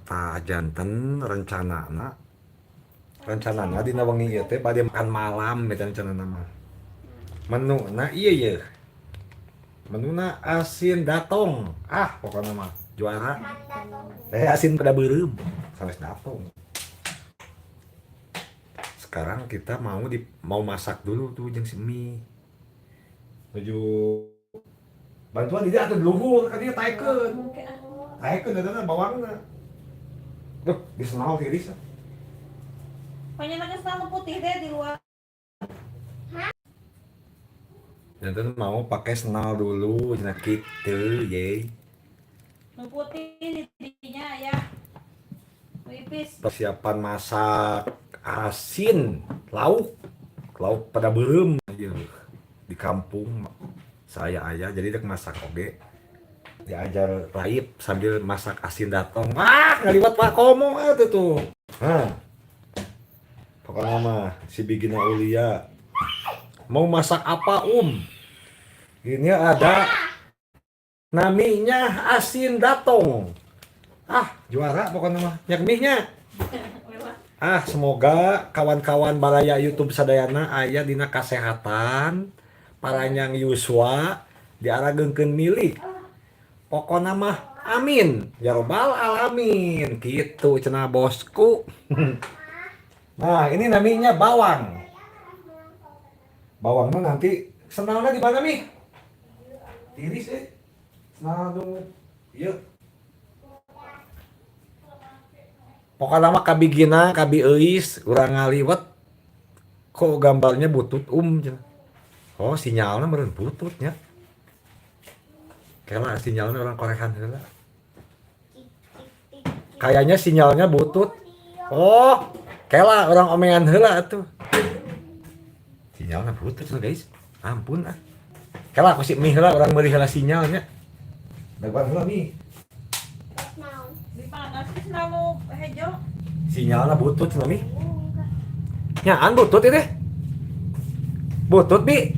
Tah janten rencanana rencanana dina wengi ieu teh bade makan malam eta rencanana mah. Menuna ieu yeuh. Menuna asin datong. Ah, pokokna mah juara. Asin pada beureum sanes datong. Sekarang kita mau masak dulu tuh jeung si mie. Menuju bantuan tidak atuh luhur ka dieu taekeun. Taekeun eta bawangna. Duh, disenal tiris. Pokoknya nangis selalu putih deh di luar. Janten mau pakai senal dulu, cenah kitu, ye. Nu putih di dinya ya. Tipis. Persiapan masak asin lauk, lauk pada beureum ieu di kampung saya ayah jadi dek masak oge diajar raib sambil masak asin datong. Ah, ngaliwat Pak Komo atuh tuh. Hah. Pokoknya mah si Bigina Aulia mau masak apa Um? Ini ada naminya asin datong. Ah, juara pokoknya mah. Nyak mie-nya. Ah, semoga kawan-kawan baraya YouTube sadayana aya dina kasehatan, paranyang yuswa, diarageungkeun milik. Pokona mah amin ya robbal alamin. Gitu cenah bosku. Nah, ini namanya bawang. Bawangnya nanti senalnya di mana nih? Tiris eh. Senal nu ieu. Pokoknya mah kabigina, kabi euis, urang ngaliwet. Kok gambarnya butut cenah. Oh, sinyalnya meureun bututnya. Kela sinyalnya orang korehan heula. Kayaknya sinyalnya butut. Oh, kela orang omean heula atuh. Sinyalnya butut loh guys. Ampun ah. Kela aku si mie heula orang meuli heula sinyalnya. Daguan heula mie. Di mana sih selalu hejo? Sinyalnya butut cenah mie. Nyaan butut ieu teh. Butut bi.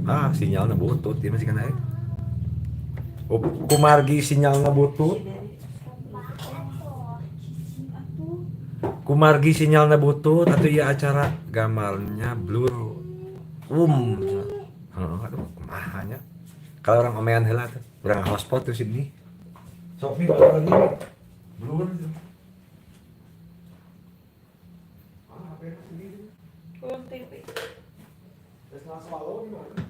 Ah, sinyalnya butut ieu masih kana. Oh, kumargi sinyalnya butut. Kumargi sinyalnya butut atau iya acara gambarnya blur. Heeh, aduh kumaha nya. Kalau orang omean heula tuh, urang hotspot tuh sini. Sok mi bawa lagi. Blur. Ah, apa yang sendiri? Kurang TV. Terus langsung swallow gimana?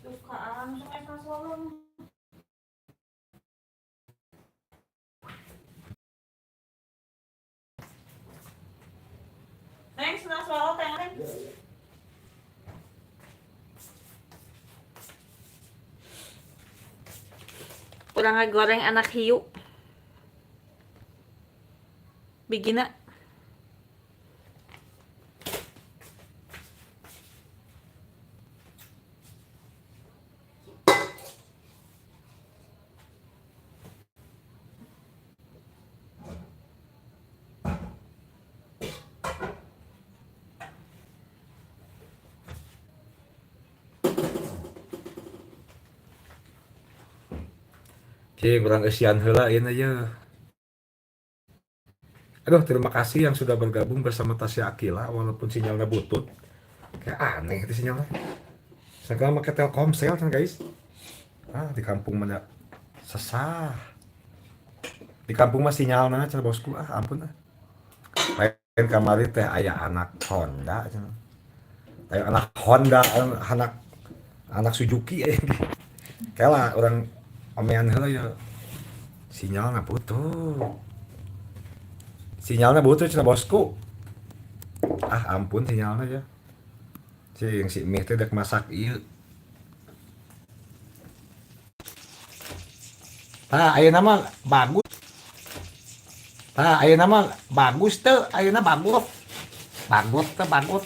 Dukaan sampai swallow. Neng, senang swallow, teng, neng. Kurang goreng anak hiu. Bigina. Cing, urang eusian heula ieu nya. Aduh, terima kasih yang sudah bergabung bersama Tasya Aqilla walaupun sinyalnya butut. Kayak aneh itu sinyalnya. Sekarang pakai Telkomsel kan guys. Ah, di kampung mana sesah. Di kampung mah sinyalna cenah bosku. Ah, ampun ah. Lain kamari teh aya anak Honda cenah. Aya anak Honda, anak Suzuki eh. Kela urang omean heula ya. Sinyalna butut. Sinyalnya butut cenah bosku. Ah, ampun sinyalnya ya. Cing si mie teh dek masak ieu. Tah, ayeuna mah bagus. Tah, ayeuna mah bagus teu, ayeuna bagus. Bagus teu bagus.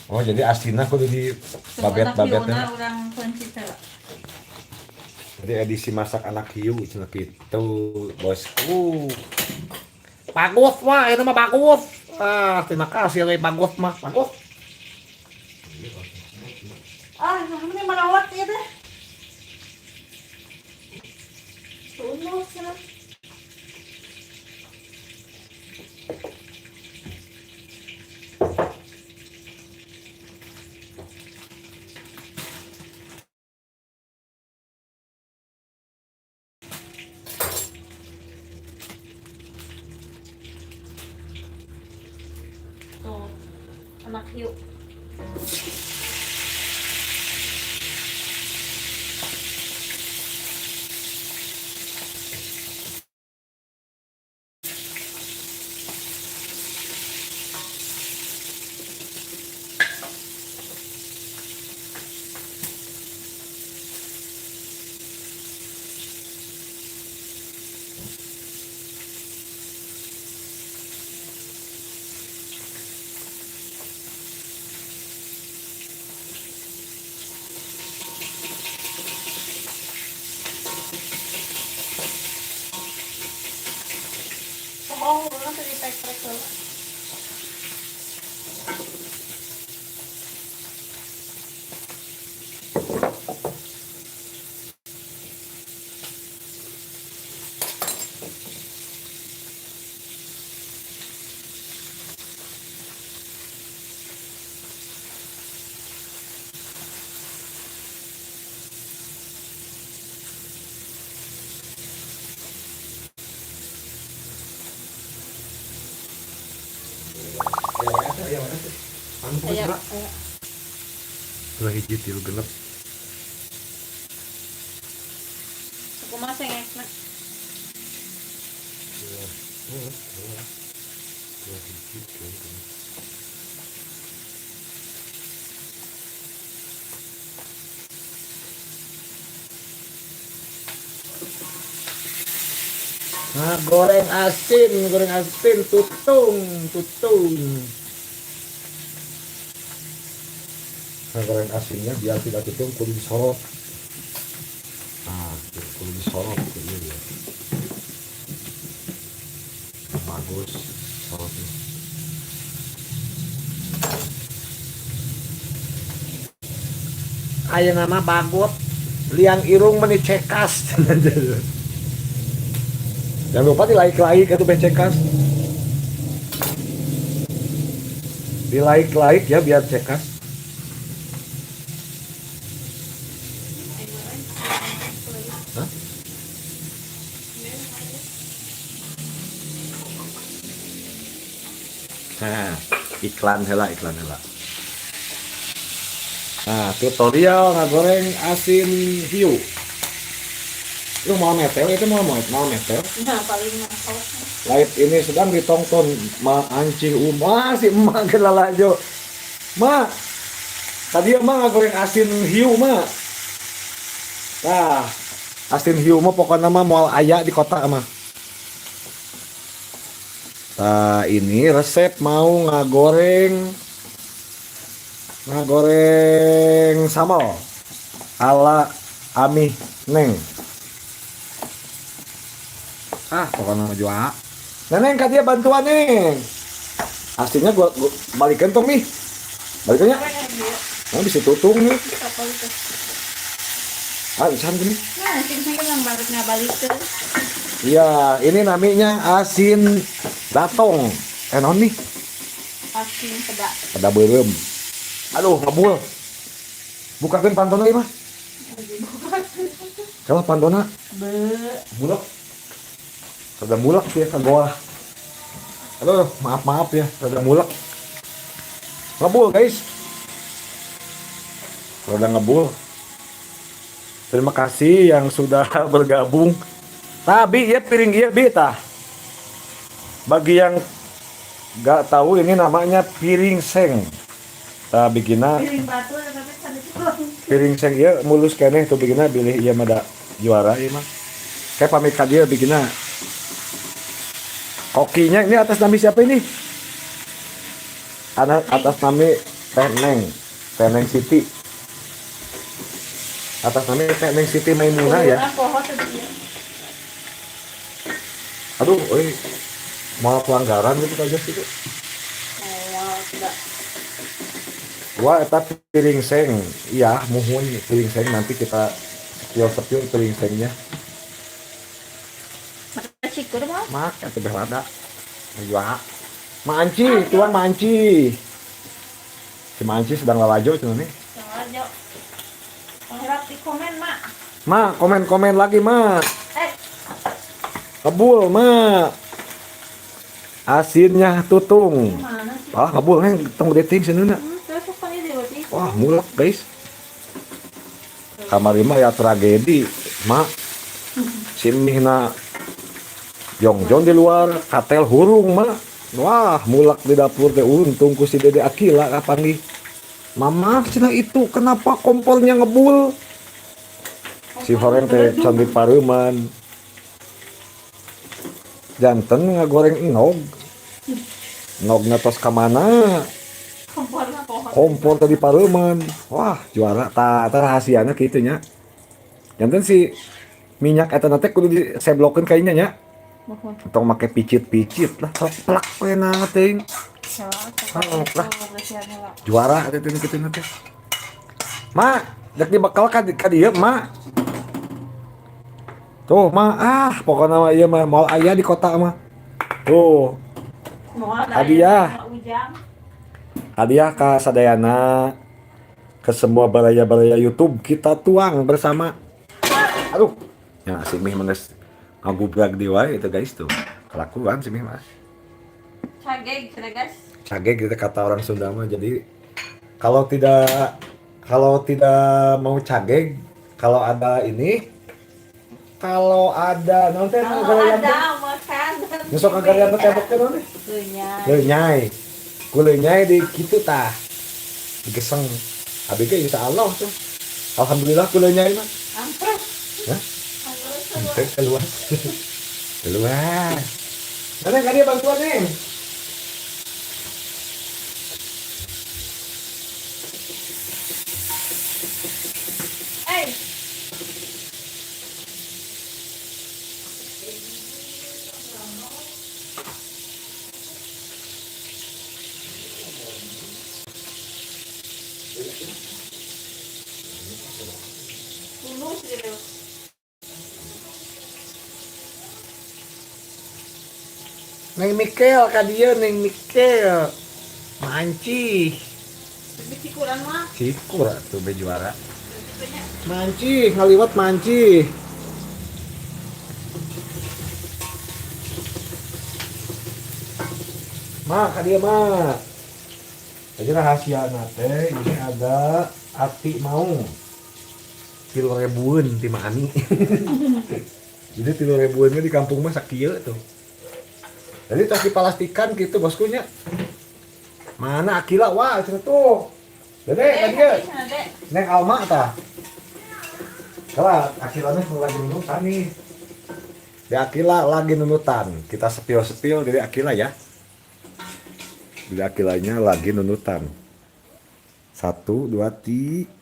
Oh, jadi asinna kudu di babet-babetna. Urang kunci teh. Jadi edisi masak anak hiu cenah kitu, bosku. Bagus mah, ini mah bagus. Ah, terima kasih we bagus mah, bagus. Ah, ini merawat ya teh. Enak yuk. Oh, urang teh diprek-prek heula. Aya mana tuh? Anu Aya, pokoknya aya. 2 hiji 3 6. Kumaha sengekna? 2, 2, 2 hiji 3 6. Nah, goreng asin, tutung, tutung. Nah, goreng asinnya biar tidak tutung, kudu disorot. Nah, kudu disorot, kudu dia. Bagus sorotnya. Aya nama bagot, liang irung meni cekas. Jangan lupa di like-like itu cekas. Di like-like ya biar cekas. Hah? Nah, iklan heula, iklan heula. Nah, tutorial ngagoreng asin hiu. Lu mau metel itu mau mau mau metel. Nah, paling mahal. Live ini sedang ditonton Ma Anci Uma si emak ke lalajo. Ma, tadi emak ngagoreng asin hiu ma. Nah, asin hiu mah pokoknya mah moal aya di kota mah. Nah, ini resep mau ngagoreng sambal ala Amih Neng. Ah, pokoknya mah jual. Neneng ka dia bantuan neng. Aslinya gua balikan tong nih. Balikannya. Nah, bisa tutung nih. Ah, bisa gini. Nah, sing sing yang balik ngabalikeun. Iya, ini namanya asin datong. Non nih. Asin peda. Peda beureum. Aduh, ngebul. Bukakeun pantona ieu mah. Kalau pantona Be. Mulek. Rada mulek ya ke goa. Aduh, maaf-maaf ya, rada mulek. Ngebul, guys. Rada ngebul. Terima kasih yang sudah bergabung. Nah, Bi, ya piring iya, Bi, tah. Bagi yang nggak tahu ini namanya piring seng. Tah bikinna piring batu tapi tadi pulang. Piring seng ieu mulus keneh tuh bikinna bilih ieu mah da juara ieu mah. Kayak pamit ka dieu bikinna. Kokinya ini atas nama siapa ini? Anak atas nama Teh Neng, Teh Neng Siti. Atas nama Teh Neng Siti Maimunah ya. Aduh, oi, mau pelanggaran gitu aja sih. Oh, tidak. Wah, eta piring seng. Iya, muhun piring seng nanti kita spill-spill piring sengnya. Cikur mah? Mak, atau berlada. Iya. Ma Anci, tuan Ma Anci. Si Ma Anci sedang lalajo cenah nih. Lalajo. Harap di komen, Mak. Ma, komen-komen lagi, Ma. Kebul, Ma. Asinnya tutung. Mana sih? Ah, ngebul Neng, tong gede ting seuneuhna. Terus sok panggil deui berarti. Wah, mulek guys. Kamari mah ya tragedi, mak. Si mihna jongjon di luar, katel hurung mak. Wah, mulak di dapur teh, untung ku si Dede Akila kapanggih. Mama, cenah itu kenapa kompornya ngebul? Si horeng teh can dipareuman. Janten ngagoreng enog. Enogna tos ka mana? Komporna pohon. Kompor tadi pareuman. Wah, juara tah eta rahasiana kitu nya. Janten si minyak eta teh kudu diseblokeun kayaknya nya. Mohon. Tong make picit-picit lah, sok plak we na teuing. Salah, Oh, lah. Juara teh teh kitu na teh. Ma, dek dibekal ka dieu, Ma. Tuh, Ma, ah, pokokna mah ieu mah moal aya di kota mah. Tuh, hadiah. Hadiah ka sadayana, ke semua baraya-baraya YouTube kita tuang bersama. Aduh, ya si Mih mah geus ngagubrag di wae itu guys tuh. Kelakuan si Mih mah. Cageg, cenah guys. Cageg gitu kata orang Sunda mah. Jadi kalau tidak mau cageg, kalau ada ini, kalau ada naon teh Kalau ngagarian teh? ada makanan. Nu sok ngagarian teh tembok teh naon teh? Lenyai. Lenyai. Ku lenyai di kitu tah. Digeseng. Abi ge insya Allah tuh. Alhamdulillah ku lenyai mah. Ampres. Hah? Henteu keluar. Keluar. Mana ka dia bantuan nih? Eh. Lulus gitu. Neng Mikel ka dieu Neng Mikel. Manci. Lebih cikuran mah. Cikur atuh be juara. Banyak. Manci, ngaliwat manci. Ma, ka dieu ma. Jadi rahasia teh ini ada ati mau. 3.000-an ti Mak Ani. Jadi 3.000-annya di kampung mah sakieu tuh. Jadi tos dipalastikan gitu bosku nya. Mana Akila wah cenah tuh. Dede ka dieu. Neng Alma tah. Kalau Akila mah lagi nunutan nih. Di Akila lagi nunutan. Kita sepil-sepil dari Akila ya. Di Akilanya lagi nunutan. 1, 2, 3.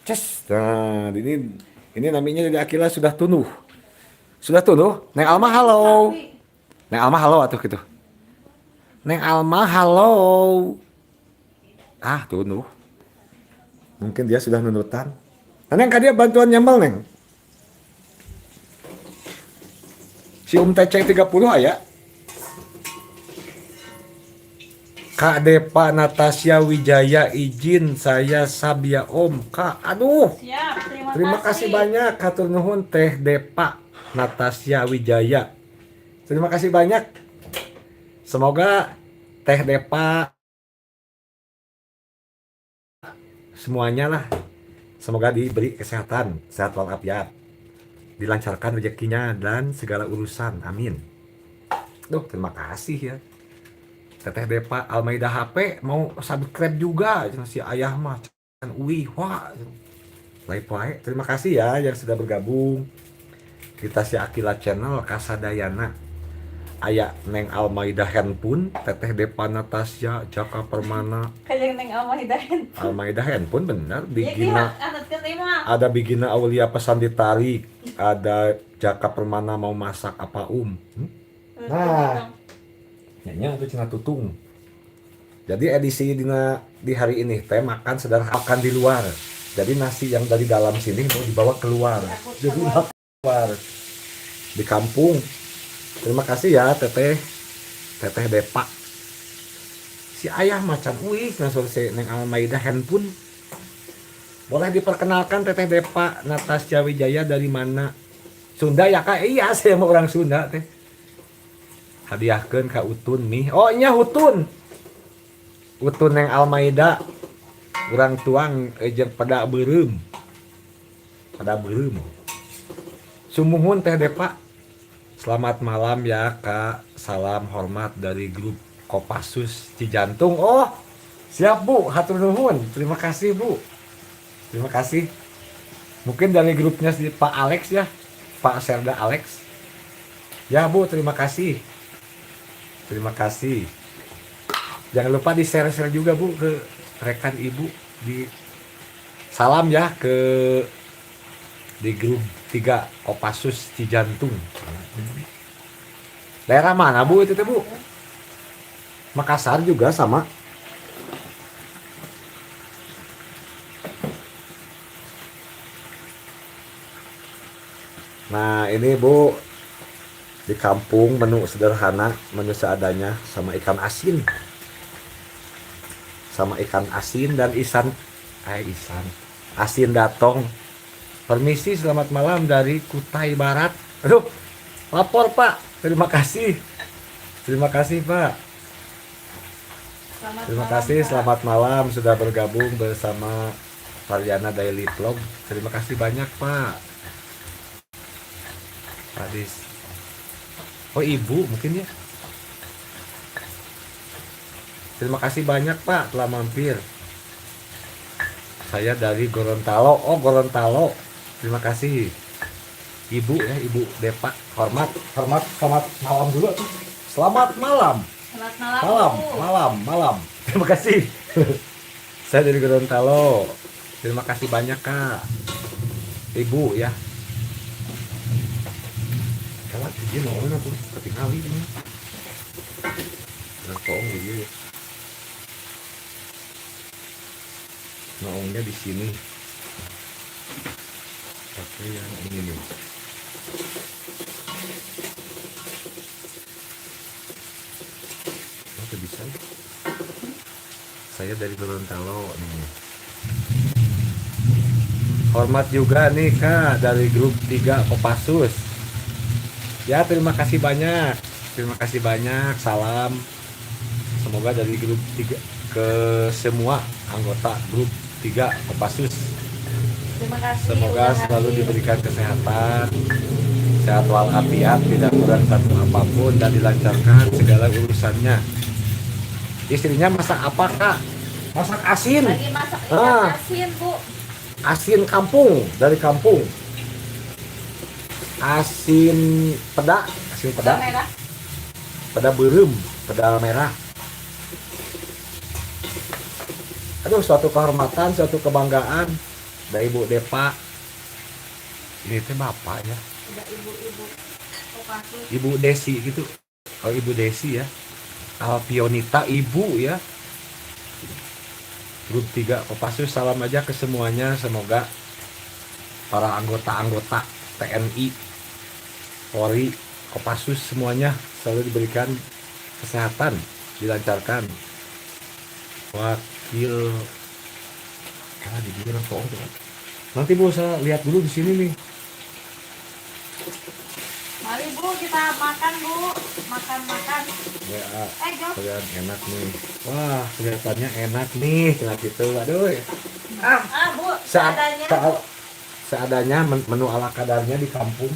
Ces. Nah, ini namanya dari Akila sudah tunuh. Sudah tunuh. Neng Alma halo. Neng Alma halo atuh gitu. Neng Alma halo. Ah, tunuh. Mungkin dia sudah nunutan. Nah, Neng, ka dia bantuan nyambel, Neng. Si Om TC 30 aya. Kak Depa Natasha Wijaya izin saya Sabia Om. Kak, aduh. Siap, terima, Terima kasih banyak hatur nuhun Teh Depa Natasha Wijaya. Terima kasih banyak. Semoga Teh Depa semuanya lah. Semoga diberi kesehatan, sehat walafiat. Dilancarkan rezekinya dan segala urusan. Amin. Duh, terima kasih ya. Teteh Depa Almaida HP mau subscribe juga si ayah mah can uih wah. Lain poe. Terima kasih ya yang sudah bergabung. Kita si Akila Channel Kasadayana. Aya Neng Almaida Handphone, Teteh Depa Natasha, Jaka Permana. Kayak Neng Almaida Handphone. Almaida Handphone bener, Ya, Bigina. Ada Bigina Aulia pesan ditarik, ada Jaka Permana mau masak apa um. Nah, nyanyi itu Cina Tutung. Jadi edisi dina di hari ini teh makan sederhana, makan di luar. Jadi nasi yang dari dalam sini mau dibawa keluar. Aku Jadi keluar. keluar di kampung. Terima kasih ya Teteh. Teteh Depa. Si ayah macam wih langsung si Neng Almaida handphone. Boleh diperkenalkan Teteh Depa Natasha Wijaya dari mana? Sunda ya Kak? Iya, saya mau orang Sunda teh. Hadiahkeun ka Utun nih. Oh, nya Hutun. Utun Neng Almaida. Urang tuang jeung peda beureum. Peda beureum. Sumuhun Teh Depa. Selamat malam ya Kak. Salam hormat dari grup Kopassus Cijantung. Oh, siap Bu, hatur nuhun. Terima kasih Bu. Terima kasih. Mungkin dari grupnya si Pak Alex ya. Pak Serda Alex. Ya Bu, terima kasih. Terima kasih. Jangan lupa di-share-share juga Bu ke rekan Ibu di salam ya ke di grup 3 Kopassus Cijantung. Daerah mana Bu itu teh Bu? Makassar juga sama. Nah ini Bu, di kampung menu sederhana, menu seadanya sama ikan asin. Sama ikan asin dan isan, isan, asin datong. Permisi, selamat malam dari Kutai Barat. Aduh, lapor Pak. Terima kasih. Terima kasih Pak. Selamat Terima malam, kasih, Pak. Selamat malam sudah bergabung bersama Taryana Daily Vlog. Terima kasih banyak Pak. Pak Dis. Oh Ibu mungkin ya. Terima kasih banyak Pak telah mampir. Saya dari Gorontalo. Oh Gorontalo. Terima kasih. Ibu ya, Ibu Depa. Hormat, hormat, selamat malam dulu tuh. Selamat malam. Selamat malam, Malam, Bu. malam, malam. Terima kasih. Saya dari Gorontalo. Terima kasih banyak Kak. Ibu ya. Kalau dia mau tuh ketinggalan ini. Nah, bohong gitu. Noongnya di sini. Pakai yang ini nih. Oh, bisa. Saya dari Gorontalo nih. Hormat juga nih Kak dari grup 3 Kopassus. Ya, terima kasih banyak. Terima kasih banyak. Salam. Semoga dari grup 3 ke semua anggota grup 3 Kopassus. Terima kasih. Semoga selalu diberikan kesehatan, sehat walafiat, tidak kurang satu apapun, dan dilancarkan segala urusannya. Istrinya masak apa Kak? Masak asin. Lagi masak ikan asin Bu. Asin kampung, dari kampung. Asin peda, asin peda. Peda merah. Peda beureum, peda merah. Aduh, suatu kehormatan, suatu kebanggaan dari Ibu Depa. Ini teh bapak ya. Udah ibu-ibu Kopassus. Ibu Desi gitu. Oh, Ibu Desi ya. Alpionita Ibu ya. Grup 3 Kopassus, salam aja ke semuanya. Semoga para anggota-anggota TNI, Polri, Kopassus semuanya selalu diberikan kesehatan, dilancarkan. Wakil di bohong tuh. Nanti Bu saya lihat dulu di sini nih. Mari Bu kita makan Bu, makan-makan. Ya, Jom. kelihatan enak nih. Wah, kelihatannya enak nih, enak gitu. Aduh. Bu, seadanya. Seadanya menu ala kadarnya di kampung.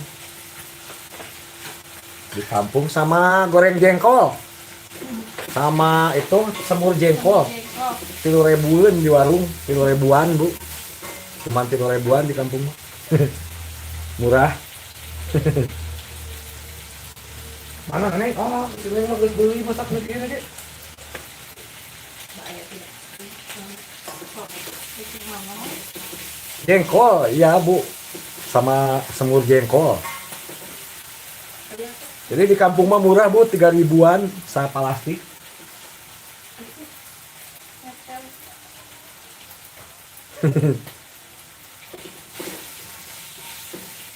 Di kampung sama goreng jengkol. Sama itu semur jengkol. Jengkol. 3 ribuan di warung, 3 ribuan Bu. Cuman 3 ribuan di kampung. Murah. Mana nih? Oh, ini mah geus beli masak nu kieu ge. Jengkol, iya Bu. Sama semur jengkol. Jadi di kampung mah murah Bu, 3 ribuan sapalastik.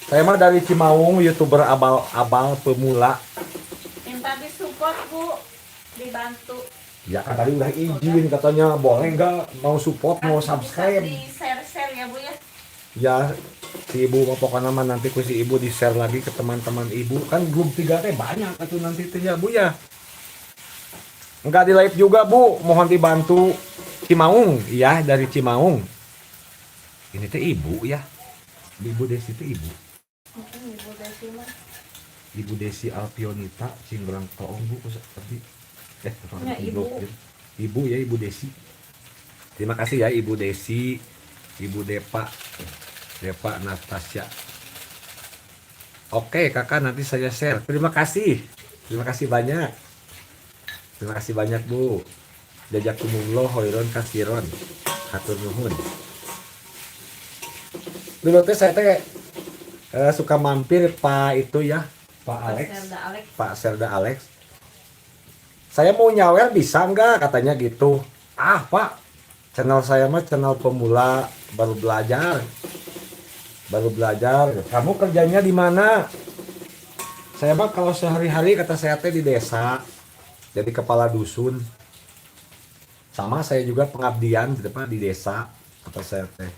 Saya mah dari Cimaung, YouTuber abal-abal pemula. Minta disupport Bu, dibantu. Ya kan tadi udah izin katanya boleh nggak mau support, mau subscribe. Di share-share ya Bu ya. Ya si ibu mah pokoknya mah nanti ku si ibu di share lagi ke teman-teman ibu, kan grup 3 teh banyak atuh nanti teh ya Bu ya. Enggak di live juga, Bu. Mohon dibantu. Cimaung, iya dari Cimaung. Ini teh ibu ya. Ibu Desi teh ibu. Ibu Desi mah. Ibu Desi Alpionita Cinggrang Toong, Bu, tadi. Ya, Ibu. Ibu. Ibu ya, Ibu Desi. Terima kasih ya Ibu Desi, Ibu Depa, Depa Natasha. Oke, Kakak, nanti saya share. Terima kasih. Terima kasih banyak. Terima kasih banyak, Bu. Jazakumullah khairan katsiron. Hatur nuhun. Dulu teh saya teh suka mampir Pak itu ya, Pak Alex. Serda Alex. Pak Serda Alex. Saya mau nyawer bisa nggak, katanya gitu. Ah Pak, channel saya mah channel pemula, baru belajar. Baru belajar. Kamu kerjanya di mana? Saya mah kalau sehari-hari, kata saya teh, di desa. Jadi kepala dusun. Sama saya juga pengabdian di depan di desa, kata saya teh.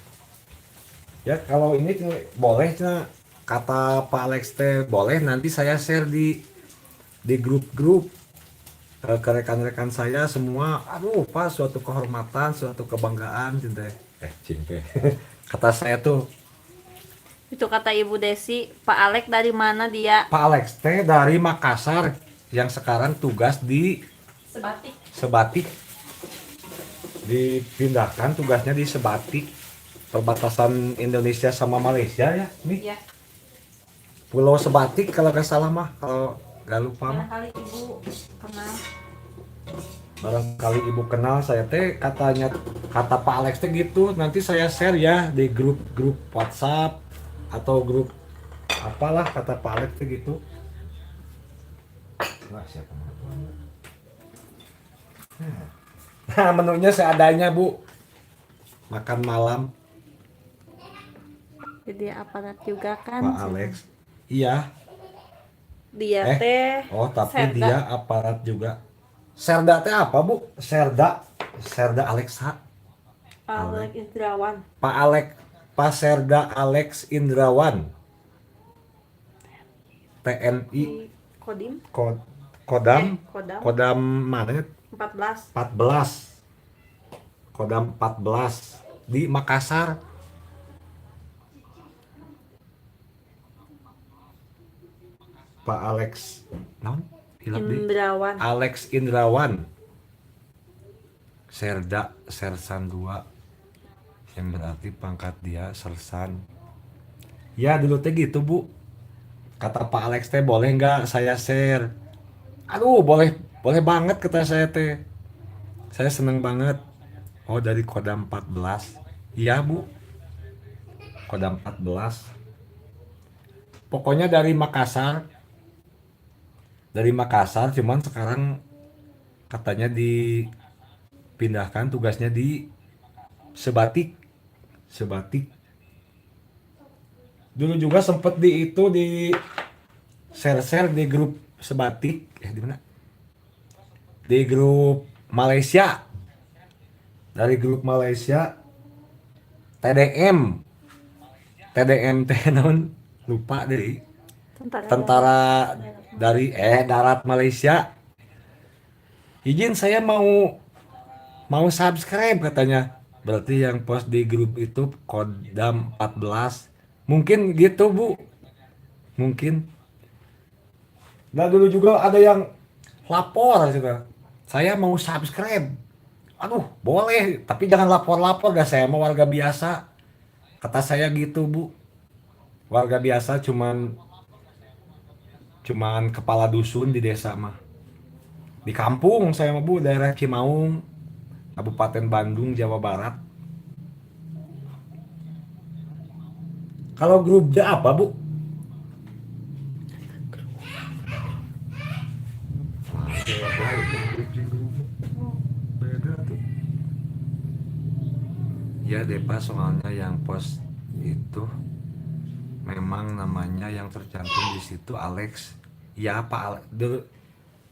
Ya kalau ini boleh cenah. Kata Pak Alex teh boleh, nanti saya share di grup-grup ke rekan-rekan saya semua. Aduh Pak, suatu kehormatan, suatu kebanggaan cinta. Cinta. Kata saya tuh. Itu kata Ibu Desi, Pak Alex dari mana dia? Pak Alex teh dari Makassar yang sekarang tugas di Sebatik. Sebatik. Dipindahkan tugasnya di Sebatik, perbatasan Indonesia sama Malaysia ya nih. Iya. Pulau Sebatik kalau nggak salah mah, kalau nggak lupa mah. Barangkali Ibu kenal. Barangkali Ibu kenal saya teh, katanya, kata Pak Alex teh gitu, nanti saya share ya di grup-grup WhatsApp atau grup apalah, kata Pak Alex teh gitu. Wah, siapa mau? Nah, menunya seadanya, Bu. Makan malam. Jadi aparat juga kan. Pak Alex. Iya. Dia Eh, teh oh, tapi Serda. Dia aparat juga. Serda teh apa, Bu? Serda. Serda Alexa. Alex Indrawan. Pak Alex, Pak Serda Alex Indrawan. TNI. Di Kodim. Kodam. Kodam. Kodam mana? 14. 14. Kodam 14 di Makassar. Pak Alex non hilap di Indrawan. Alex Indrawan. Serda Sersan 2 yang berarti pangkat dia sersan. Ya dulu teh gitu, Bu. Kata Pak Alex teh boleh nggak saya share? Aduh, boleh, boleh banget, kata saya teh. Saya seneng banget. Oh, dari Kodam 14. Iya, Bu. Kodam 14. Pokoknya dari Makassar. Dari Makassar, cuman sekarang katanya dipindahkan tugasnya di Sebatik. Sebatik. Dulu juga sempet di itu di share-share di grup Sebatik, di mana? Di grup Malaysia. Dari grup Malaysia TDM. TDM teh naon? Lupa deh. Tentara. Tentara dari darat Malaysia. Izin saya mau mau subscribe, katanya. Berarti yang post di grup itu Kodam 14. Mungkin gitu, Bu. Mungkin. Nah, dulu juga ada yang lapor gitu. Saya mau subscribe. Aduh, boleh, tapi jangan lapor-lapor dah, saya mau warga biasa. Kata saya gitu, Bu. Warga biasa cuman cuman kepala dusun di desa mah. Di kampung saya mah, Bu, daerah Cimaung, Kabupaten Bandung, Jawa Barat. Kalau grup D apa, Bu? Beda tuh. Ya Depa, soalnya yang post itu memang namanya yang tercantum di situ Alex. Ya Pak Alex dulu,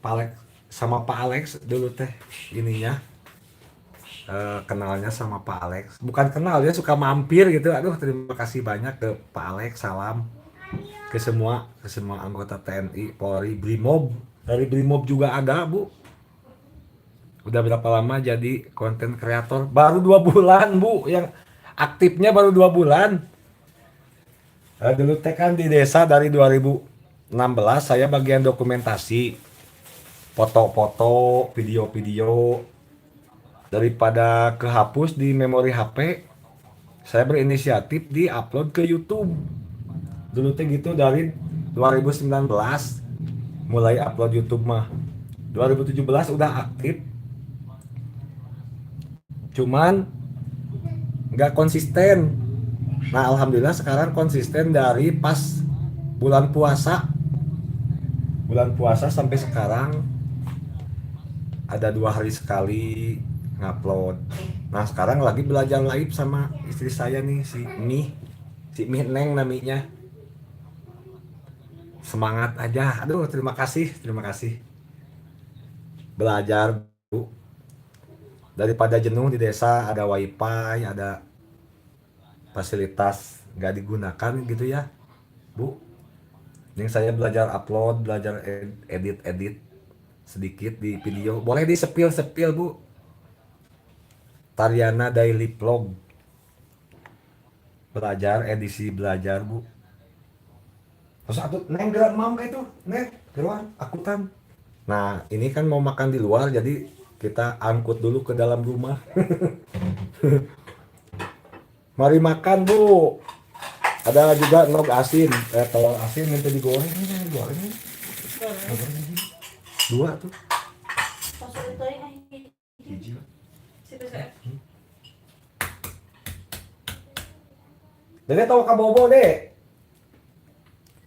Pak Alex sama Pak Alex dulu teh ininya, kenalnya sama Pak Alex. Bukan kenal, dia suka mampir gitu. Aduh, terima kasih banyak ke Pak Alex, salam ke semua anggota TNI, Polri, Brimob. Dari Brimob juga ada, Bu. Udah berapa lama jadi konten kreator? Baru 2 bulan, Bu. Yang aktifnya baru 2 bulan. Dulu teh kan di desa dari 2016 saya bagian dokumentasi. Foto-foto, video-video. Daripada kehapus di memori HP, saya berinisiatif di upload ke YouTube. Dulu teh gitu dari 2019 mulai upload YouTube mah. 2017 udah aktif. Cuman nggak konsisten. Nah, alhamdulillah sekarang konsisten dari pas bulan puasa. Bulan puasa sampai sekarang ada 2 hari sekali ngupload. Nah, sekarang lagi belajar live sama istri saya nih, si Mih. Si Mih Neng namanya. Semangat aja. Aduh, terima kasih, terima kasih. Belajar, Bu. Daripada jenuh di desa ada wifi, ada fasilitas nggak digunakan gitu ya, Bu. Yang saya belajar upload, belajar edit-edit sedikit di video. Boleh di spill-spill, Bu. Tariana Daily Vlog. Belajar, edisi belajar, Bu. Terus aku, Neng gerak mam kayak itu, Neng, keluar, akutan. Nah, ini kan mau makan di luar, jadi kita angkut dulu ke dalam rumah. Mari makan, Bu. Ada juga endog asin, telur asin minta digoreng, ini digoreng. Ini. Goreng ini. Dua tuh. Hiji. Dede tahu kabobo, Dek?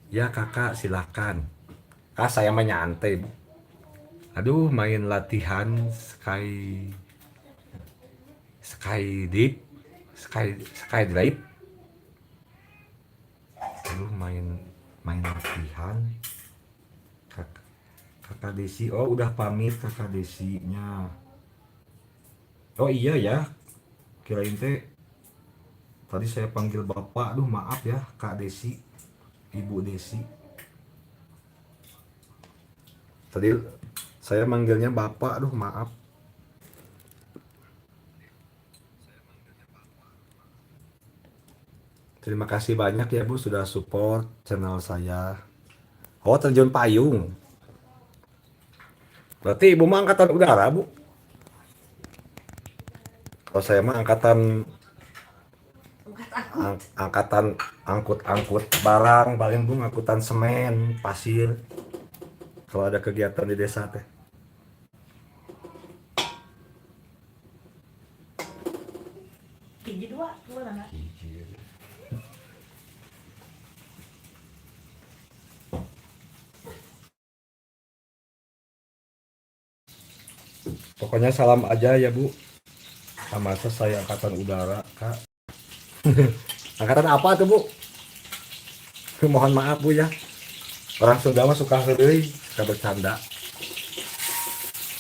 Ya kakak silakan. Ah saya mah nyantai, Bu. Aduh main latihan sky sky deep sky sky drive. Aduh main main latihan. Kak, kakak Desi, oh udah pamit kakak Desinya. Oh iya ya, kirain teh tadi saya panggil bapak. Aduh maaf ya Kak Desi, Ibu Desi. Tadi saya manggilnya bapak, aduh maaf. Terima kasih banyak ya Bu sudah support channel saya. Oh terjun payung. Berarti Ibu mah angkatan udara Bu? Kalau saya mah angkatan angkatan angkut-angkut barang, paling Bu angkutan semen, pasir. Kalau ada kegiatan di desa teh. Hiji dua, dua nana. Hiji. Pokoknya salam aja ya Bu. Sama saya angkatan udara, Kak. Angkatan apa tuh Bu? Mohon maaf Bu ya. Orang Sunda mah suka heureuy, suka bercanda.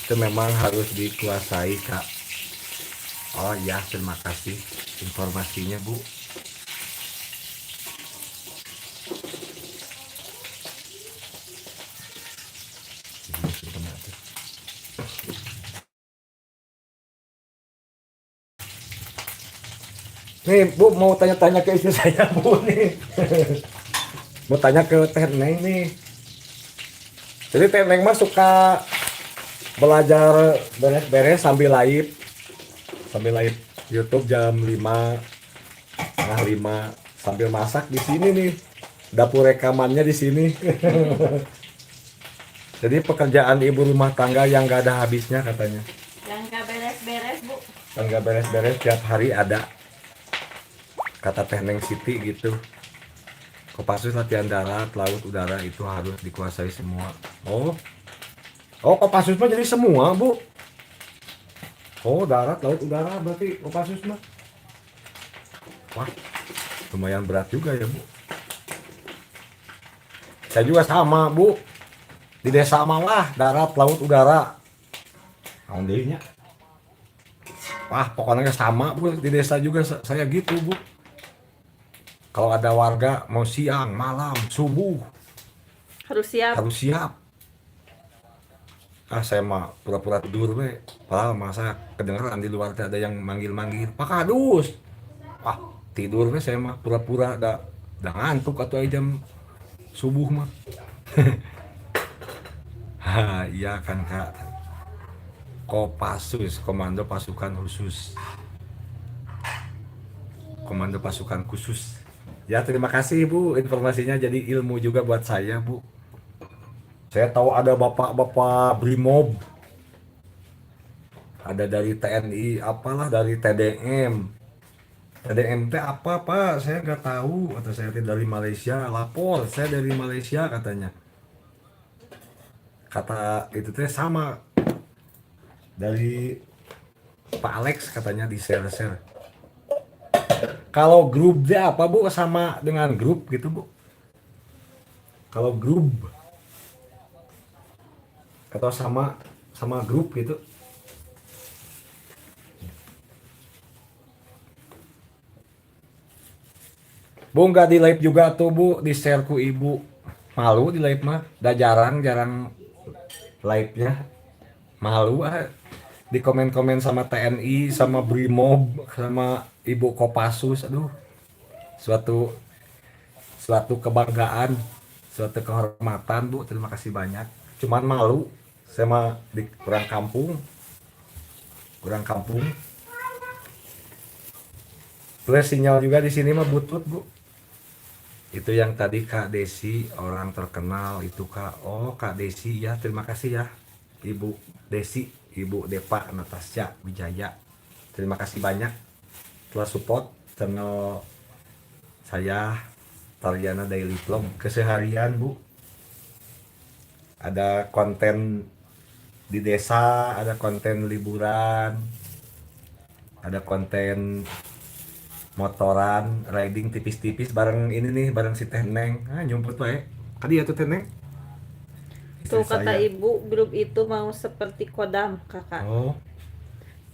Itu memang harus dikuasai, Kak. Oh iya, terima kasih informasinya, Bu. Nih, Bu, mau tanya-tanya ke istri saya, Bu, nih. Mau tanya ke Teh Neng nih. Jadi Teh Neng mah suka belajar beres-beres sambil live. Sambil live YouTube jam 5, setengah 5, sambil masak di sini nih. Dapur rekamannya di sini. Jadi pekerjaan ibu rumah tangga yang gak ada habisnya katanya. Yang gak beres-beres, Bu. Yang gak beres-beres tiap hari ada. Kata Teh Neng Siti gitu. Kopassus latihan darat, laut, udara itu harus dikuasai semua. Oh. Oh, Kopassus mah jadi semua, Bu. Oh, darat, laut, udara berarti Kopassus mah. Wah, lumayan berat juga ya, Bu. Saya juga sama, Bu. Di desa malah darat, laut, udara. Naon deui nya? Wah, pokoknya sama, Bu. Di desa juga saya gitu, Bu. Kalau ada warga mau siang, malam, subuh harus siap. Harus siap. Ah, saya mah pura-pura tidur we. Padahal masa kedengeran di luar teh ada yang manggil-manggil, "Pak Kadus." Ah, tidur we saya mah pura-pura da ngantuk atau jam subuh mah. Ha, iya kan Kak. Kopassus, Komando Pasukan Khusus. Komando Pasukan Khusus. Ya, terima kasih Bu, informasinya jadi ilmu juga buat saya, Bu. Saya tahu ada bapak-bapak Brimob. Ada dari TNI, apalah dari TDM. TDM teh apa, Pak? Saya nggak tahu. Atau saya dari Malaysia, lapor, saya dari Malaysia katanya. Kata itu teh sama dari Pak Alex katanya di share-share. Kalau grup dia apa Bu? Sama dengan grup gitu Bu? Kalau grup atau sama sama grup gitu? Bu nggak di live juga tuh Bu, di share ku ibu. Malu di live mah, udah jarang-jarang live-nya. Malu ah di komen-komen sama TNI, sama Brimob, sama Ibu Kopassus, aduh. Suatu suatu kebanggaan, suatu kehormatan Bu, terima kasih banyak. Cuman malu, saya mah di kurang kampung. Kurang kampung. Plus sinyal juga di sini mah butut, Bu. Itu yang tadi Kak Desi, orang terkenal itu Kak. Oh, Kak Desi ya, terima kasih ya. Ibu Desi, Ibu Depa Natasha Wijaya. Terima kasih banyak telah support channel saya Taryana Daily Vlog keseharian, Bu. Ada konten di desa, ada konten liburan, ada konten motoran, riding tipis-tipis bareng ini nih, bareng si Teh Neng. Ah, nyumput wae. Kadi ya tuh Teh Neng. Tuh Istri kata saya. ibu, grup itu mau seperti Kodam, Kakak. Oh.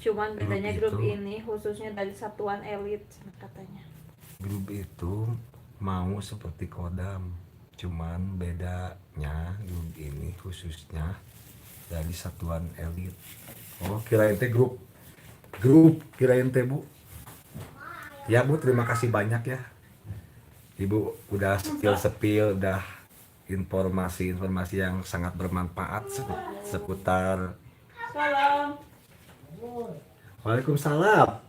Cuman bedanya Grup grup itu. ini khususnya dari satuan elit katanya. Grup itu mau seperti Kodam, cuman bedanya grup ini khususnya dari satuan elit. Oh, kirain teh grup. Grup kirain teh, Bu. Ya Bu, terima kasih banyak ya. Ibu udah spill-spill, udah informasi-informasi yang sangat bermanfaat seputar. Salam. Waalaikumsalam.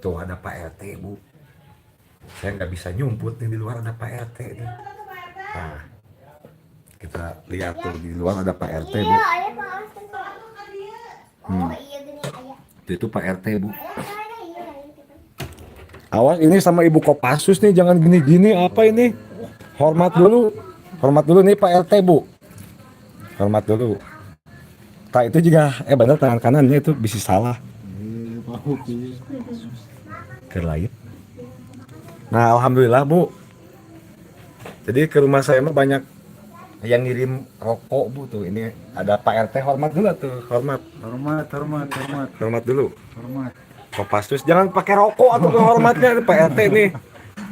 Tuh ada Pak RT, Bu. Saya nggak bisa nyumput nih, di luar ada Pak RT nih. Nah, kita lihat tuh di luar ada Pak RT, Bu. Iya, ayah Pak Austin. Oh iya gini ayah. Itu Pak RT, Bu. Ayah ada iya gitu. Awas ini sama Ibu Kopassus nih, jangan gini-gini, apa ini? Hormat dulu. Hormat dulu nih Pak RT, Bu. Hormat dulu. Tak itu juga bener tangan kanannya itu bisa salah. Ke lain. Nah, alhamdulillah, Bu. Jadi ke rumah saya mah banyak yang ngirim rokok, Bu tuh. Ini ada Pak RT, hormat dulu tuh, hormat. Hormat, hormat, hormat, Hormat dulu. Hormat. Kopassus jangan pakai rokok atau kehormatnya Pak RT nih.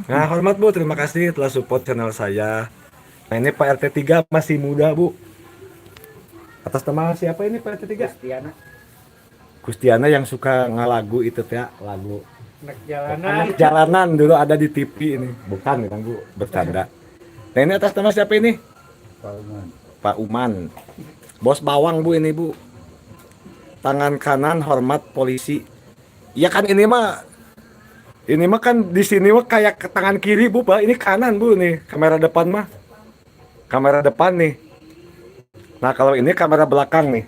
Nah, hormat Bu, terima kasih telah support channel saya. Nah, ini Pak RT 3 masih muda, Bu. Atas nama siapa ini Pak RT 3? Kustiana. Kustiana yang suka ngalagu itu ya, lagu Anak jalanan. Anak jalanan dulu ada di TV ini. Bukan kan, Bu, bercanda. Nah, ini atas nama siapa ini? Pak Uman. Pak Uman. Bos bawang, Bu, ini, Bu. Tangan kanan hormat polisi. Ya kan ini mah kan di sini mah kayak ke tangan kiri, Bu, Pak. Ini kanan, Bu, nih. Kamera depan mah. Kamera depan nih. Nah, kalau ini kamera belakang nih.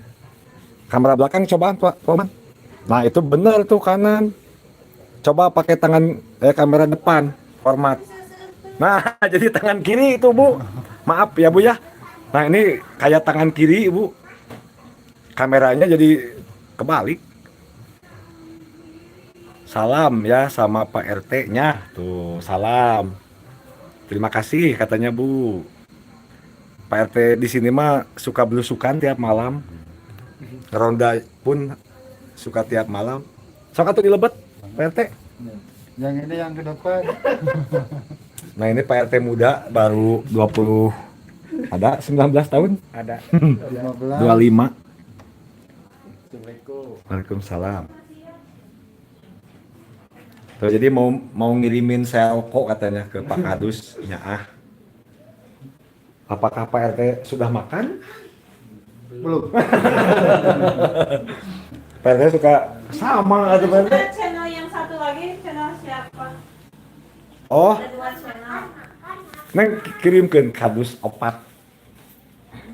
Kamera belakang cobaan, Pak Uman. Nah, itu benar tuh kanan. Coba pakai tangan kamera depan, hormat. Nah, jadi tangan kiri itu, Bu. Maaf ya, Bu ya. Nah, ini kayak tangan kiri, Bu. Kameranya jadi kebalik. Salam ya sama Pak RT-nya. Tuh, salam. Terima kasih katanya, Bu. Pak RT di sini mah suka belusukan tiap malam. Ronda pun suka tiap malam. Sok atuh dilebet, Pak RT. Yang ini yang ke depan. Nah, ini Pak RT muda baru 20 ada 19 tahun? Ada. 15. 25. Assalamualaikum. Waalaikumsalam. Tuh, jadi mau mau ngirimin selko katanya ke Pak Kadus. Ya ah. Apakah Pak RT sudah makan? Belum. Pak RT suka sama atau Pak RT? Ada channel yang satu lagi, channel siapa? Oh, Ada dua channel. Neng kirimkan kadus opat.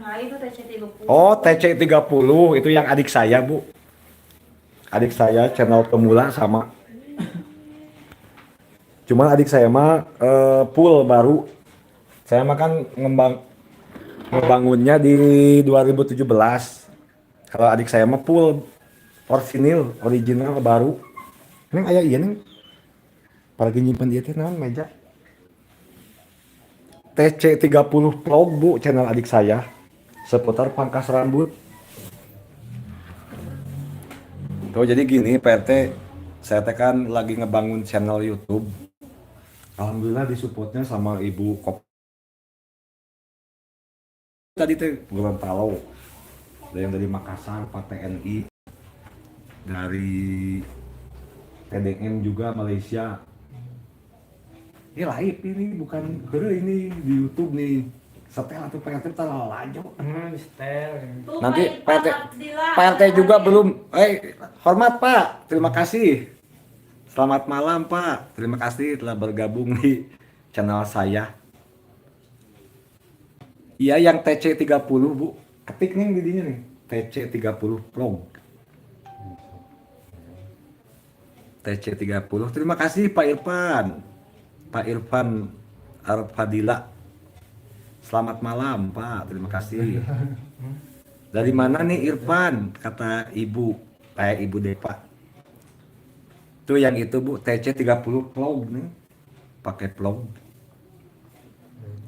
Nah, itu TC 30. Oh, TC 30 itu yang adik saya, Bu. Adik saya channel pemula sama. Cuman adik saya mah full baru. Saya mah kan ngebangunnya di 2017. Kalau adik saya mah full orsinil, original baru. Neng aya iya neng. Apalagi nyimpen dia teh naon meja. TC 30 vlog, Bu, channel adik saya seputar pangkas rambut. Tuh jadi gini Pak RT, saya teh kan lagi ngebangun channel YouTube. Alhamdulillah disupportnya sama Ibu Kop. Tadi teh Gorontalo. Ada yang dari Makassar, Pak TNI. Dari TDM juga Malaysia. Ini live ini bukan heureuy ini di YouTube nih. Setel atau Pak RT tar lalajo. Setel. Tuh, Nanti Pak Pak RT Abdillah. Pak RT juga belum. Hormat Pak, terima kasih. Selamat malam Pak, terima kasih telah bergabung di channel saya. Iya yang TC 30 Bu, ketik nih di dinya nih. TC 30 vlog. TC 30. Terima kasih Pak Irfan. Pak Irfan Arfadila. Selamat malam Pak, terima kasih. Dari mana nih Irfan? Kata Ibu, Ibu Depa. Tuh yang itu Bu, TC 30 vlog nih. Pakai vlog.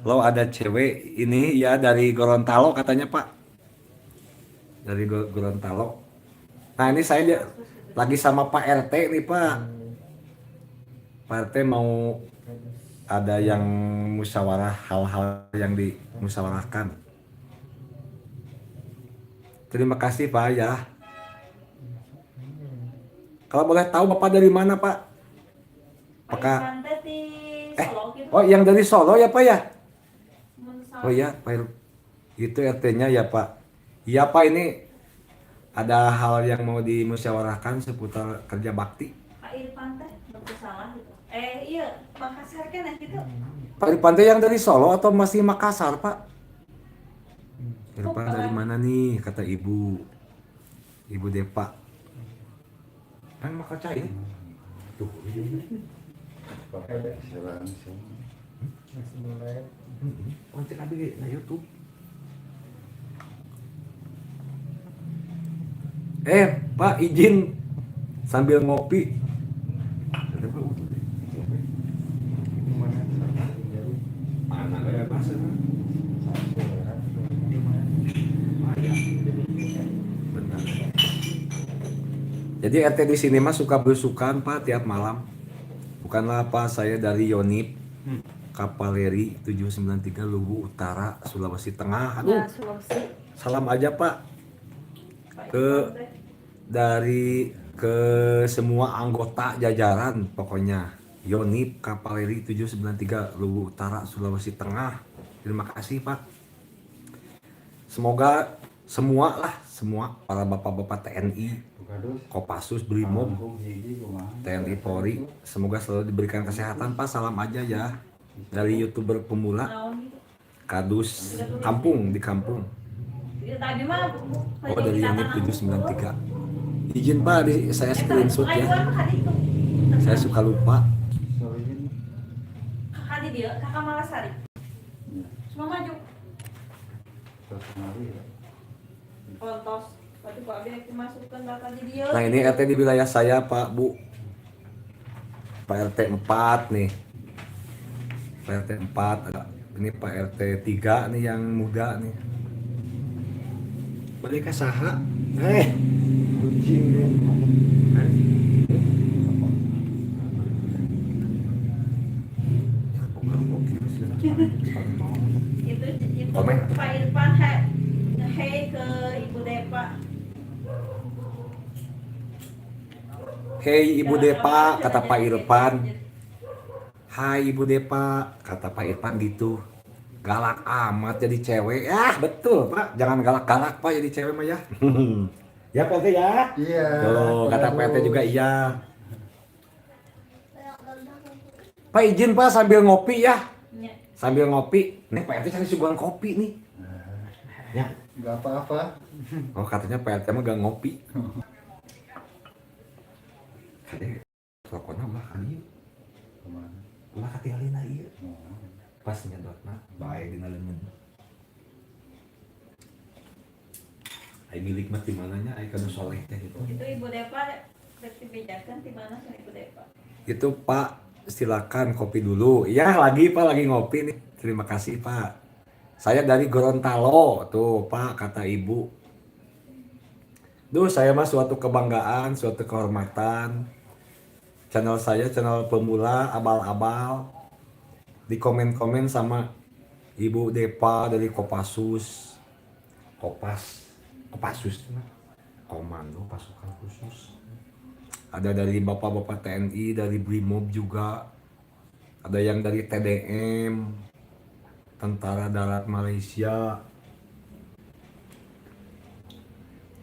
Lo ada cewek ini ya dari Gorontalo katanya Pak. Dari Gorontalo. Nah ini saya lagi sama Pak RT nih Pak. Pak RT mau ada yang musyawarah, hal-hal yang dimusyawarahkan. Terima kasih Pak ya. Kalau boleh tahu Bapak dari mana Pak? Apakah Pak Irfan teh di Solo gitu. Oh yang dari Solo ya Pak ya? Mun Oh iya Pak itu RT-nya ya Pak. Iya Pak, ini ada hal yang mau dimusyawarahkan seputar kerja bakti. Pak Irfan teh betul salah gitu. Iya, Makassar kan ya gitu. Pak Irfan teh yang dari Solo atau masih Makassar Pak? Irfan dari mana nih kata Ibu. Ibu Depa. Kan makan cai. Tuh, ini. Langsung. Langsung. Konten abi na YouTube. Pak izin sambil ngopi. Mana? Mana kayak bahasa? Di mana? Benar. Jadi RT di sini mah suka belusukan Pak tiap malam. Bukanlah Pak, saya dari Yonif Kavaleri 793 Luwu Utara, Sulawesi Tengah. Aduh, Nah, Sulawesi. salam aja Pak Pak ke Irfan teh. dari ke semua anggota jajaran pokoknya. Yonif Kavaleri 793 Luwu Utara, Sulawesi Tengah. Terima kasih Pak. Semoga semua lah, semua para bapak-bapak TNI, Kopassus, Brimob, TNI Polri, semoga selalu diberikan kesehatan Pak. Salam aja ya dari YouTuber pemula Naon gitu. Kadus kampung di kampung. Ya, tadi mah Oh dari Yonif 793. Izin Pak, saya screenshot ya. Saya suka lupa. Kakak di dia, kakak Malasari. Semua maju. Kontos. Berarti Pak Abi dimasukkan data di dia. Nah ini RT di wilayah saya Pak Bu. Pak RT 4 nih. Pak RT 4 ada. Ini Pak RT 3 nih yang muda nih. Balik ke saha? Kucing nih. Itu Komen. Pak Irfan hey, hey ke Ibu Depa. Hei Ibu Depa, kata Pak Irfan. Hai Ibu Depa, kata Pak Irfan gitu. Galak amat jadi cewek. Ah, betul Pak. Jangan galak-galak Pak jadi cewek mah ya. Ya Pak RT ya. Iya. Tuh, kata Pak RT juga iya. Pak izin Pak sambil ngopi ya. Nya. Sambil ngopi. Nih Pak RT cari suguhan kopi nih. Ya. Nggak apa-apa. Oh katanya Pak RT mah gak ngopi. Kade, rokoknya ulah kan ieu. Kemana? Ulah katingalina ieu. Pas nyedotna bae dina leungeun. Ai milik mah di mananya ai kanu soleh teh gitu. Itu Ibu Depa rek dibejakeun di mana sama Ibu Depa? Itu Pak, silakan kopi dulu. Ya lagi Pak, lagi ngopi nih. Terima kasih Pak. Saya dari Gorontalo tuh Pak, kata Ibu. Duh, saya mah suatu kebanggaan, suatu kehormatan. Channel saya channel pemula, abal-abal. Di komen-komen sama Ibu Depa dari Kopassus. Kopas, Kopassus Komando Pasukan Khusus. Ada dari bapak-bapak TNI, dari Brimob juga. Ada yang dari TDM, Tentara Darat Malaysia.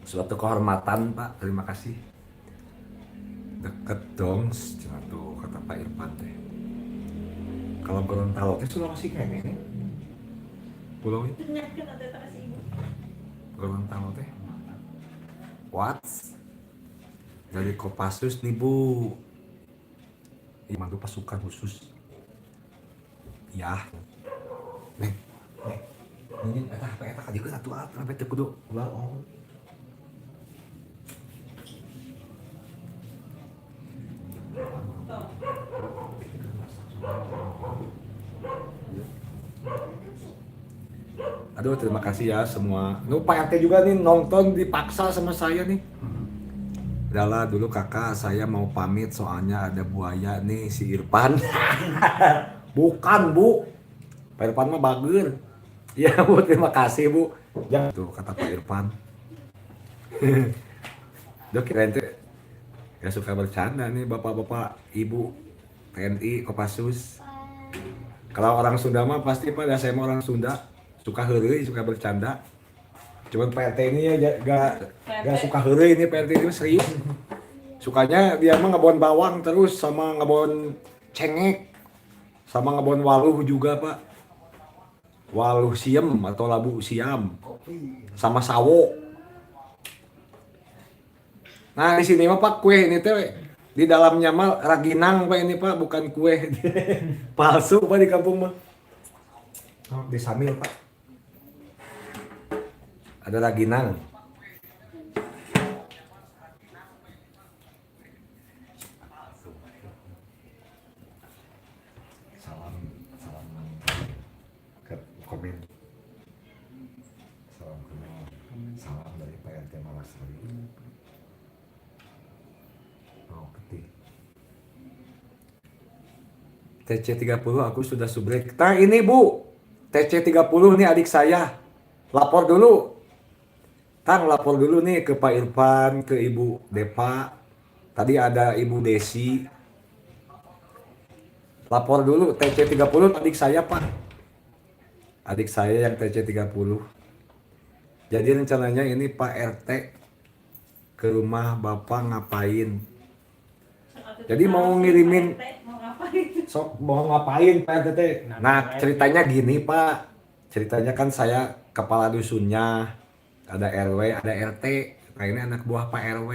Suatu kehormatan Pak, terima kasih. Deket dong, cenah tuh kata Pak Irfan teh. Kalau Gorontalo teh Sulawesi kayaknya nih. Pulau itu Dengarkeun atuh eta ka si Ibu. Gorontalo teh. What? Dari Kopassus nih Bu. Komando pasukan khusus. Ya. Neng, neng. Ini eta HP eta ka dieu atuh atuh HP teu kudu ulah oh. Tuh. Aduh, terima kasih ya semua. Nu Pak RT juga nih nonton dipaksa sama saya nih. Udahlah dulu kakak, saya mau pamit soalnya ada buaya nih si Irfan. Bukan Bu, Pak Irfan mah bager. Ya Bu, terima kasih Bu. Jangan tuh kata Pak Irfan. Duh kirain tuh gak suka bercanda nih bapak-bapak, ibu TNI, Kopassus. Kalau orang Sunda mah pasti Pak, ya saya mah orang Sunda suka heureuy, suka bercanda. Cuman Pak RT ini ya gak suka heureuy ini Pak RT ini serius. Sukanya dia mah ngebon bawang terus sama ngebon cengek. Sama ngebon waluh juga, Pak. Waluh siem atau labu siam. Kopi. Sama sawo. Nah, di sini mah Pak kue ini teh di dalamnya mah raginang Pak ini Pak, bukan kue. Palsu Pak di kampung mah. Oh, di Samil Pak. Ada raginang. Salam, salam ke komen. Salam kenal. Salam dari Pak RT Malasari. Oh, ketik. TC30 aku sudah subrek. Nah ini Bu, TC30 nih adik saya. Lapor dulu. Tang, lapor dulu nih ke Pak Irfan, ke Ibu Depa. Tadi ada Ibu Desi. Lapor dulu TC30 adik saya, Pak. Adik saya yang TC30. Jadi rencananya ini Pak RT ke rumah Bapak ngapain? Jadi mau ngirimin Mau ngapain? Sok mau ngapain Pak RT teh? Nah, ceritanya gini Pak. Ceritanya kan saya kepala dusunnya, ada RW, ada RT. Nah, ini anak buah Pak RW.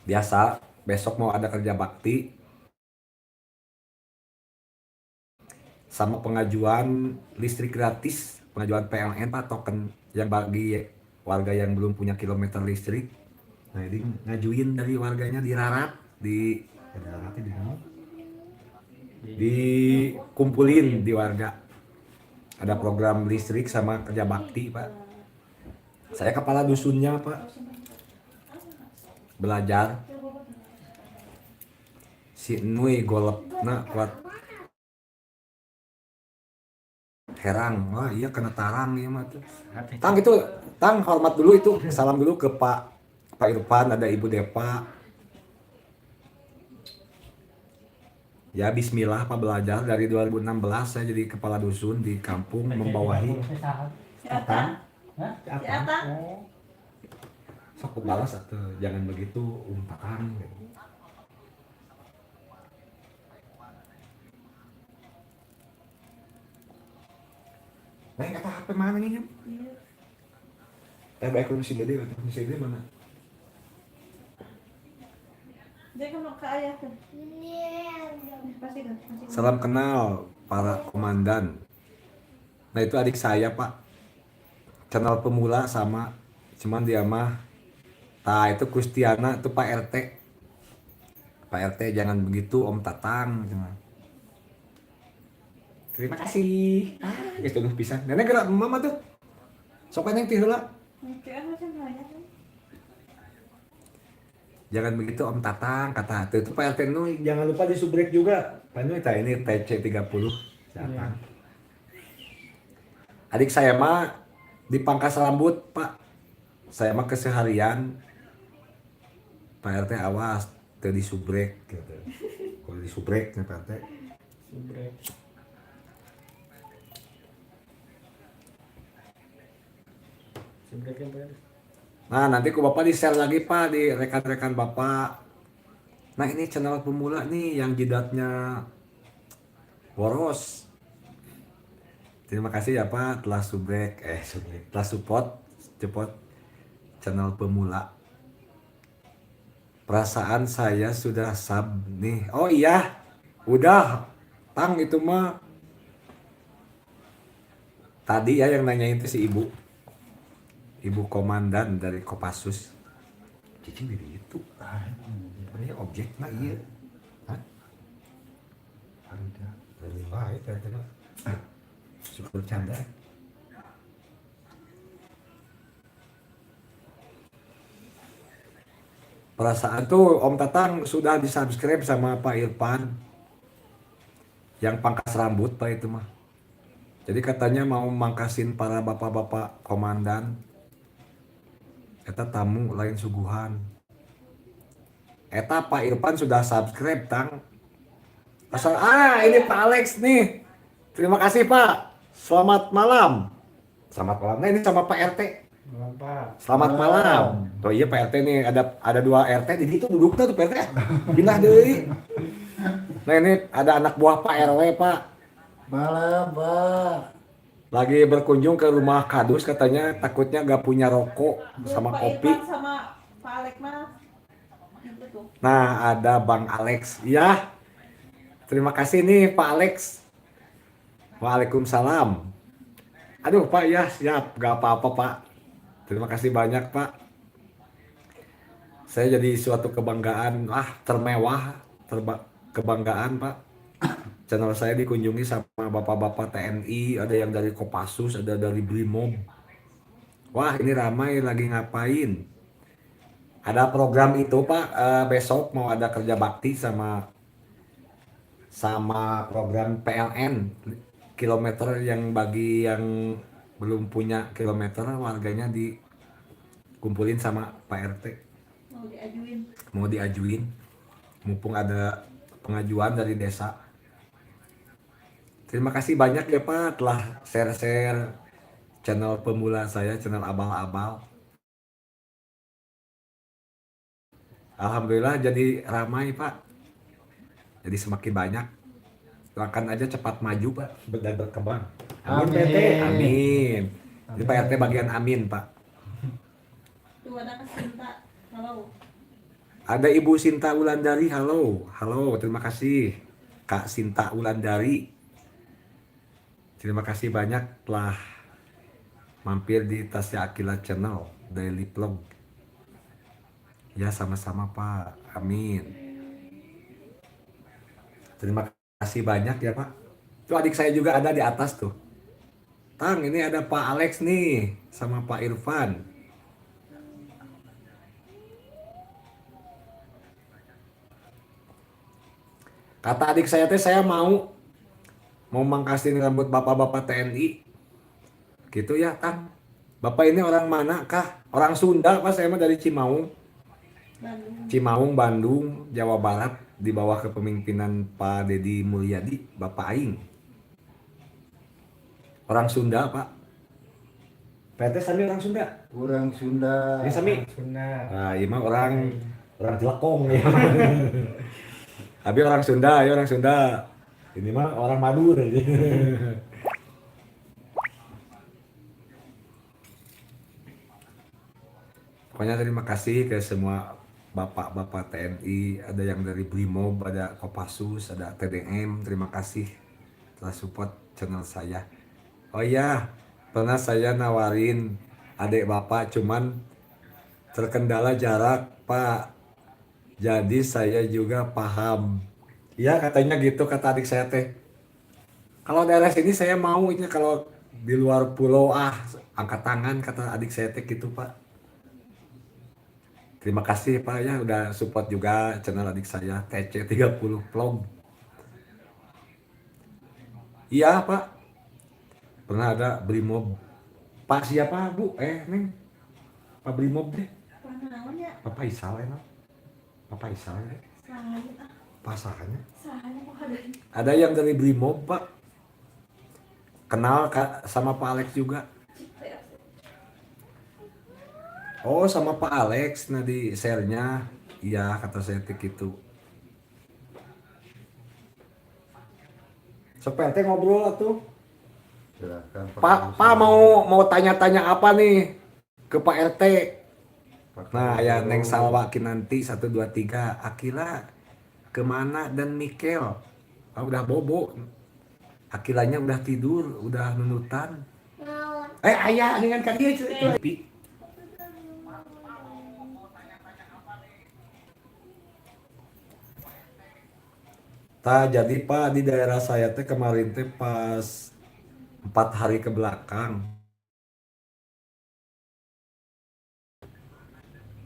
Biasa, besok mau ada kerja bakti sama pengajuan listrik gratis, pengajuan PLN Pak, token yang bagi warga yang belum punya kilometer listrik. Nah, ini ngajuin dari warganya di Rarat, di Rarat di mana? Dikumpulin di warga. Ada program listrik sama kerja bakti, Pak. Saya kepala dusunnya, Pak. Belajar. Si Nui golepna kuat herang. Wah, iya kena tarang ieu mah tuh. Tang itu, tang hormat dulu itu, salam dulu ke Pak Irfan, ada Ibu Depa. Ya bismillah Pak, belajar dari 2016 saya jadi kepala dusun di kampung membawahi. Si Atang. Hah? Si Atang. Oh. Sok balas atau jangan begitu Om Tatang gitu. Nah, kata HP mana nih? Iya. Baik si Dede, si Dede mana? Dia kan mau ke ayah kan. Ini Pasti kan. Pasti. Salam kenal para komandan. Nah itu adik saya Pak. Channel pemula sama, cuman dia mah. Nah itu Kustiana itu Pak RT. Pak RT jangan begitu Om Tatang. Cuman. Terima kasih. Ah, gitu tuh pisan. Nenek gerak mama tuh. Sok neng ti heula. Oke, ah, macam banyak. Jangan begitu Om Tatang kata itu Pak RT Nui, jangan lupa di subrek juga. Pak Nui tah ini TC 30. Siapa? Adik saya mah dipangkas rambut, Pak. Saya mah keseharian Pak RT awas teu disubrek gitu. Kalau disubrek nih Pak RT. Subrek. Subrek yang Pak. Nah, nanti ku Bapak di-share lagi Pak di rekan-rekan Bapak. Nah, ini channel pemula nih yang jidatnya boros. Terima kasih ya Pak telah subrek, telah support channel pemula. Perasaan saya sudah sub nih. Oh iya, udah. Tang itu mah. Tadi ya yang nanyain itu si ibu. Ibu komandan dari Kopassus. Cicing di itu. Ini objek nah iya. Hah? Udah. Wah, itu itu. Suka bercanda. Perasaan tuh Om Tatang sudah di-subscribe sama Pak Irfan. Yang pangkas rambut Pak itu mah. Jadi katanya mau mangkasin para bapak-bapak komandan. Eta tamu lain suguhan. Eta Pak Irfan sudah subscribe Tang. Asal ini Pak Alex nih. Terima kasih Pak. Selamat malam. Selamat malam. Nah ini sama Pak RT. Malam Pak. Selamat malam. Oh iya Pak RT nih ada dua RT di situ duduknya tuh Pak RT. Pindah deui. Nah ini ada anak buah Pak RW Pak. Malam Pak. Lagi berkunjung ke rumah Kadus katanya takutnya gak punya rokok sama Pak kopi. Irfan sama Pak Alex mah. Itu tuh. Nah ada Bang Alex. Ya. Terima kasih nih Pak Alex. Waalaikumsalam. Aduh Pak ya siap gak apa-apa Pak. Terima kasih banyak Pak. Saya jadi suatu kebanggaan, termewah, kebanggaan Pak. Channel saya dikunjungi sama bapak-bapak TNI, ada yang dari Kopassus, ada dari Brimob. Wah ini ramai lagi ngapain? Ada program itu Pak, besok mau ada kerja bakti sama program PLN kilometer yang bagi yang belum punya kilometer warganya dikumpulin sama Pak RT. Mau diajuin. Mau diajuin. Mumpung ada pengajuan dari desa. Terima kasih banyak ya Pak telah share-share channel pemula saya, channel abal-abal. Alhamdulillah jadi ramai Pak. Jadi semakin banyak. Doakan aja cepat maju Pak dan berkembang. Amin, Amin. PT. Amin. Jadi Pak RT bagian amin Pak. Tuh ada Sinta. Halo. Ada Ibu Sinta Wulandari, halo. Halo, terima kasih Kak Sinta Wulandari. Terima kasih banyak telah mampir di Tasya Aqilla Channel Daily Vlog. Ya sama-sama Pak, amin. Terima kasih banyak ya Pak. Itu adik saya juga ada di atas tuh. Tang, ini ada Pak Alex nih sama Pak Irfan. Kata adik saya teh saya mau mangkasin rambut bapak-bapak TNI. Gitu ya, Tang. Bapak ini orang mana kah? Orang Sunda, Pak. Saya mah dari Cimaung. Bandung. Cimaung, Bandung, Jawa Barat. Di bawah kepemimpinan Pak Deddy Mulyadi, Bapak Aing. Orang Sunda, Pak. PT sami orang Sunda. Orang Sunda. Ini sami. Sunda. Nah, iya mah orang orang Jelekong ya. Abi orang Sunda, ya orang Sunda. Ini mah orang Madura. Pokoknya terima kasih ke semua bapak-bapak TNI, ada yang dari Brimob, ada Kopassus, ada TDM. Terima kasih telah support channel saya. Oh iya, pernah saya nawarin adik bapak, cuman terkendala jarak, Pak. Jadi saya juga paham. Iya katanya gitu kata adik saya teh. Kalau daerah sini saya mau ini, kalau di luar pulau ah angkat tangan kata adik saya teh gitu, Pak. Terima kasih Pak ya udah support juga channel adik saya TC30 Vlog. Iya Pak. Pernah ada Brimob. Pak siapa Bu? Neng. Pak Brimob deh. Pak naon ya? Pak Faisal enak. Pak Faisal ya. Sahanya ah. Pasangannya. Sahanya kok ada. Ada yang dari Brimob Pak. Kenal Kak sama Pak Alex juga. Oh sama Pak Alex, nah di share-nya, iya kata saya gitu. Seperti ngobrol atuh. Silakan, Pak, Pak mau mau tanya-tanya apa nih ke Pak RT? Pak Nah ya Neng Salwa Kinanti 1 2 3 Akila kemana dan Mikel? Ah, udah bobo. Akilanya udah tidur, udah nunutan. Ayah dengan kaki itu. Tah, jadi Pak di daerah saya teh kemarin teh pas 4 hari ke belakang.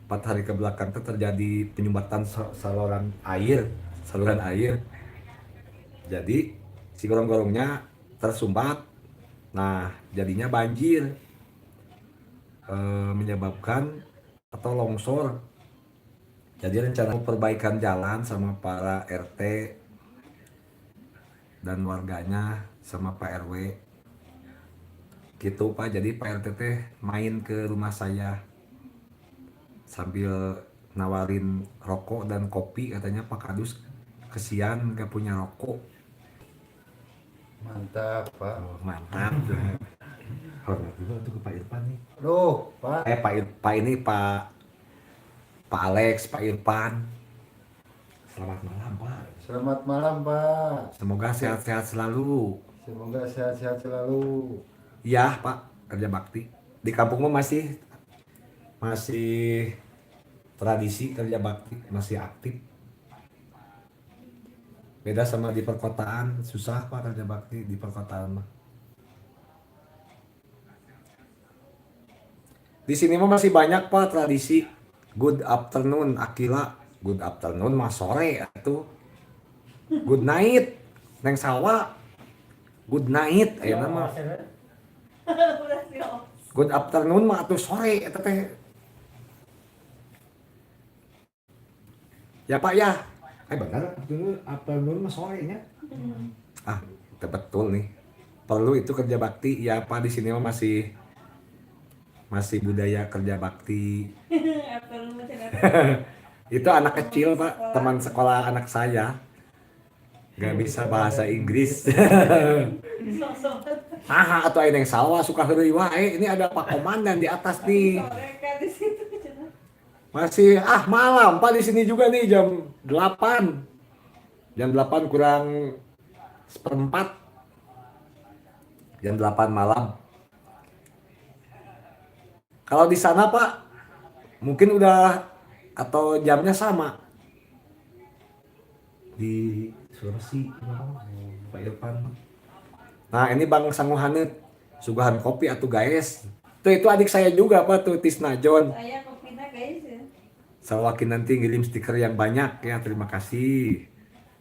4 hari ke belakang teh terjadi penyumbatan saluran air, saluran air. Jadi si gorong-gorongnya tersumbat. Nah, jadinya banjir. Menyebabkan atau longsor. Jadi rencana perbaikan jalan sama para RT dan warganya sama Pak RW gitu Pak. Jadi Pak RT teh main ke rumah saya sambil nawarin rokok dan kopi, katanya Pak Kadus kesian gak punya rokok. Mantap Pak. Oh, mantap. Hormat juga tuh ke Pak Irfan nih. Loh Pak. Pak Pak ini Pak, Pak Alex, Pak Irfan. Selamat malam Pak. Selamat malam Pak. Semoga sehat-sehat selalu. Semoga sehat-sehat selalu. Iya Pak, kerja bakti. Di kampung mah masih tradisi kerja bakti, masih aktif. Beda sama di perkotaan, susah Pak kerja bakti di perkotaan mah. Di sini mah masih banyak Pak tradisi. Good afternoon Akila, good afternoon mah sore atuh. Good night Neng Salwa. Good night ayeuna mah. Good afternoon mah atuh sore eta teh. Ya Pak ya. Benar afternoon mah sore nya. Ah, itu betul nih. Perlu itu kerja bakti ya Pak, di sini mah masih budaya kerja bakti. Itu anak kecil Pak, teman sekolah anak saya. Gak bisa bahasa Inggris. Ah, atau ada yang sawah suka heureuy wae. Ini ada Pak Komandan di atas nih. Masih malam Pak di sini juga nih jam 8. Jam 8 kurang seperempat. Jam 8 malam. Kalau di sana Pak, mungkin udah atau jamnya sama. Di Sulawesi, Pak Irfan. Nah ini Bang Sanguhanet, suguhan kopi atau guys. Tuh itu adik saya juga Pak tuh Tisna John. Saya kopinya guys ya. Salwaki nanti ngirim stiker yang banyak ya, terima kasih.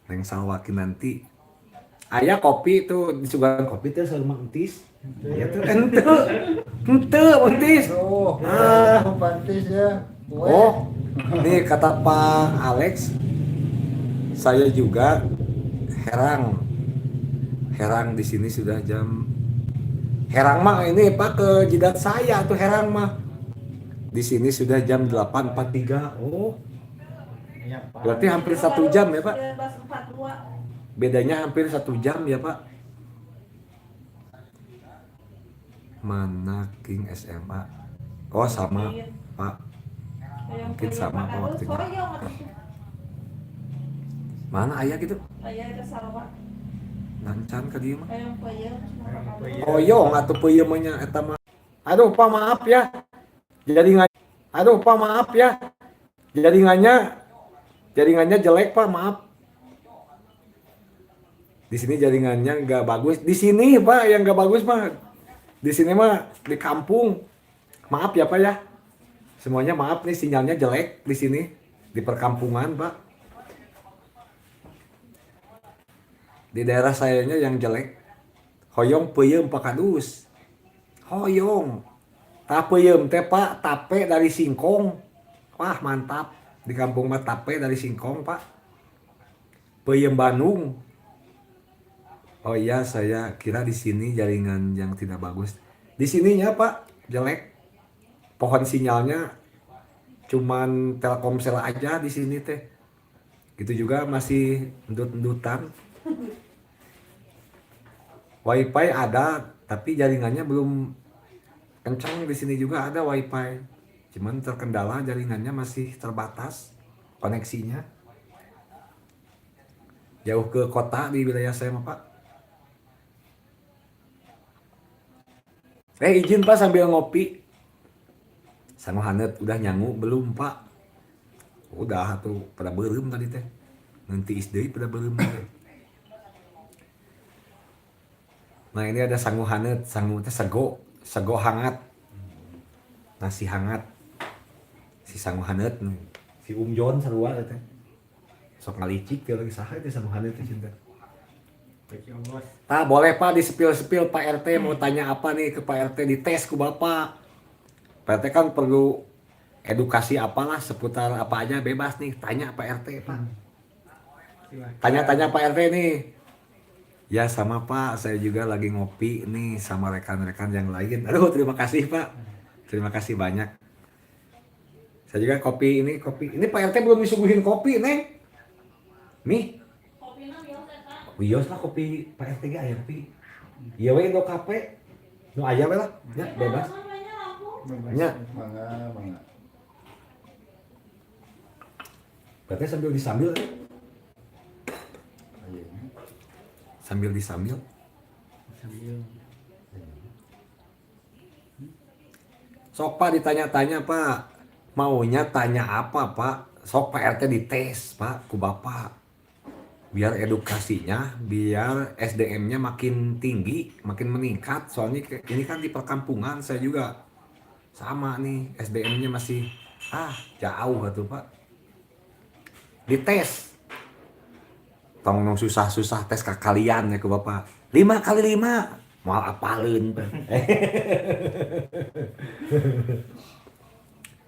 Neng Salwaki nanti. Ayah kopi tuh disuguhan kopi tuh sama Entis. Ya tuh ente. Ente Entis. Oh, Ah. pantis ya. Oh, nih kata Pak Alex, Saya juga herang. Herang di sini sudah jam. Herang mah ini Pak ke jidat saya tuh herang mah. Di sini sudah jam 8.43. Oh, Iya, Pak. berarti hampir 1 jam ya Pak? 19.42. Bedanya hampir 1 jam ya Pak. Mana King SMA? Oh sama Pak. Mungkin sama Pak waktunya. Mana ayah gitu? Ayah ke sawah. Nancan ke dia mah. Hayang peuyeum. Hoyong atau peuyeum mah nya eta mah. Aduh Pak maaf ya. Jaringan. Aduh Pak maaf ya. Jaringannya jelek Pak, maaf. Di sini jaringannya nggak bagus. Di sini Pak yang nggak bagus mah. Di sini mah di kampung. Maaf ya Pak ya. Semuanya maaf nih, sinyalnya jelek di sini di perkampungan Pak. Di daerah sayanya yang jelek. Hoyong peuyeum Pak Kadus. Hoyong. Tah peuyeum teh Pak, tape dari singkong. Wah, mantap. Di kampung mah tape dari singkong, Pak. Peuyeum Bandung. Oh iya, saya kira di sini jaringan yang tidak bagus. Di sininya Pak, jelek. Pohon sinyalnya cuman Telkomsel aja di sini teh. Gitu juga masih endut-endutan. Wifi ada, tapi jaringannya belum kencang. Di sini juga ada wifi, cuman terkendala jaringannya masih terbatas koneksinya. Jauh ke kota di wilayah saya mah Pak. Izin Pak sambil ngopi. Sangu hanet udah nyangu belum Pak? Udah tuh pada beureum tadi teh. Nanti is deui pada beureum teh. Nah ini ada sangu hanet, sangu teh sego, sego hangat, nasi hangat, si sangu hanet nih, si Um Jon sarua teh, sok ngalicik dia lagi saha teh sangu hanet teh cinta. Tah boleh Pak di sepil-sepil Pak RT mau tanya apa nih ke Pak RT, dites ku Bapak. Pak RT kan perlu edukasi apalah seputar apa aja bebas nih, tanya Pak RT Pak. Tanya-tanya Pak RT nih. Ya sama Pak, saya juga lagi ngopi nih sama rekan-rekan yang lain. Aduh terima kasih Pak, terima kasih banyak. Saya juga kopi ini, kopi. Ini Pak RT belum disuguhin kopi, Neng. Nih. Wios lah kopi Pak RT ge aya kopi. Ieu we Indo Cafe. Nu aya we lah, ya bebas. Nya. Mangga, mangga. Berarti sambil disambil. Sambil disambil. Sambil. Sok Pak ditanya-tanya Pak. Maunya tanya apa Pak? Sok Pak RT dites Pak ku Bapak. Biar edukasinya, biar SDM-nya makin tinggi, makin meningkat. Soalnya ini kan di perkampungan saya juga sama nih, SDM-nya masih jauh atuh Pak. Dites. Tong nong susah-susah tes ke kalian ya ke Bapak. 5 kali 5. Moal apaleun Pak.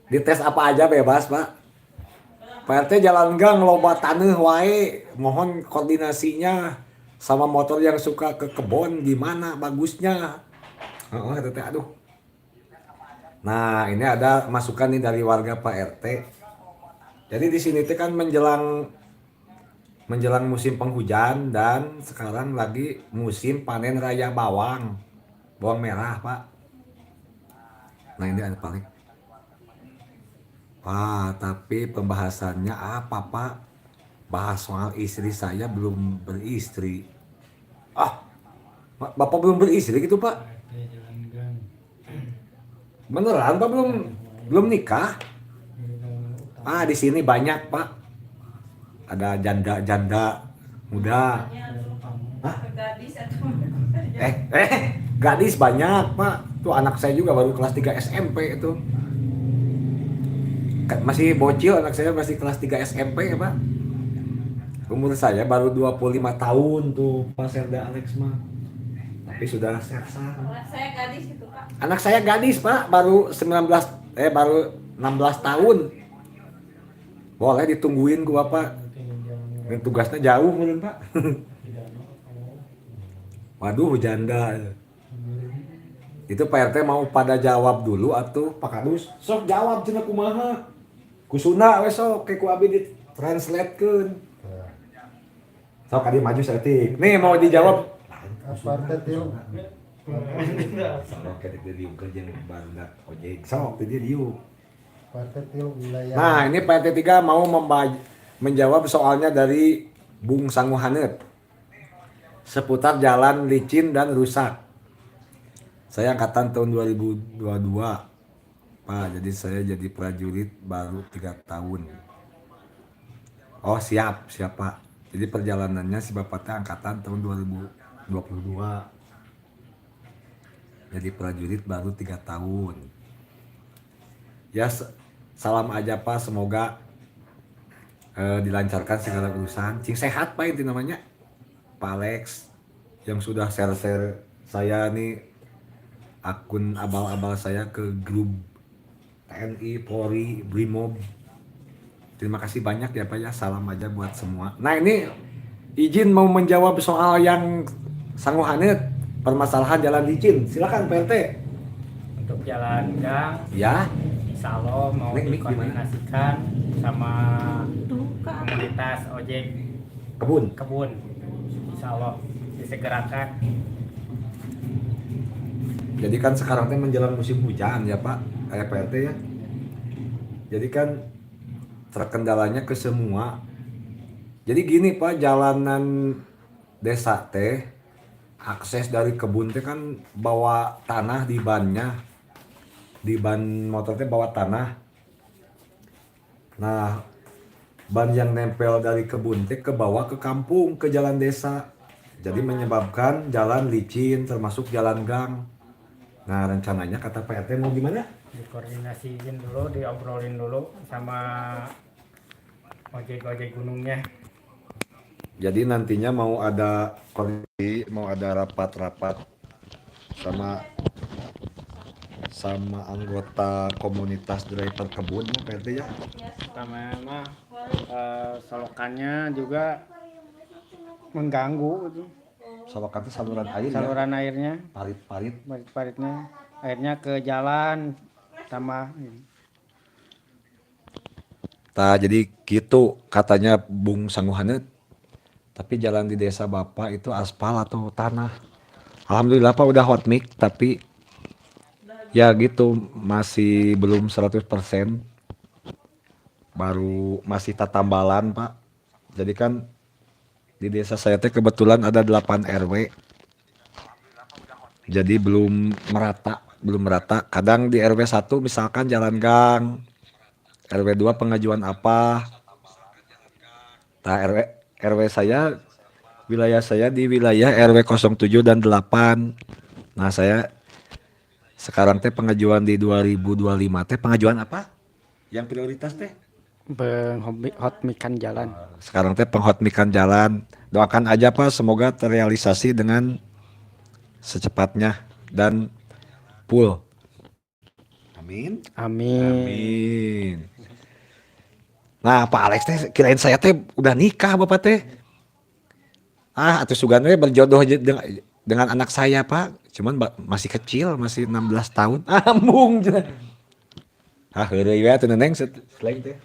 Dites apa aja bebas Pak. Pak RT jalan gang loba taneuh wae, mohon koordinasinya sama motor yang suka ke kebon gimana bagusnya. Heeh, eta teh aduh. Nah, ini ada masukan nih dari warga Pak RT. Jadi di sini teh kan menjelang musim penghujan dan sekarang lagi musim panen raya bawang. Bawang merah, Pak. Nah, ini ada paling. Pak, tapi pembahasannya apa, Pak? Bahas soal istri saya belum beristri. Ah, Bapak belum beristri gitu, Pak? Beneran, Pak, belum nikah? Ah, di sini banyak, Pak. Ada janda-janda muda. Hah? Gadis banyak, Pak. Tuh anak saya juga baru kelas 3 SMP itu. Masih bocil anak saya, masih kelas 3 SMP ya, Pak. Umur saya baru 25 tahun tuh Pak Serda Alex mah. Tapi sudah sersan. Anak saya gadis itu, Pak. Anak saya gadis, Pak, baru baru 16 tahun. Boleh ditungguin ku Bapak. Ini tugasnya jauh meureun, Pak. Waduh, janda. Itu Pak RT mau pada jawab dulu atau Pak Kadus? Sok jawab cenah, kumaha? Ku Sunda we sok, ke ku abi di translate-keun. Sok adi maju saeutik. Nih mau dijawab. Apa tilu? Oke, di diuk jeung barudak ojek. Sok di diuk. Partai tilu wilayah. Nah, ini Pak RT 3 mau menjawab soalnya dari Bung Sanguhanet seputar jalan licin dan rusak. Saya angkatan tahun 2022. Pak, jadi saya jadi prajurit baru 3 tahun. Oh, siap, siap, Pak. Jadi perjalanannya si Bapak teh angkatan tahun 2022. Jadi prajurit baru 3 tahun. Ya, salam aja, Pak, semoga dilancarkan segala urusan. Cing sehat, Pak, itu namanya. Pak Alex yang sudah share-share saya nih akun abal-abal saya ke grup TNI, Polri, Brimob. Terima kasih banyak ya, Pak, ya. Salam aja buat semua. Nah, ini izin mau menjawab soal yang Sanguhanet, permasalahan jalan licin. Silakan, Pak RT. Untuk jalan gang, Ya. insya Allah mau Nih, nih, gimana? dikoordinasikan sama Tuh kan. Komunitas ojek Kebun. Kebun. Insya Allah disegerakan. Jadi kan sekarang teh menjelang musim hujan ya, Pak, kayak Pak RT ya. Jadi kan terkendalanya ke semua. Jadi gini, Pak, jalanan desa teh akses dari kebun teh kan bawa tanah di bannya. Di ban motor teh bawa tanah. Nah, ban yang nempel dari kebun teh ke bawah ke kampung, ke jalan desa. Jadi menyebabkan jalan licin termasuk jalan gang. Nah, rencananya kata Pak RT mau gimana? Dikoordinasiin dulu, diobrolin dulu sama ojek-ojek gunungnya. Jadi nantinya mau ada koordinasi, mau ada rapat-rapat sama sama anggota komunitas driver kebun ya, Pak RT ya. Pertama mah solokannya juga mengganggu gitu. Solokan itu saluran air ya. Saluran airnya, Parit-parit. Parit-paritnya, airnya ke jalan sama Nah, jadi gitu katanya Bung Sanguhanet. Tapi jalan di desa Bapak itu aspal atau tanah? Alhamdulillah, Pak, udah hot mix, tapi ya gitu masih belum 100%. Baru masih tatambalan, Pak. Jadi kan di desa saya teh kebetulan ada 8 RW. Jadi belum merata, belum merata. Kadang di RW 1 misalkan jalan gang, RW 2 pengajuan apa. Nah, RW RW saya, wilayah saya di wilayah RW 07 dan 8. Nah, saya sekarang teh pengajuan di 2025 teh pengajuan apa? Yang prioritas teh? Penghotmixan jalan. Sekarang teh penghotmixan jalan. Doakan aja, Pak, semoga terrealisasi dengan secepatnya dan full. Amin. Amin. Amin. Nah, Pak Alex teh kirain saya teh udah nikah Bapak teh. Ah, atau sugan we berjodoh dengan anak saya, Pak. Cuman masih kecil, masih 16 tahun. Ambung cenah. Ah, heureuy we atuh Neneng selain teh.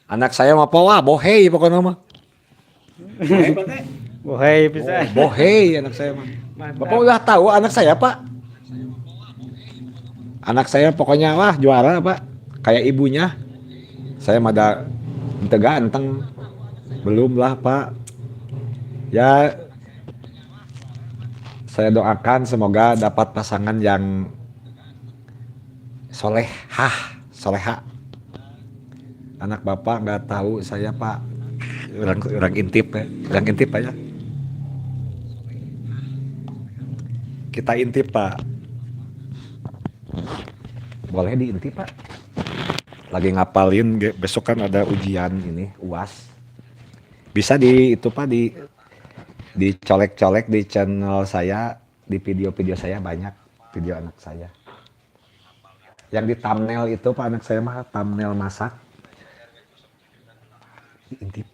Anak saya mah poa, bohei pokoknya mah. Bohei, Pak teh. Bohei bisa. Oh, bohei anak saya mah. Mantap. Bapak udah tahu anak saya, Pak? Anak saya pokoknya wah juara, Pak. Kayak ibunya. Saya mah da henteu ganteng. Belum lah, Pak. Ya, saya doakan semoga dapat pasangan yang solehah, soleha. Anak Bapak nggak tahu saya, Pak. Orang orang intip ya, orang intip aja. Kita intip, Pak. Boleh diintip, Pak. Lagi ngapalin, besok kan ada ujian ini, UAS. Bisa di itu, Pak, di dicolek-colek di channel saya, di video-video saya banyak video anak saya. Yang di thumbnail itu, Pak, anak saya mah thumbnail masak. Diintip.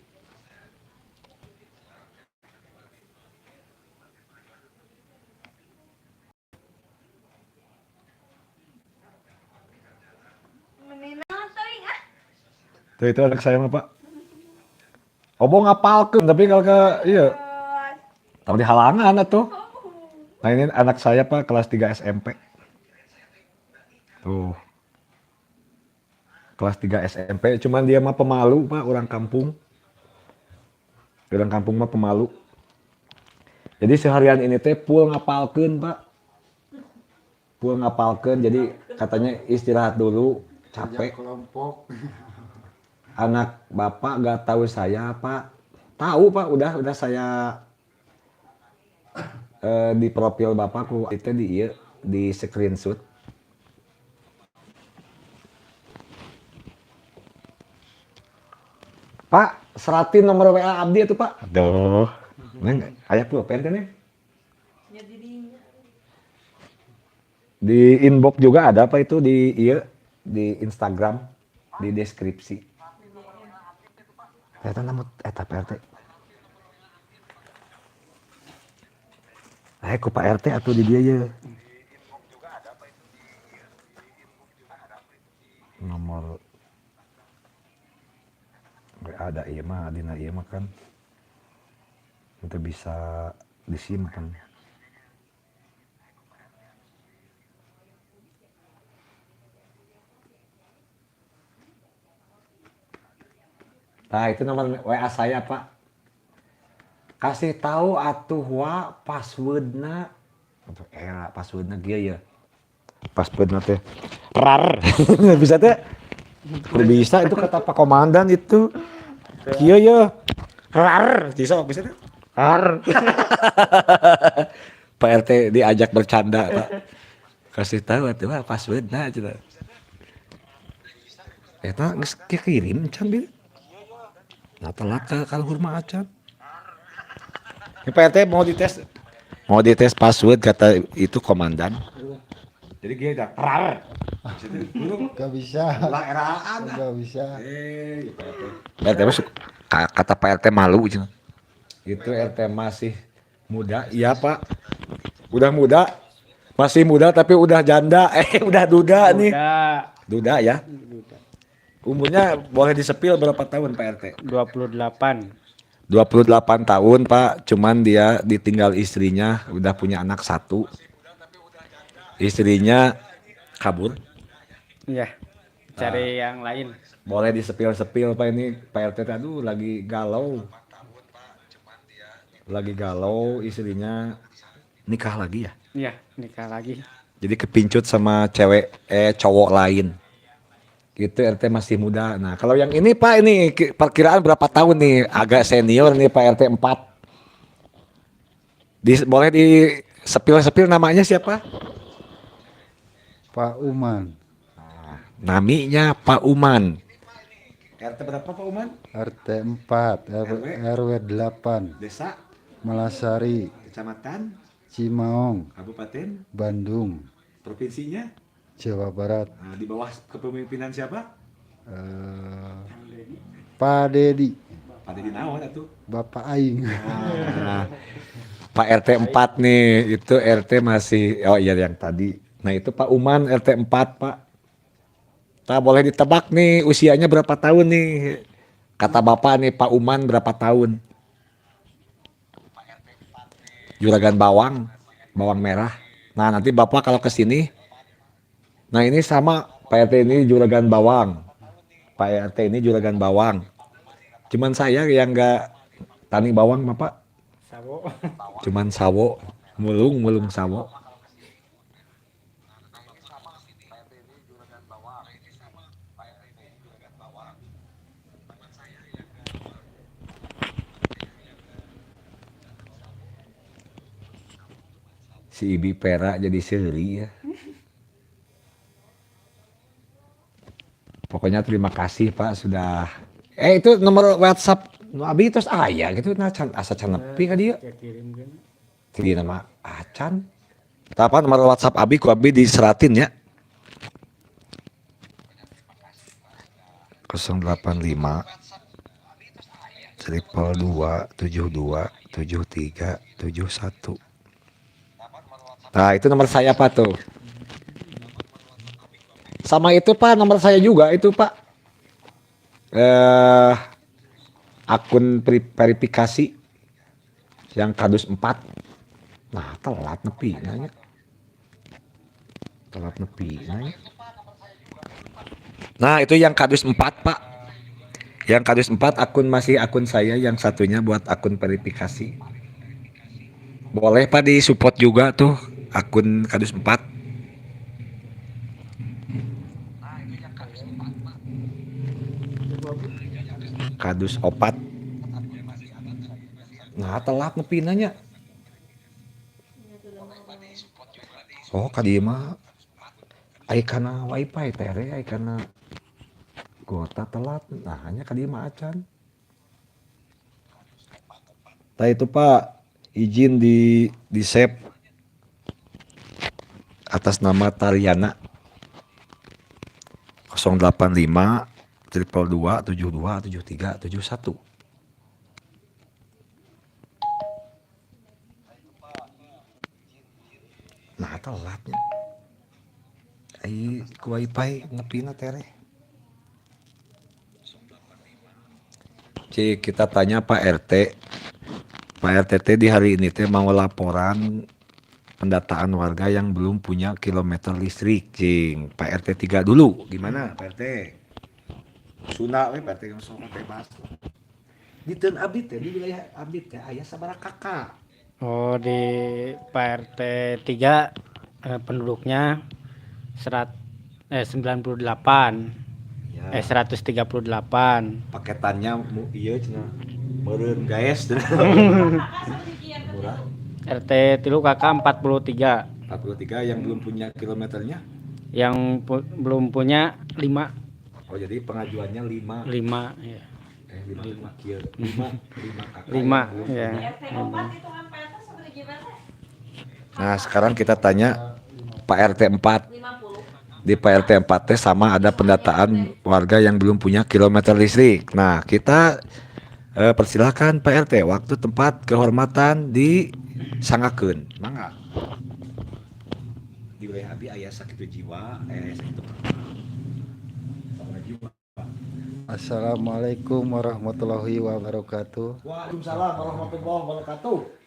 Tuh itu anak saya mah, Pak. Obong ngapalkeun tapi kalau ke iya. Tapi di halangan atuh. Nah ini anak saya, Pak, kelas 3 SMP. Tuh. Kelas 3 SMP, cuman dia mah pemalu, Pak, orang kampung. Orang kampung mah pemalu. Jadi seharian ini teh full ngapalkeun, Pak. Full ngapalkeun, jadi katanya istirahat dulu, capek. Kerja kelompok. Anak bapak gak tahu saya, Pak. Tahu, Pak, udah saya di profil bapakku itu di ieu, di screenshot. Pak, seratin nomor WA abdi itu, Pak. Aduh. Neng, aya pulpen teh, Neng? Di inbox juga ada, Pak, itu di ieu, di Instagram, di deskripsi. Eta namun eta Pak RT. Ku Pak RT atuh di dia ye. Nomor WA ada ieu mah, dina ieu mah kan itu bisa disimpan. Nah, itu nomor WA saya, Pak. Kasih tahu atuh wa passwordna. Atuh era passwordna kieu ya. Passwordna teh rar. Bisa teh? Kudu bisa itu kata Pak Komandan itu. Kieu ya. Rar, bisa bisa teh. Rar. Pak RT diajak bercanda, Pak. Kasih tahu atuh wa passwordna cenah. Eta geus kirim can bil. Nah, telat ke kalau hurma acan. Ini Pak RT mau dites. Mau dites password kata itu komandan. Jadi gini dah, rar. Gak bisa. Lah eraan. Gak bisa. Pak RT. Pak RT masuk kata Pak RT malu cenah. Itu RT masih muda, iya Pak. Udah muda. Masih muda tapi udah janda, udah duda nih. Udah Duda ya. Umurnya boleh disepil berapa tahun Pak RT? 28. 28 tahun Pak, cuman dia ditinggal istrinya, udah punya anak satu. Istrinya kabur. Iya. Cari yang lain. Boleh disepil-sepil Pak ini, Pak RT aduh lagi galau. Lagi galau, istrinya nikah lagi ya. Iya, nikah lagi. Jadi kepincut sama cewek cowok lain. Gitu RT masih muda. Nah, kalau yang ini Pak ini perkiraan berapa tahun nih? Agak senior nih Pak RT 4. Boleh di sepil-sepil namanya siapa? Pak Uman. Nah, naminya Pak Uman. RT berapa Pak Uman? RT 4, RW 8. Desa Malasari. Kecamatan Cimaung. Kabupaten Bandung. Provinsinya? Jawa Barat. Nah, di bawah kepemimpinan siapa? Pak Dedi. Pak Dedi naon atuh? Bapak aing. Nah, Pak RT 4 nih, itu RT masih, oh iya yang tadi. Nah itu Pak Uman RT 4 Pak. Tak boleh ditebak nih usianya berapa tahun nih. Kata Bapak nih Pak Uman berapa tahun? Juragan bawang, bawang merah. Nah nanti Bapak kalau ke sini, nah ini sama Pak RT ini juragan bawang. Pak RT ini juragan bawang. Cuman saya yang nggak tani bawang Bapak. Sawo. Cuman sawo, mulung-mulung sawo. Si Ibi Pera jadi seri ya. Pokoknya terima kasih Pak sudah. Itu nomor WhatsApp Abi terus aya gitu nah can, asa can nepi ka dieu. Ya kirim kan. Jadi nama Acan. Apa nomor WhatsApp Abi ku Abi diseratin ya. 085. 222 72 73 71. Nah, itu nomor saya Pak tuh. Sama itu Pak, nomor saya juga itu Pak. Akun verifikasi yang kadus 4. Nah, telat nepi nanya. Telat nepi nanya. Nah, itu yang kadus 4, Pak. Yang kadus 4 akun masih akun saya, yang satunya buat akun verifikasi. Boleh Pak di support juga tuh akun kadus 4. Kadus 4. Nah, telat nepi nanya. Oh, kadi mah ai kana wifi tere, ai kana kuota telat. Nah, hanya kadi mah acan. Nah, itu Pak, izin di save atas nama Tariana 085 222 72 73 71. Nah, telatnya. Ai ku wifi nepina tereh. Cik, kita tanya Pak RT. Pak RT teh di hari ini teh mau laporan pendataan warga yang belum punya kilometer listrik, cing. Pak RT 3 dulu. Gimana, Pak RT? Sunda we Pak RT yang sok bebas. Di teun abdi teh di wilayah abdi teh aya sabaraha kakak? Oh, di Pak RT 3 penduduknya 98. Ya. 138. Paketannya ieu cenah. Meureun guys. Murah. RT 3 KK 43. 43 yang belum punya kilometernya? Yang belum punya 5. Oh, jadi pengajuannya 5. 5, ya. 5, 5 kieu. 5, 5 KK. 5, ya. RT 4 itu kan Pak RT sebenarnya gimana? Nah, sekarang kita tanya Pak RT 4. 50. Di Pak RT 4 teh sama ada pendataan warga yang belum punya kilometer listrik. Nah, kita persilahkan Pak RT waktu tempat kehormatan di Sangakeun. Mangga. Di wilayah abdi aya sakitu jiwa, aya sakitu jiwa. Assalamualaikum warahmatullahi wabarakatuh. Waalaikumsalam warahmatullahi wabarakatuh.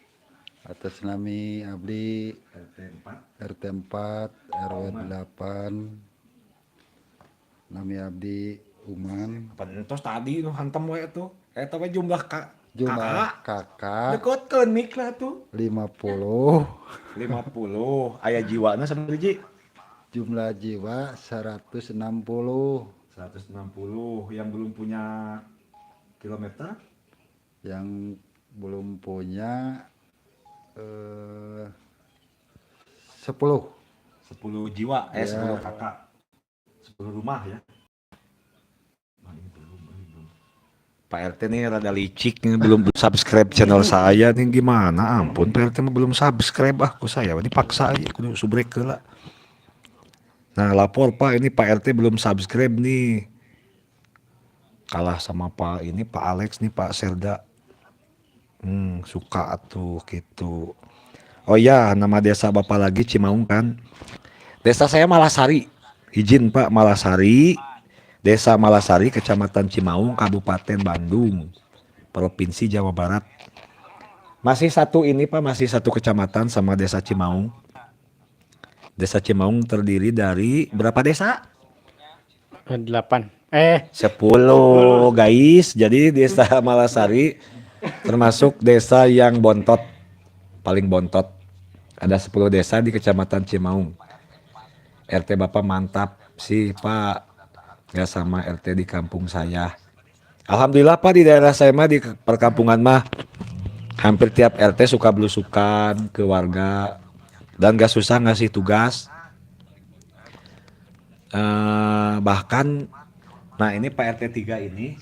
Atas nami abdi RT 4 RT 4 RW 8. Nami abdi Uman. Pantos tadi nu hantem we tuh. Eta we jumlah Jumlah kakak Dekotkeun mik lah tuh. 50. 50. Aya jiwana sabaraha? Jumlah jiwa 160. 160 yang belum punya kilometer? Yang belum punya 10. 10 jiwa, Ya. 10 kakak. 10 rumah ya. Nah, ini belum, ini belum. Pak RT nih rada licik nih, belum subscribe channel saya nih gimana? Ampun, Pak RT mah belum subscribe ah, ku saya dipaksa aja kudu subrek heula. Nah, lapor Pak, ini Pak RT belum subscribe nih. Kalah sama Pak ini Pak Alex nih, Pak Serda. Suka atuh gitu. Oh iya, nama desa Bapak lagi Cimaung kan? Desa saya Malasari. Izin Pak, Malasari. Desa Malasari, Kecamatan Cimaung, Kabupaten Bandung, Provinsi Jawa Barat. Masih satu ini Pak, masih satu kecamatan sama Desa Cimaung. Desa Cimaung terdiri dari berapa desa? 8. 10 guys. Jadi Desa Malasari termasuk desa yang bontot, paling bontot. Ada 10 desa di Kecamatan Cimaung. RT Bapak mantap sih Pak. Gak sama RT di kampung saya. Alhamdulillah Pak, di daerah saya mah di perkampungan mah hampir tiap RT suka belusukan ke warga dan gak susah ngasih tugas. Bahkan nah ini Pak RT 3 ini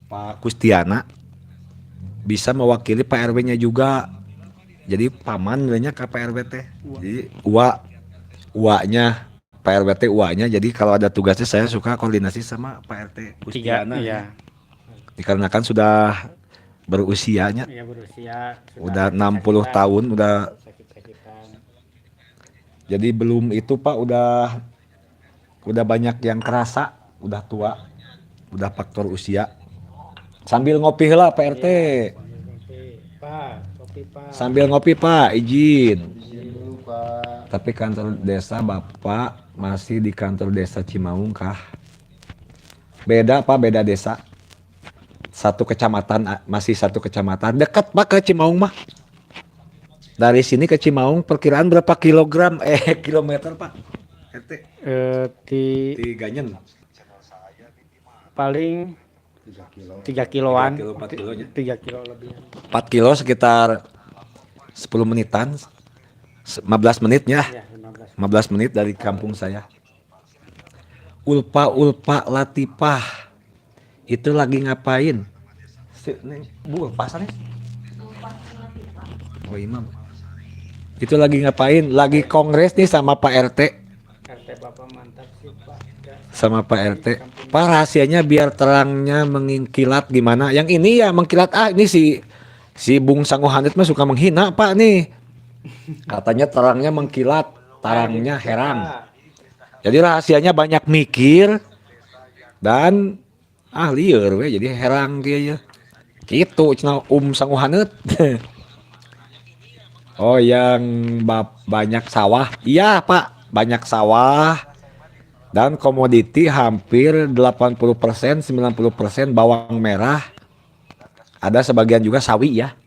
Pak Kustiana bisa mewakili Pak RW-nya juga. Jadi paman nya ke Pak RW teh. Jadi uaknya Pak RW teh uaknya. Jadi kalau ada tugasnya saya suka koordinasi sama Pak RT 3, Kustiana. iya. Dikarenakan sudah Berusianya Ya berusia udah 60 tahun udah. Sakit-sakitan. Jadi belum itu, Pak, udah banyak yang kerasa, udah tua, udah faktor usia. Sambil ngopi lah, Pak RT. Sambil ngopi. Pak, kopi, Pak. Sambil ngopi, Pak, izin. Izin dulu, Pak. Tapi kantor desa Bapak masih di kantor desa Cimaung kah? Beda, Pak, beda desa. Satu kecamatan, masih satu kecamatan. Dekat, Pak, ke Cimaung mah. Dari sini ke Cimaung perkiraan berapa kilogram? Kilometer, Pak? RT. Di Di Ganyen. Paling 3 kilo. 3 kiloan. 3 kilo, 4 kilonya. 3 kilo lebih. 4 kilo sekitar 10 menitan. 15 menitnya. Ya, 15. 15 menit dari kampung saya. Ulpa Ulpa Latifah. Itu lagi ngapain? Si, Neng, Bu, pasarnya? Oh, Imam. Itu lagi ngapain? Lagi kongres nih sama Pak RT. RT Bapak mantap sih, Pak. Enggak. Sama Pak RT. Pak, rahasianya biar terangnya mengkilat gimana? Yang ini ya mengkilat. Ah, ini si si Bung Sanguhanet mah suka menghina, Pak, nih. Katanya terangnya mengkilat, tarangnya herang. Jadi rahasianya banyak mikir dan ah lieur we jadi herang kieu ya. Gitu cenah Sanguhanet. Oh, yang banyak sawah. Iya, Pak, banyak sawah. Dan komoditi hampir 80%, 90% bawang merah. Ada sebagian juga sawi ya.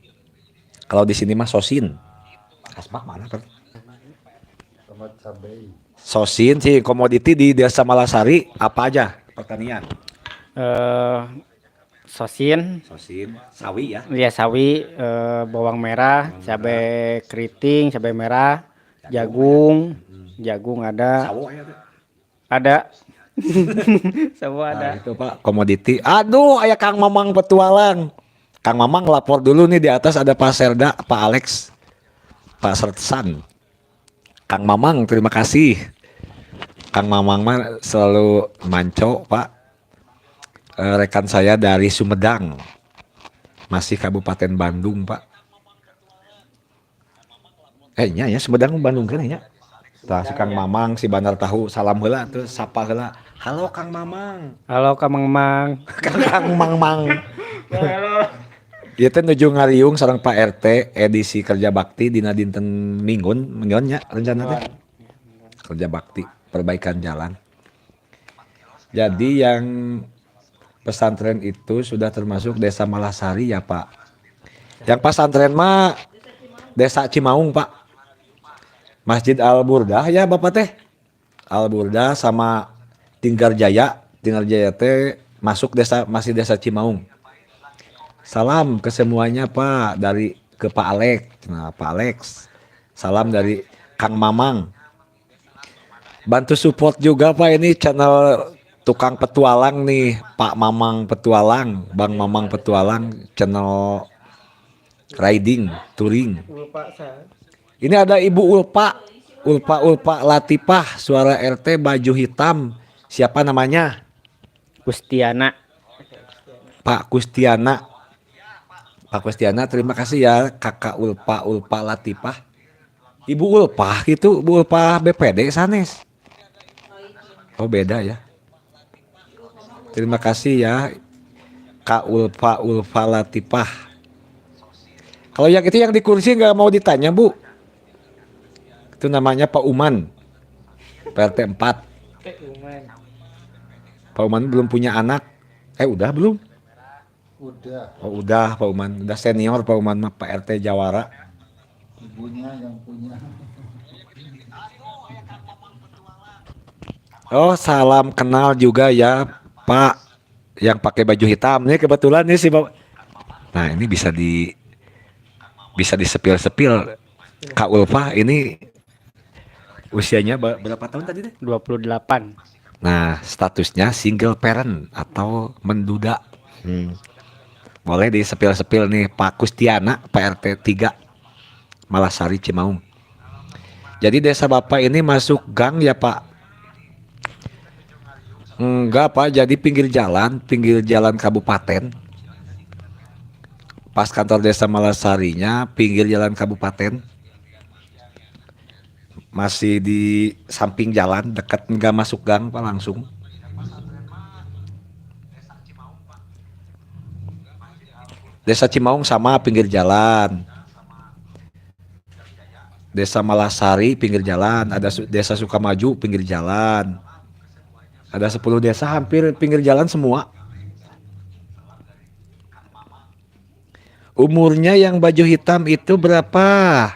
Kalau di sini mah sosin. Asmak mana, Pak? Sama cabai. Sosin sih komoditi di Desa Malasari apa aja? Pertanian. Sosin, Sosin, sawi ya. Ya sawi, bawang merah, cabai keriting, cabai merah, jagung, jagung ada, Sawo ya tuh. Ada. Semua ada. Nah, itu, Pak, komoditi. Aduh, aya Kang Mamang petualang. Kang Mamang lapor dulu nih, di atas ada Pak Serda, Pak Alex, Pak Sersan. Kang Mamang, terima kasih. Kang Mamang mah selalu manco, Pak. Rekan saya dari Sumedang. Masih Kabupaten Bandung, Pak. Nya ya Sumedang Bandung kan nya. Tah si Kang Mamang, si Bandar Tahu, salam heula tuh, sapa heula. Halo, Kang Mamang. Halo, Kang Mamang. Kang Kang Mang Mang. Ieu teh nuju ngariung sareng Pak RT edisi kerja bakti dina dinten Minggun, minggon nya rencana teh. Kerja bakti perbaikan jalan. Jadi yang pesantren itu sudah termasuk Desa Malasari ya, Pak? Yang pesantren mah Desa Cimaung, Pak. Masjid Al Burdah ya, Bapak teh. Al Burdah sama Tinggar Jaya. Tinggar Jaya teh masuk desa, masih Desa Cimaung. Salam ke semuanya, Pak, dari ke Pak Alex. Nah, Pak Alex. Salam dari Kang Mamang. Bantu support juga, Pak, ini channel tukang petualang nih, Pak Mamang Petualang, Bang Mamang Petualang, channel riding, touring. Ini ada Ibu Ulpa, Ulpa Ulpa Latifah, suara RT baju hitam. Siapa namanya? Kustiana. Pak Kustiana. Pak Kustiana, terima kasih ya, Kakak Ulpa Ulpa Latifah. Ibu Ulpa gitu, Bu Ulpa BPD sanes. Oh, beda ya. Terima kasih ya, Kak Ulfa Ulfa Latifah. Kalau yang itu yang di kursi nggak mau ditanya, Bu. Itu namanya Pak Uman. PRT 4. Pak Uman belum punya anak. Udah belum? Udah. Oh, udah Pak Uman, udah senior Pak Uman mah, Pak RT Jawara. Ibunya yang punya. Oh, salam kenal juga ya, Pak, yang pakai baju hitam nih kebetulan nih si Bapak. Nah, ini bisa disepil-sepil. Kak Ulfa ini usianya berapa tahun tadi deh? 28. Nah, statusnya single parent atau menduda. Boleh disepil-sepil nih Pak Kustiana, Pak RT 3 Malasari Cimaung. Jadi desa Bapak ini masuk gang ya, Pak? Enggak, Pak, jadi pinggir jalan kabupaten. Pas kantor desa Malasarinya pinggir jalan kabupaten. Masih di samping jalan, dekat nggak masuk gang Pak langsung. Desa Cimaung sama pinggir jalan. Desa Malasari pinggir jalan, ada Desa Sukamaju pinggir jalan. Ada 10 desa hampir pinggir jalan semua. Umurnya yang baju hitam itu berapa?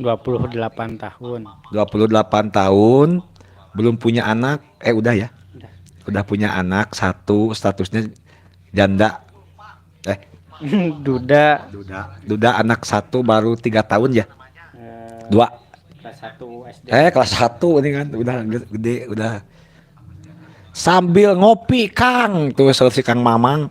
28 tahun. 28 tahun, belum punya anak. Udah ya? Udah. Udah punya anak satu, statusnya janda. Duda. Duda anak satu baru 3 tahun ya? 2. Kelas 1 SD. Kelas 1 ini kan udah gede, udah. Sambil ngopi Kang, tuh si Kang Mamang.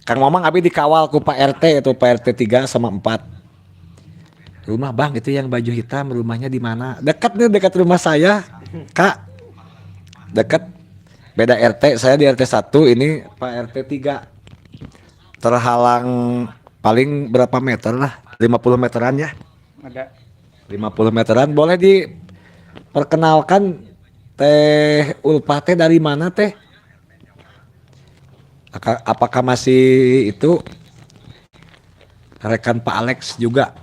Kang Mamang abi dikawal ku Pak RT itu, Pak RT 3 sama 4. Rumah Bang itu yang baju hitam rumahnya di mana? Dekat nih, dekat rumah saya, Kak. Dekat. Beda RT, saya di RT 1, ini Pak RT 3. Terhalang paling berapa meter lah? 50 meteran ya. Ada. 50 meteran. Boleh diperkenalkan Teh Ulfa teh dari mana teh? Apakah masih itu rekan Pak Alex juga?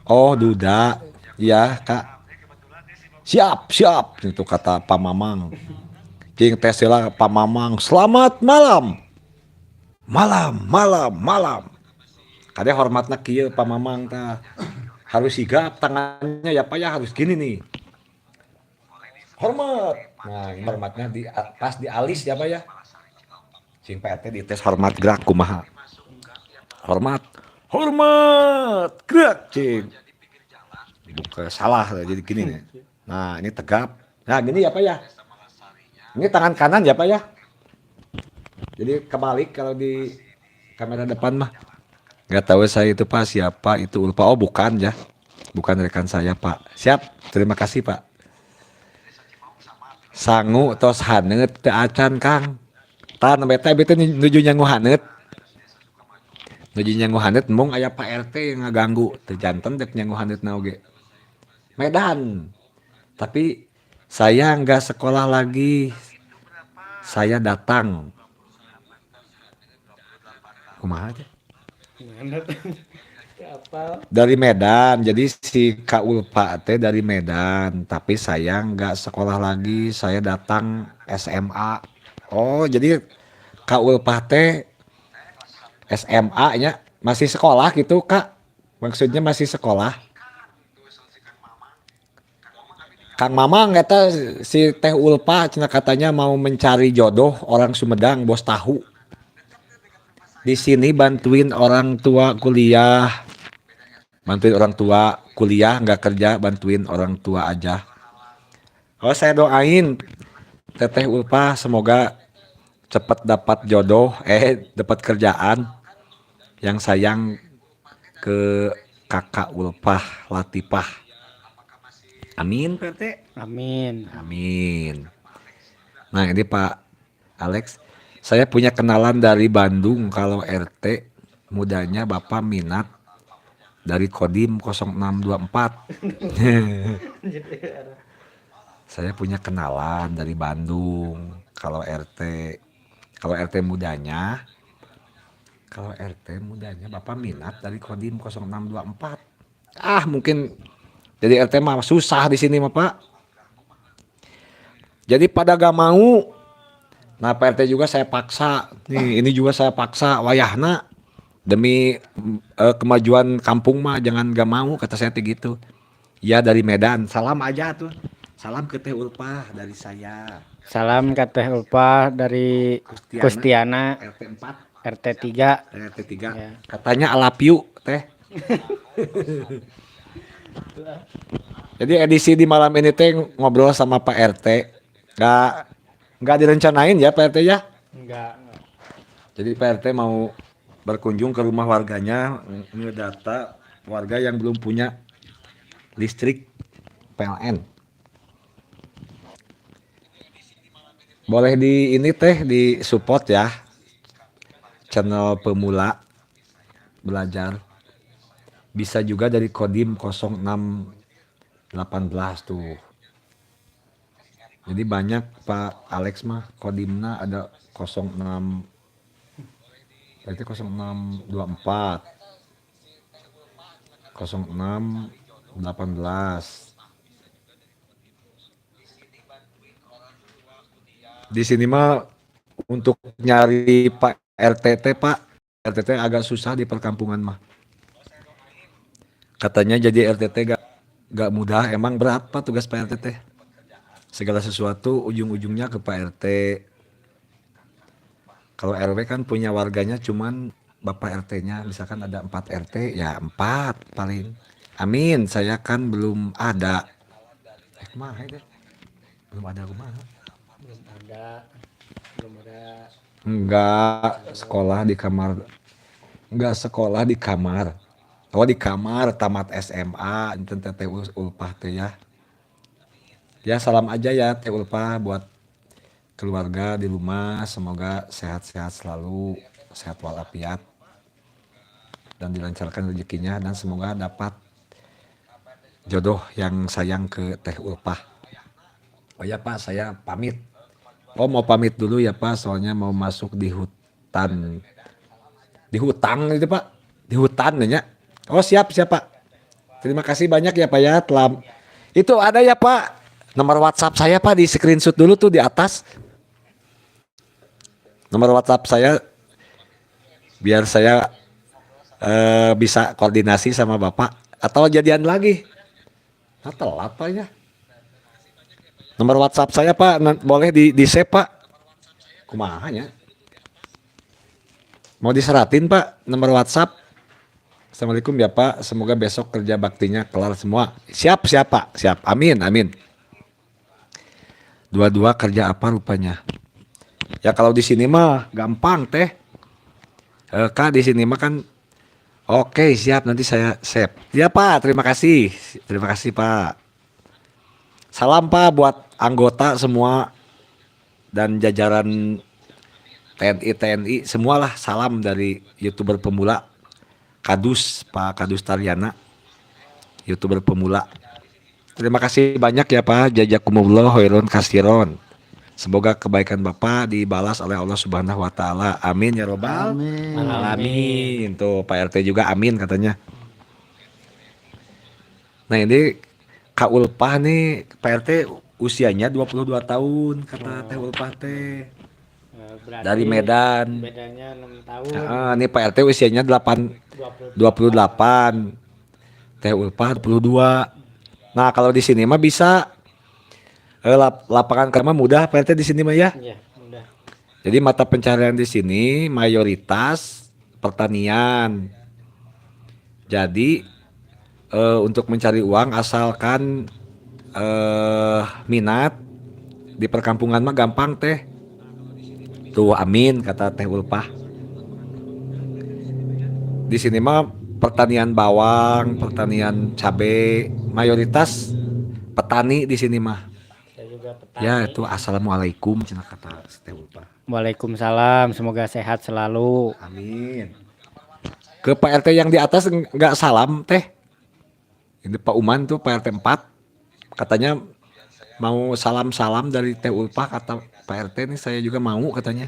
Oh, Duda. Ya, Kak. Siap, siap. Itu kata Pak Mamang. Cing tes lah Pak Mamang. Selamat malam. Malam, malam, malam. Kadang hormatna kieu Pak Mamang tah. Harus sigap tangannya ya Pak ya, harus gini nih. Hormat. Nah, hormatnya pas di alis ya Pak ya. Cing Pak RT dites hormat gerak kumaha. Hormat. Hormat gerak cing. Dibuka salah jadi gini nih. Nah, ini tegap. Nah, gini ya Pak ya. Ini tangan kanan ya Pak ya. Jadi kebalik kalau di kamera depan mah. Nggak tahu saya itu Pak siapa itu Ulfa. Oh, bukan ya. Bukan rekan saya Pak. Siap. Terima kasih Pak. Sangu tos haneut teu acan Kang. Tah nembe teh abi teh nuju nyangu haneut. Nuju nyangu haneut mung aya Pak RT yang ngaganggu teu janten dek nyangu haneutna oge. Medan. Tapi saya nggak sekolah lagi. Saya datang. Kumaha teh? Dari Medan. Jadi si Kak Ulfa teh dari Medan, tapi saya nggak sekolah lagi, saya datang SMA. Oh, jadi Kak Ulfa teh SMA-nya masih sekolah gitu, Kak. Maksudnya masih sekolah. Kang Mamang kata si Teh Ulfa cenah katanya mau mencari jodoh orang Sumedang, bos tahu. Di sini bantuin orang tua kuliah. Bantuin orang tua kuliah, nggak kerja, bantuin orang tua aja. Oh, saya doain Teteh Ulfa semoga cepat dapat jodoh, dapat kerjaan yang sayang ke kakak Ulfah Latifah. Amin, Pak RT. Amin. Amin. Nah, ini Pak Alex, saya punya kenalan dari Bandung kalau RT mudanya Bapak minat dari Kodim 0624. Saya punya kenalan dari Bandung kalau RT, kalau RT mudanya, kalau RT mudanya Bapak minat dari Kodim 0624. Ah, mungkin jadi RT mah susah di sini mah Pak. Jadi pada gak mau. Nah, Pak RT juga saya paksa. Nih, ini juga saya paksa wayahna demi kemajuan kampung mah jangan gak mau, kata saya gitu. Ya dari Medan, salam aja tuh. Salam ke Teh Ulfa dari saya. Salam ke Teh Ulfa dari Kustiana, Kustiana, RT 4, RT 3. RT 3. Ya. Katanya alapiu Teh. Jadi edisi di malam ini teh ngobrol sama Pak RT. Nggak direncanain ya Pak RT ya? Nggak. Jadi Pak RT mau berkunjung ke rumah warganya, ngedata warga yang belum punya listrik PLN. Boleh di ini teh di support ya. Channel pemula belajar. Bisa juga dari Kodim 0618 tuh. Jadi banyak Pak Alex mah Kodimna ada 06, berarti 0624, 0618. Di sini mah untuk nyari Pak RTT, Pak RTT agak susah di perkampungan mah. Katanya jadi RTT gak mudah, emang berat Pak tugas Pak RTT. Segala sesuatu ujung-ujungnya ke Pak RT. Kalau RW kan punya warganya cuman Bapak RT-nya, misalkan ada 4 RT, ya 4 paling. Amin, saya kan belum ada. Kumaha deh? Belum ada kumaha? Belum ada. Belum ada. Enggak sekolah di kamar. Enggak sekolah di kamar. Oh, di kamar tamat SMA, enten Teteh Ulpah teh ya. Ya salam aja ya Teh Ulpah buat keluarga di rumah, semoga sehat-sehat selalu, sehat walafiat dan dilancarkan rezekinya dan semoga dapat jodoh yang sayang ke Teh Ulpah. Oh ya Pak, saya pamit. Oh mau pamit dulu ya Pak, soalnya mau masuk di hutan. Di hutang itu Pak, di hutan ya. Oh siap siap Pak. Terima kasih banyak ya Pak ya telah. Itu ada ya Pak. Nomor WhatsApp saya Pak di screenshot dulu tuh di atas. Nomor WhatsApp saya biar saya bisa koordinasi sama Bapak atau jadian lagi. Nah, telat Pak ya. Nomor WhatsApp saya Pak boleh di save Pak. Kumaha nya? Mau diseratin Pak nomor WhatsApp. Assalamualaikum ya Pak, semoga besok kerja baktinya kelar semua. Siap siap Pak, siap. Amin amin. Dua-dua kerja apa rupanya? Ya kalau di sini mah gampang teh. Kak di sini mah kan oke siap nanti saya save. Ya Pak, terima kasih. Terima kasih Pak. Salam Pak buat anggota semua dan jajaran TNI TNI semualah, salam dari YouTuber pemula Kadus, Pak Kadus Taryana, YouTuber pemula. Terima kasih banyak ya Pak, jazakumullah khairan kasiron. Semoga kebaikan Bapak dibalas oleh Allah Subhanahu wa taala. Amin ya robbal Amin. alamin. Tuh Pak RT juga amin katanya. Nah, ini Kak Ulpah nih, Pak RT usianya 22 tahun kata Teh Ulpah teh. Berarti Dari Medan. Bedanya 6 tahun. Nah, ini Pak RT usianya 8 28. Teh Ulpah 22. Nah, kalau di sini mah bisa lapangan kerja mah mudah Pak RT di sini mah ya. Iya, mudah. Jadi mata pencarian di sini mayoritas pertanian. Jadi untuk mencari uang asalkan minat di perkampungan mah gampang teh. Tuh amin kata Teh Ulpah. Di sini mah pertanian bawang, pertanian cabe, mayoritas petani di sini mah. Saya juga petani. Ya itu assalamualaikum cenah kata Teh Ulpah. Waalaikumsalam, semoga sehat selalu. Amin. Ke Pak RT yang di atas nggak salam teh. Ini Pak Uman tuh Pak RT 4. Katanya mau salam-salam dari Teh Ulpah kata Pak RT nih saya juga mau katanya.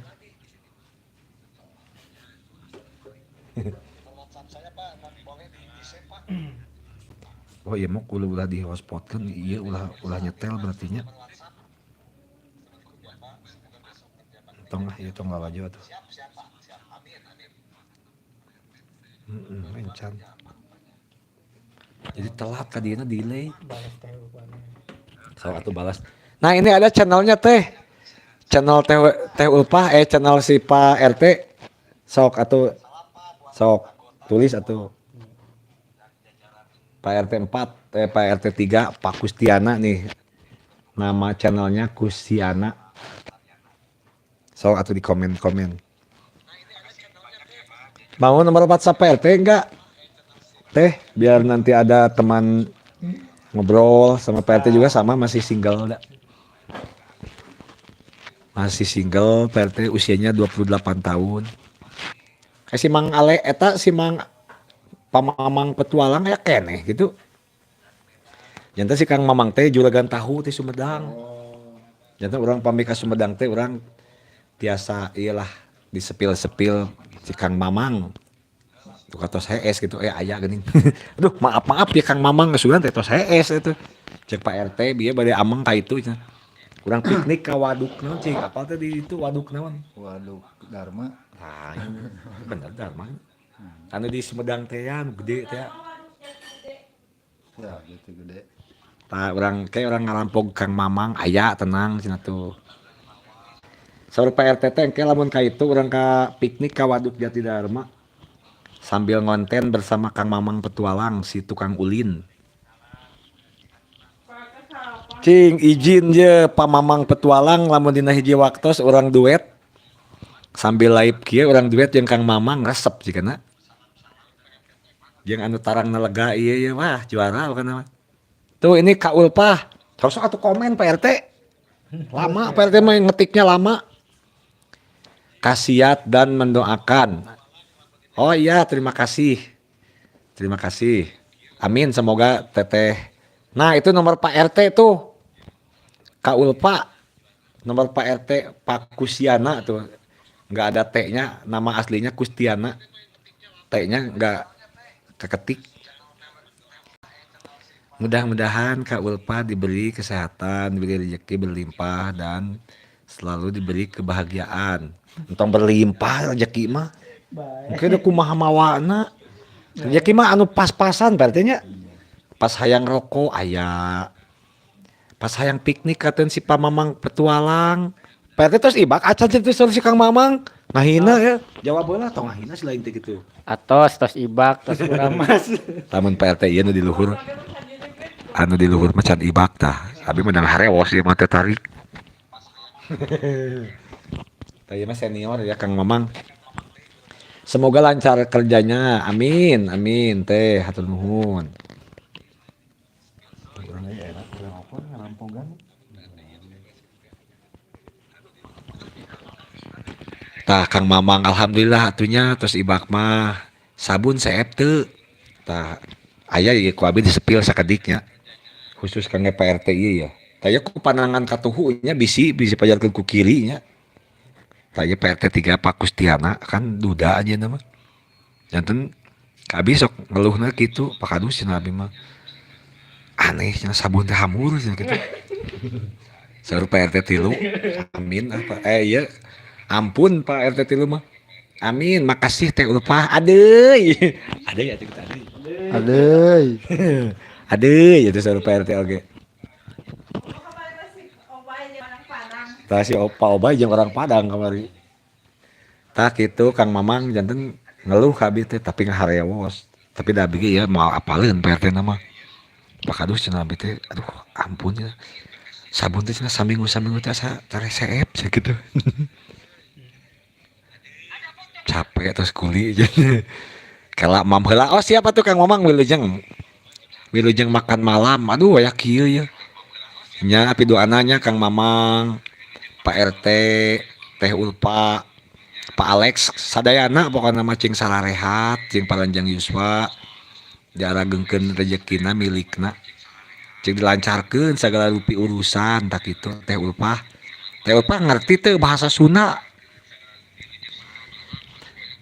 Oh iya mau kudu ulah di hotspot kan iya ulah ulah nyetel berartinya. Tong lah iya tong lalajo atuh. Encan. Jadi telat kadieuna delay. Balas Teh Ulpahnya. Salah atuh balas. Nah ini ada channelnya teh. Channel Teh Teh Ulpah channel si Pak RT. Sok atau sok tulis atau Pak RT 4 Pak RT 3 Pak Kustiana nih. Nama channelnya Kustiana. Sok atau di komen-komen. Mau nomor WhatsApp Pak RT enggak? Teh, biar nanti ada teman ngobrol sama Pak RT juga sama masih single enggak? Masih single, Pak RT usianya 28 tahun. Si Mang Ale eta si Mang Pamamang petualang ya keneh gitu. Janten si Kang Mamang teh juragan tahu ti Sumedang. Janten urang pami ka Sumedang teh urang tiasa ieu lah disepil-sepil si Kang Mamang. Tuh katos hees gitu, aya geuning. Aduh, maaf-maaf ya Kang Mamang geus teh tos hees itu. Cek Pak RT bieu bade ameng ka itu cenah. Urang piknik ka waduk naon cing, apal teh di itu waduk naon? Waduk Dharma. Nah, bener Dharma. Anu di Sumedang teh ya, anu gede teh. Ya, gitu gede. Tah urang kayak urang ngarampok Kang Mamang aya tenang cenah tuh. Saur Pak RT teh engke lamun ka itu urang ka piknik ka Waduk Jati Dharma sambil ngonten bersama Kang Mamang petualang si tukang ulin. Cing izin je Pak Mamang petualang lamun dina hiji waktos urang duet sambil live kieu urang duet jeung Kang Mamang resep jigana. Jeung anu tarang lega ieu ye wah juara pokona mah. Tuh ini Kak Ulpah. Sok atuh komen Pak RT. Lama Pak RT mah ngetiknya lama. Kasiat dan mendoakan. Oh iya, terima kasih. Terima kasih. Amin, semoga teteh. Nah, itu nomor Pak RT tuh. Kak Ulpa. Nomor Pak RT Pak Kusiana tuh. Nggak ada T-nya, nama aslinya Kustiana. T-nya nggak keketik. Mudah-mudahan Kak Ulpa diberi kesehatan, diberi rezeki berlimpah dan selalu diberi kebahagiaan. Entong berlimpah rezeki mah. Mungkin udah kumaha mawana. Rezeki mah anu pas-pasan berarti nya. Pas hayang rokok aya. Pas hayang piknik katen si Pak Mamang petualang. Pak RT terus ibak acan terus si Kang Mamang. Ngahina ya. Jawab heula tong ngahina si lain teh kitu. Atos tos ibak tos uramas. Lamun Pak RT ieu nu di luhur. Anu di luhur mah can ibak tah. Abi menang harewos ieu mah teh tarik. Tah ieu mah senior ya Kang Mamang. Semoga lancar kerjanya. Amin, amin teh hatur nuhun. Urang ge enak urang apa ngarampogan. Tah Kang Mamang alhamdulillah atunya terus ibak mah sabun seep teu. Tah aya ieu ku abi disepil sakediknya. Khusus kangge Pak RT ieu ya. Tah ieu ku panangan katuhu nya bisi bisi pajarkeun ku kiri nya. Tah ieu Pak RT 3 Pak Kustiana kan duda aja mah. Janten ka abi sok ngeluhna kitu Pak Kadus cenah abi mah. Aneh cenah sabun teh hamur cenah kitu. Saur Pak RT 3 amin apa ieu ampun Pak RT 3 mah. Amin, makasih Teh Ulpah. Adeuy. Adeuy atuh kita adeuy. Adeuy. Adeuy itu saur Pak RT oge. Tah si Opa Obay jeung orang Padang kamari. Tah kitu Kang Mamang janten ngeluh ka abi teh tapi ngaharewos. Tapi da abi ge ieu moal apaleun Pak RT na mah. Pak Kadus cenah abi teh aduh ampun ya. Sabun teh cenah saminggu-saminggu teh asa tareseep cenah kitu. Capek terus kuli Kela mam heula. Oh siapa tuh Kang Mamang wilujeng. Wilujeng makan malam. Aduh aya kieu ya. Nya api doana nya Kang Mamang, Pak RT, Teh Ulpa, Pak Alex sadayana pokona mah cing sararehat, cing paranjang yuswa, diaragengkeun rejekina milikna. Cing dilancarkeun sagala rupi urusan tak kitu Teh Ulpa. Teh Ulpa ngerti teu bahasa Sunda.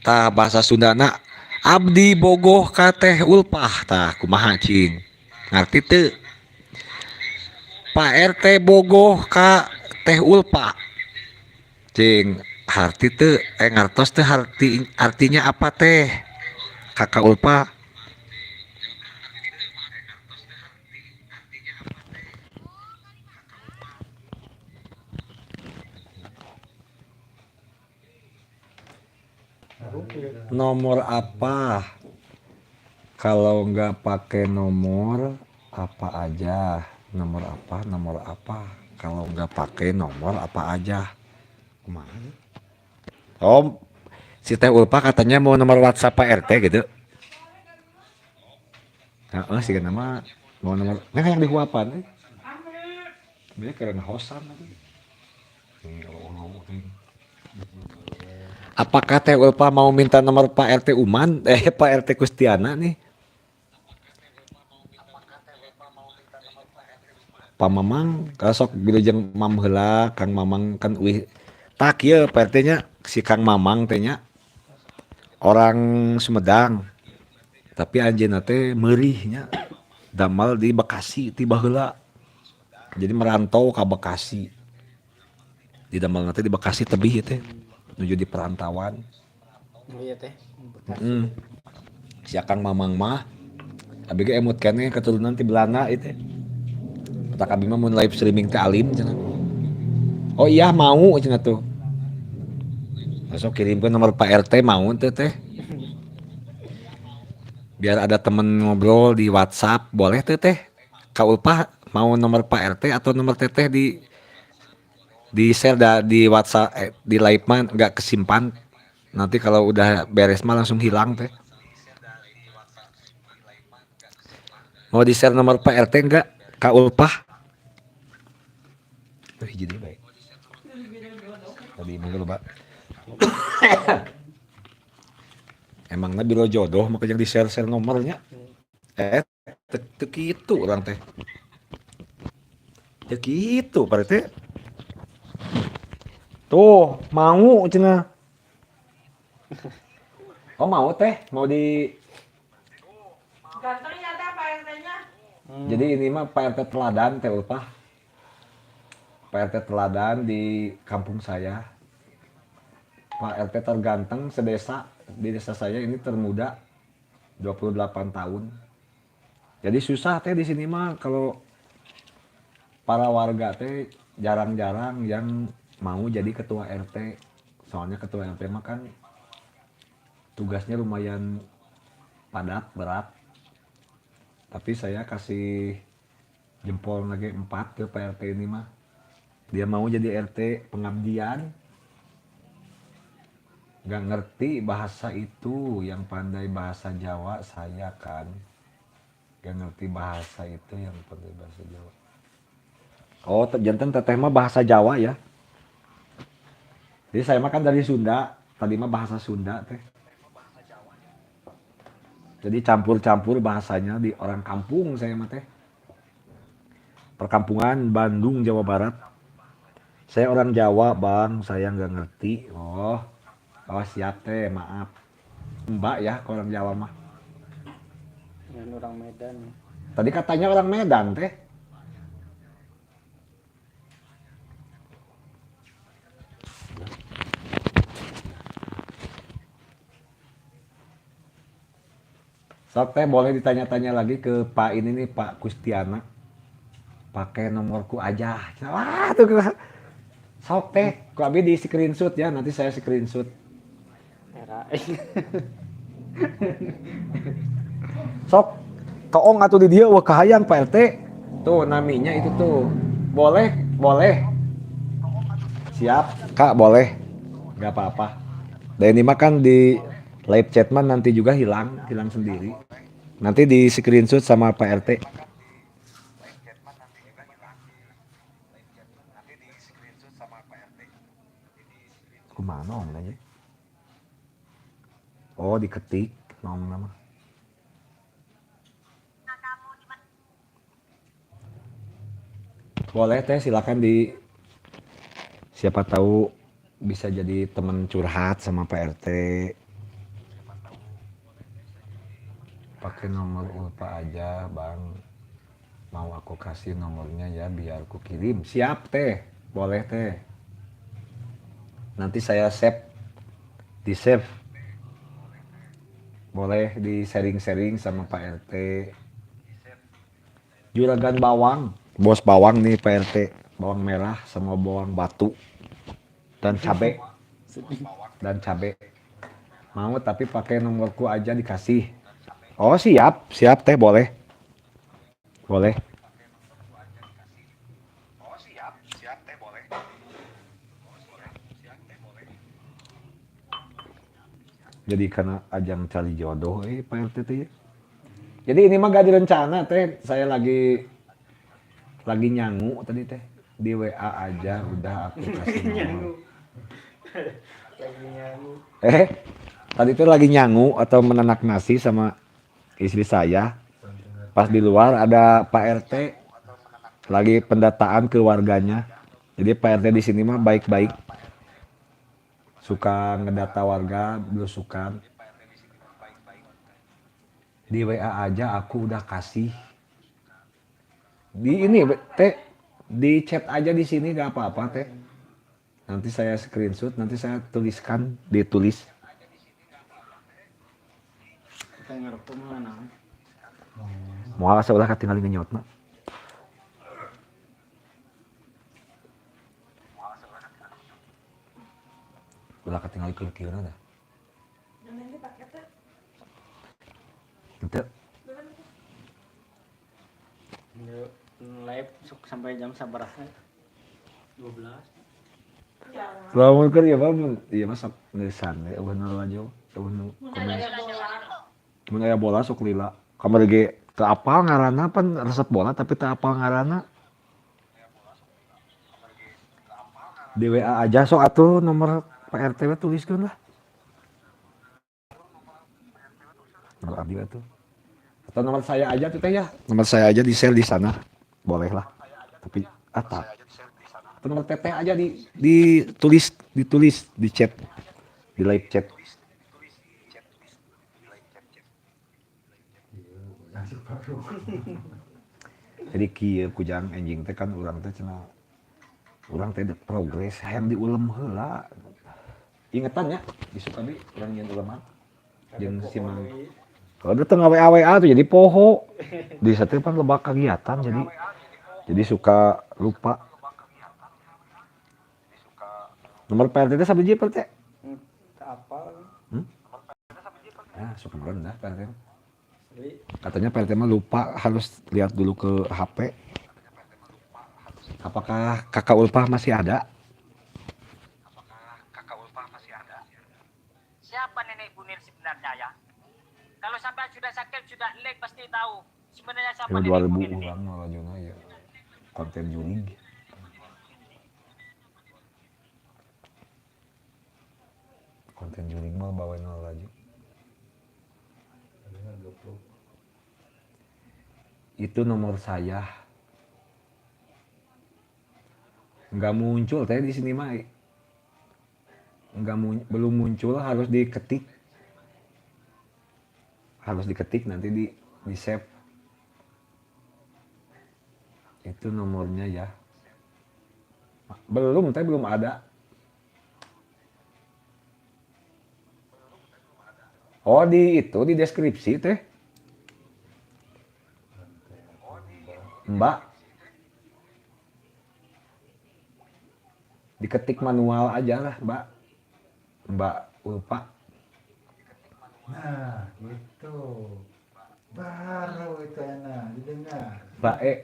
Tah bahasa Sundana abdi bogoh ka Teh Ulpah tah kumaha cing ngarti teu Pak RT bogoh ka Teh Ulpa cing harti teu ngartos teu harti artinya apa teh Kakak Ulpa nomor apa? Kalau nggak pakai nomor apa aja? Nomor apa? Nomor apa? Kalau nggak pakai nomor apa aja? Kemana? Oh, si Teh Ulpa katanya mau nomor WhatsApp Pak RT gitu. Heeh, sih nama mau nomor. Nah, yang dihuapan. Dia keren hosan. Apakah Teh Ulfa mau minta nomor Pak RT Uman? Pak RT Kustiana nih. Pak Mamang, kalau sok bilujeng mam heula, Kang Mamang kan uih tak ieu Pak RT-nya si Kang Mamang teh nya orang Sumedang. Tapi anjeunna teh meurih nya damal di Bekasi ti baheula. Jadi merantau ka Bekasi. Di damal teh di Bekasi tebih teh nuju di perantauan. Iya teh. Si Kang Mamang mah abi ge emut keneh keturunan ti Belanda ieu teh. Petak abi mah mun live streaming teh alim cenah. Oh iya mau cenah tuh. Masuk kirimkeun nomor Pak RT mau teh teh. Biar ada temen ngobrol di WhatsApp boleh teh teh. Kak Ulfa mau nomor Pak RT atau nomor teteh di share di WhatsApp, di live mah nggak kesimpan. Nanti kalau udah beres mah langsung hilang teh. Mau di share nomor Pak RT enggak Kak Ulfa? Jadi baik. Tadi emang lu, Pak. Emangnya biro jodoh maka yang di share-share nomornya. Teu kitu urang teh. Teu kitu Pak RT. Tuh, mau cenah. Oh, mau teh, mau di Ganteng ya teh Pak RT-nya. Jadi ini mah Pak RT teladan teh Ulfa. Pak RT teladan di kampung saya. Pak RT terganteng sedesa, di desa saya ini termuda 28 tahun. Jadi susah teh di sini mah kalau para warga teh jarang-jarang yang mau jadi ketua RT. Soalnya ketua RT mah kan tugasnya lumayan padat, berat. Tapi saya kasih jempol lagi 4 ke Pak RT ini mah. Dia mau jadi RT pengabdian. Gak ngerti bahasa itu, yang pandai bahasa Jawa saya kan. Gak ngerti bahasa itu, yang pandai bahasa Jawa. Oh, janten teteh mah bahasa Jawa ya. Jadi saya mah kan dari Sunda, tadi mah bahasa Sunda teh. Jadi campur-campur bahasanya di orang kampung saya mah teh. Perkampungan Bandung, Jawa Barat. Saya orang Jawa, Bang, saya nggak ngerti. Oh, oh siap teh, maaf. Mbak ya, kalau orang Jawa mah. Dengan orang Medan. Tadi katanya orang Medan teh. Sok teh boleh ditanya-tanya lagi ke Pak ini nih, Pak Kustiana. Pakai nomorku aja. Wah, tuh sok teh, ku abi di screenshot ya, nanti saya screenshot. Sok toong atuh di dia wah kahayang Pak RT. Tuh naminya itu tuh. Boleh, boleh. Siap, Kak, boleh. Gak apa-apa. Dan ini mah kan di live chat mah nanti juga hilang, hilang sendiri. Nanti di screenshot sama Pak RT. Kumaha om nanya? Oh, diketik nom nama. Boleh teh, silakan di siapa tahu bisa jadi teman curhat sama Pak RT. Pakai nomor Ulfa aja, Bang. Mau aku kasih nomornya ya biar ku kirim. Siap teh, boleh teh. Nanti saya save, di save. Boleh di sharing-sharing sama Pak RT. Juragan bawang, bos bawang nih Pak RT. Bawang merah sama bawang batu dan cabe. Dan cabe. Mau tapi pakai nomorku aja dikasih. Oh siap, siap teh boleh. Boleh. Oh siap, siap teh boleh. Jadi karena ajang cari jodoh Pak RT teh. Jadi ini mah gak direncana teh, saya lagi nyangu tadi teh. Di WA aja udah aku kasih nomor. Eh, tadi itu lagi nyangu atau menanak nasi sama istri saya. Pas di luar ada Pak RT lagi pendataan keluarganya. Jadi Pak RT di sini mah baik-baik. Suka ngedata warga, belusukan. Di WA aja aku udah kasih. Di ini teh, di chat aja di sini gak apa-apa teh. Nanti saya screenshot, nanti saya tuliskan, ditulis. Kita ngerokok mah naon. Moal asa ulah katingali ngenyotna. Ulah katingali kieu-kieuna dah. Henteu. Live sok sampai jam sabaraha? 12. Lamun keur ieu mah ieu mah sok ngeusan we euweuh nu lalajo, euweuh nu komen. Mun aya bola sok lila. Kamari ge teu apal ngaranna, pan resep bola tapi teu apal ngaranna. Di WA aja sok atuh nomor Pak RT we tuliskeun lah. Nomor abdi atuh. Atau nomor saya aja tuh teh ya. Nomor saya aja di share di sana. Boleh lah. Tapi atau atau nomor teteh aja di ditulis ditulis di chat, di live chat. Jadi kieu kujang enjing teh kan urang teh cenah urang teh progres hayang diulem heula. Ingetan ya, isuk abi urang nyieun uleman jeung si Mang. Kalau teu WA WA tuh jadi poho. Di satu pan loba kegiatan jadi suka lupa. Nomor Pak RT teh sabiji Pak RT? Apa? Hmm? Ah, suka merendah Pak RT. Katanya Pak RT mah lupa, harus lihat dulu ke HP. Apakah Kakak Ulfah masih ada? Siapa nenek Bunil sebenarnya ya? Kalau sampai sudah sakit, sudah leg pasti tahu sebenarnya siapa Ya, nenek 2000 Bunil ini. Orang ngalajona ya. Konten jurig. Konten jurig mah bawa laju. Itu nomor saya. Nggak muncul teh di sini mah. Nggak belum muncul, harus diketik. Harus diketik nanti di save. Itu nomornya ya. Belum, teh belum ada. Oh, di itu di deskripsi teh. Mbak. Diketik manual aja lah, Mbak. Mbak Ulfa. Nah, gitu. Baru itu enak didengar. Mbak E.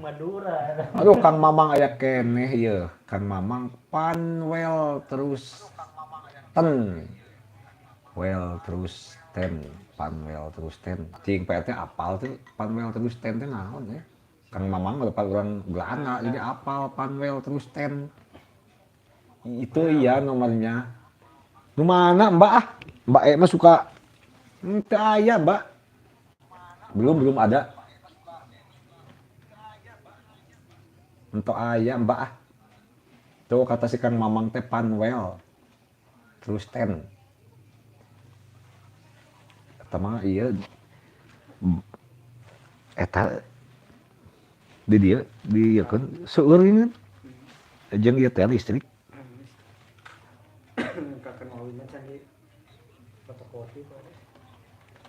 Madura. Aduh, Kang Mamang aya keneh ieu. Kang Mamang panwel terus ten. Well terus ten, panwel terus ten. Cing Pak RT apal tuh panwel terus ten teh naon ya. Kang Mamang udah orang Belanda jadi apal panwel terus ten. Itu iya nomornya. Nu mana Mbak ah? Mbak E mah suka teu aya, Mbak. Belum ada. Entok aya, Mbak ah. Tuh kata si Kang Mamang teh panwel terus ten. Eta mah iya eta di dia di ieu kan seueur ini kan jeung ieu teh listrik. Kakak mawina can di fotokopi Pak.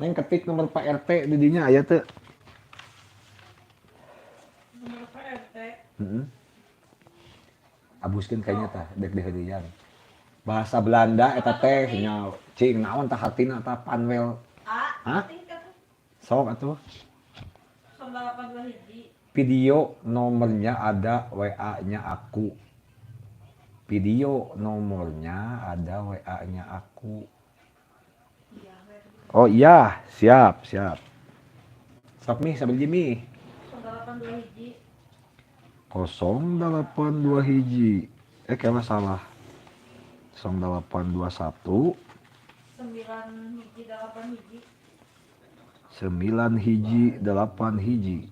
Neng ketik nomor Pak RT di dinya aya teu? Nomor Pak RT. Heeh. Abuskeun kayaknya tah dek diheureuyang. Bahasa Belanda eta teh nya cing naon tah hartina tah panwel. A. Hah? Sok atuh. 821 hiji. Video nomornya ada WA-nya aku. Video nomornya ada WA-nya aku. Oh iya, siap, siap. Sok nih sambil Jimmy. 082 hiji. 082 hiji. Kayaknya salah. 0821 9181 9181 0871.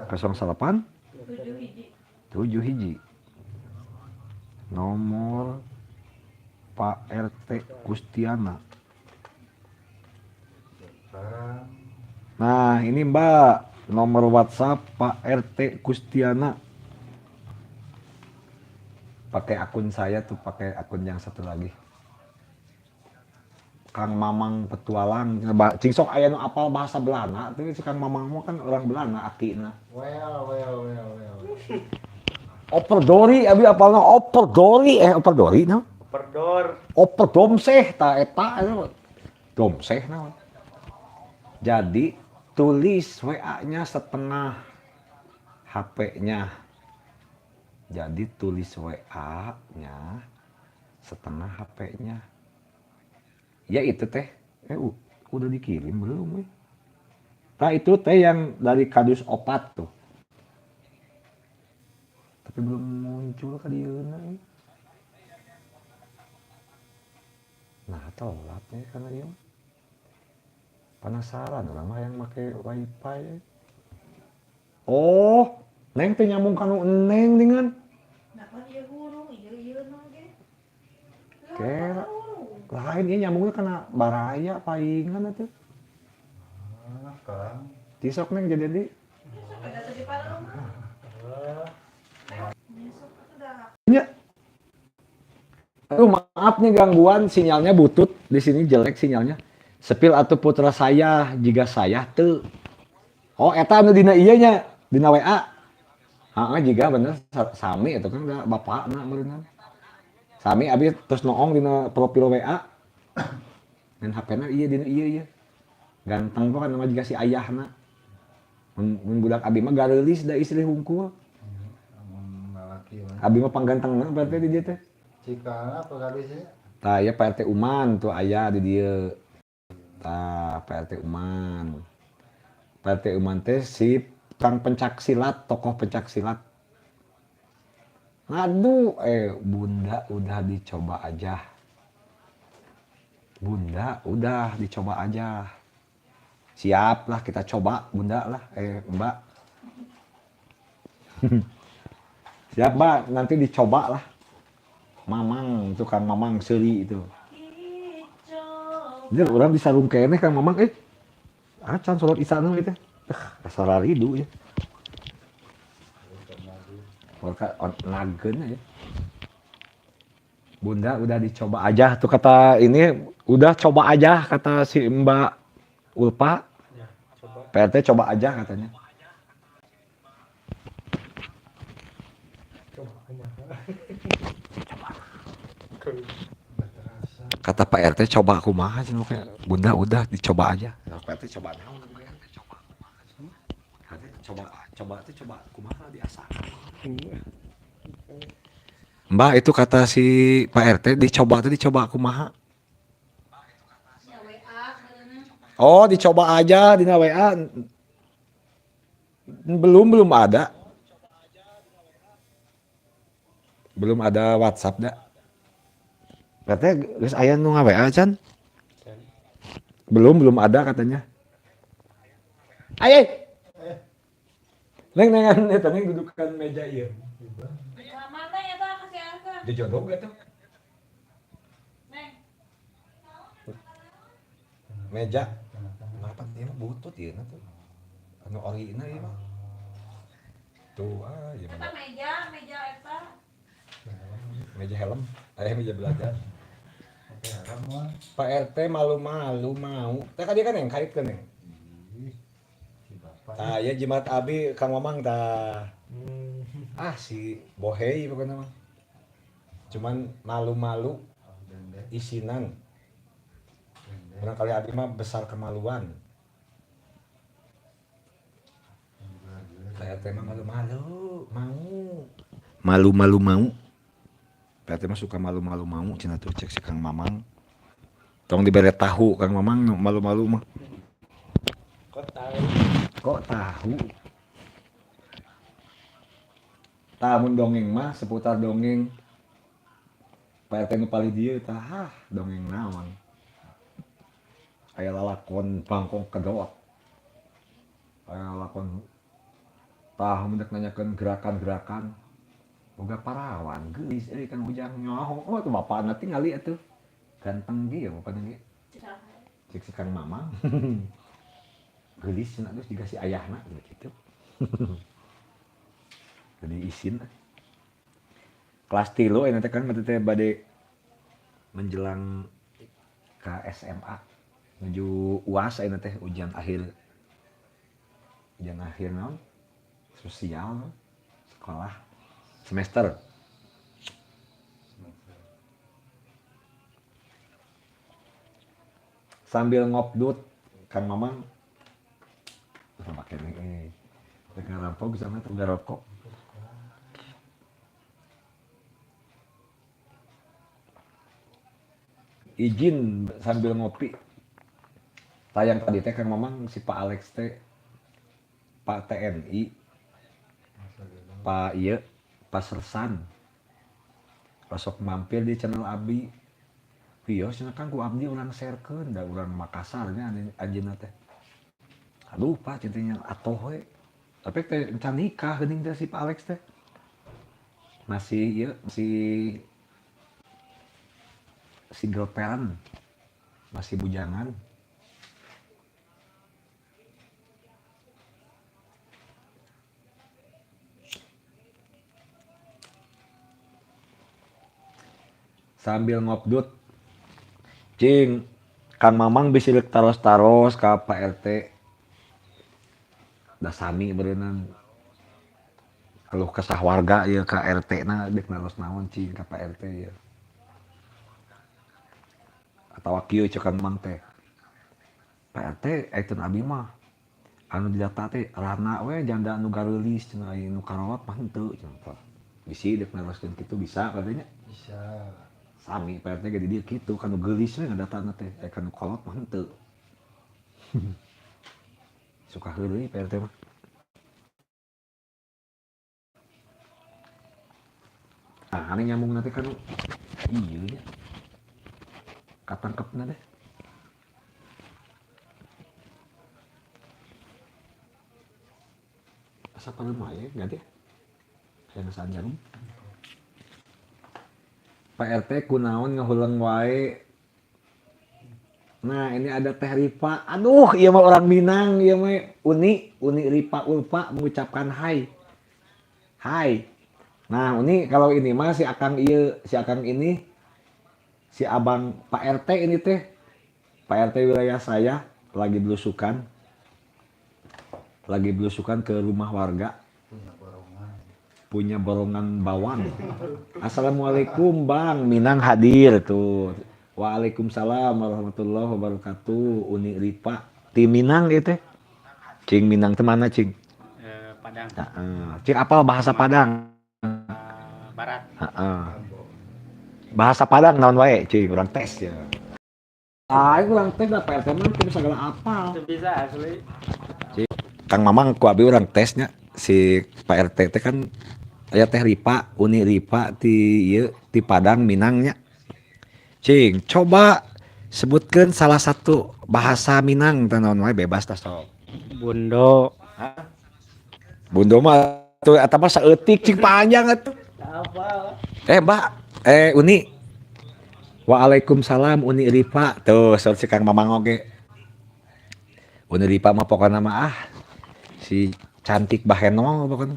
08 71. 71. Nomor Pak RT Kustiana. Nah, ini Mbak, nomor WhatsApp Pak RT Kustiana. Pakai akun saya tuh, pakai akun yang satu lagi. Kang Mamang Petualang, cing sok aya nu apal bahasa Belanda, tuh si Kang Mamang mah kan orang Belanda akina. Well, well, well, well. Operdori, abi apalna operdori, operdori naon? Operdor. Operdomseh ta eta domseh naon. Jadi tulis WA-nya setengah HP-nya. Jadi tulis WA-nya setengah HP-nya. Ya itu teh, udah dikirim belum? Nah itu teh yang dari Kadus Opat tuh. Tapi belum muncul ka dieuna. Nah telat nih karena dia penasaran orang mah yang make wifi. Oh, neng teh nyambung kanu neng dengan. Nah kan ieu hurung, ieu ieu naon ge. Kera. Lain ieu nyambungnya kana baraya paingan atuh. Ah, Kang. Tisok neng jadi di. Nya. Aduh maaf nih gangguan sinyalnya butut di sini jelek sinyalnya. Sepil atau putra saya jika saya tuh. Oh eta anu dina ieu nya, dina WA. Heeh jiga bener sami itu kan da bapakna meureunna. Sami abi terus noong dina profil WA. Dan HP-na ieu dina ieu ieu. Ganteng kok kan nama jiga si ayahna. Mun budak abi mah gareulis da istri hungkul. Mun lalaki mah. Abi mah panggantengna berarti di dieu teh. Cikana apa kadusnya? Tah ya Pak RT Uman tuh aya di dieu. Tah Pak RT Uman. Pak RT Uman teh si kang pencak silat, tokoh pencak silat. Aduh, Bunda udah dicoba aja. Bunda udah dicoba aja. Siap lah kita coba Bunda lah, Mbak. Siap Mbak, nanti dicoba lah. Mamang, itu Kang Mamang Seri itu. Ini orang bisa sarung keneh Kang Mamang, acan sholat isya nu gitu. Asa raridu ya. Warga nageun aja. Bunda udah dicoba aja tuh kata ini, udah coba aja kata si Mbak Ulfa. Ya, coba. PRT coba aja katanya. Coba aja. Coba. Kata Pak RT coba kumaha cenah kayak Bunda udah dicoba aja. Nah, Pak RT coba naon coba kumaha. Coba coba itu coba kumaha diasa. Mbak itu kata si Pak RT dicoba tuh dicoba kumaha. Oh dicoba aja dina WA. Belum ada. Belum ada WhatsApp dah. Katanya geus aya nu nga-WA can? Belum ada katanya. Ayo. Neng nengan eta neng dudukan meja ieu. Mana ya tah kasih arka? Dijodoh gak tuh? Neng. Meja. Kenapa dia mah butut ieu na tuh? Anu orina ieu mah. Tuh ah ieu Eta mah. meja eta. Meja helm, meja belajar. Pak RT malu-malu mau. Teh kan dia kan yang kaitkeun neng. Tah ya jimat abi Kang Mamang tah. Ah si Bohei pokoknya mah. Cuman malu-malu isinan. Barangkali abi mah besar kemaluan. Pak RT mah malu-malu mau. Malu-malu mau. Pak RT mah suka malu-malu mau cenah tuh cek si Kang Mamang. Tong dibere tahu Kang Mamang malu-malu mah. Kok tahu? Kok tahu? Tah mun dongeng mah seputar dongeng. Pak RT nu palih dieu tah hah dongeng naon. Aya lalakon bangkong kedot. Aya lalakon tah mun dek nanyakeun gerakan-gerakan. Boga parawan geulis euy Kang Ujang nyaho. Oh tuh bapana tingali atuh. Ganteng ge ya bapana ge. Cek si Kang Mamang. Geulis cenah geus jiga si ayahna gitu. Jadi isin. Kelas 3 ayeuna teh kan berarti teh bade menjelang ke SMA menuju UAS ayeuna teh ujian akhir. Ujian akhir naon? Sosial sekolah semester. Sambil ngopdut Kang Mamang sama kene rek ngarampok sama teu rokok. Izin sambil ngopi. Tayang tadi teh Kang Mamang si Pak Alex teh Pak TNI Pak ieu Pak Sersan osok mampir di channel Abi. Iya cenah Kang ku abdi urang sharekeun da urang Makassar nya anjeunna teh. Aduh Pak cintanya atoh we. Tapi teh encan nikah geuning teh si Pak Alex teh. Masih ieu masih single parent, masih bujangan. Sambil ngopdut cing Kang Mamang bisi rek taros-taros ka Pak RT da sami beureunan keluh kesah warga ieu ka RT na deuk naros naon cing ka Pak RT ieu atawa kieu ceuk Kang Mamang teh Pak RT ayeuna abi mah anu didata teh rana we janda anu gareulis cenah aya nu karolot mah henteu cenah bisi deuk naroskeun kitu bisa katanya bisa. Sami Pak RT ge di dieu kitu kanu geulis we ngadatana teh kanu kolot mah henteu. Suka heureuy Pak RT mah. Nah, aneh nyambung nanti kanu ieu nya. Katangkepna deh. Asa pareum wae ganti. Aya nu saan jarum. Pak RT kunaon ngahuleng wae. Nah, ini ada Teh Ripa. Aduh, ieu mah orang Minang, ieu mah Uni, Uni Ripa Ulfa mengucapkan hai. Hai. Nah, Uni kalau ini mah si Akang ieu, si Akang ini si Abang Pak RT ini teh. Pak RT wilayah saya lagi belusukan. Lagi belusukan ke rumah warga. Punya borongan bawang. Assalamualaikum Bang, Minang hadir tuh. Waalaikumsalam warahmatullahi wabarakatuh. Uni Ripa, tim Minang gitu. Cing Minang teh mana cing? Padang. Cing apal bahasa Padang? Barat. Bahasa Padang naon wae cing urang tes ya. Ah, urang tes da Pak RT mah teu bisa segala apal. Teu bisa asli. Cing. Kang Mamang ku abi urang tesnya si Pak RT teh kan aya Teh Ripa, Uni Ripa ti ieu ti Padang Minangnya. Cing, coba sebutkan salah satu bahasa Minang teh naon wae bebas tah sok. Bundo. Hah? Bundo mah tuh eta mah saeutik cing panjang atuh. Apa? Mbak, Uni. Waalaikumsalam Uni Ripa. Tuh, saur si Kang Mamang oge. Uni Ripa mah pokona mah ah si cantik bahenol pokona.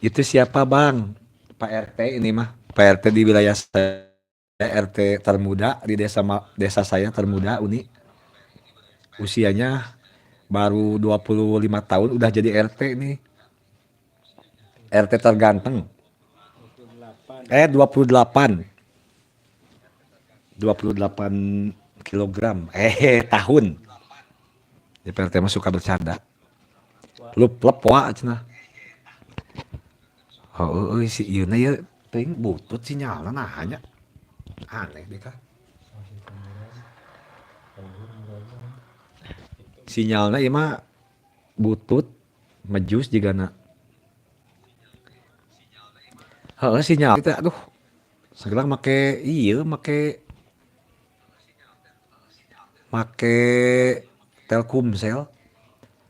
Itu siapa Bang? Pak RT ini mah. Pak RT di wilayah saya, RT termuda di desa desa saya termuda Uni. Usianya baru 25 tahun udah jadi RT nih. RT terganteng. 28. 28 kilogram. Tahun. Di PRT mah suka bercanda. Lup lep wa cenah. Oh, euy si ieu na ieu teuing butut sinyalna naha nya. Aneh deh kah. Sinyalna ieu mah butut mejus jigana. Heeh, sinyal kita, aduh. Sekarang make iya, make make Telkomsel.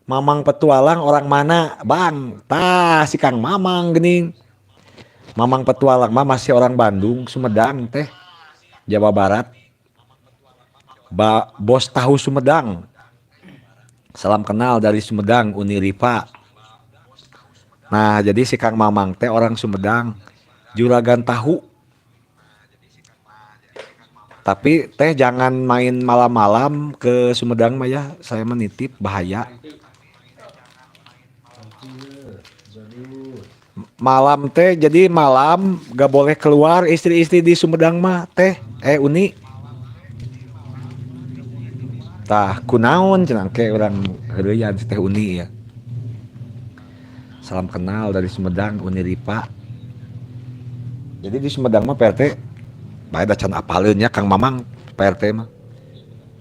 Mamang Petualang orang mana, Bang? Tah, si Kang Mamang geuning. Mamang Petualang mah masih orang Bandung, Sumedang teh. Jawa Barat. Bos tahu Sumedang. Salam kenal dari Sumedang, Uni Ripa. Nah, jadi si Kang Mamang teh orang Sumedang, juragan tahu. Tapi teh jangan main malam-malam ke Sumedang mah ya, saya menitip bahaya. Malam teh, jadi malam gak boleh keluar istri-istri di Sumedang mah teh, Uni. Tah kunaon cenah ke urang heureuyan si Teh Uni ya. Salam kenal dari Sumedang, Uni Ripa. Jadi di Sumedang mah PRT bae da can apaleun nya Kang Mamang PRT mah.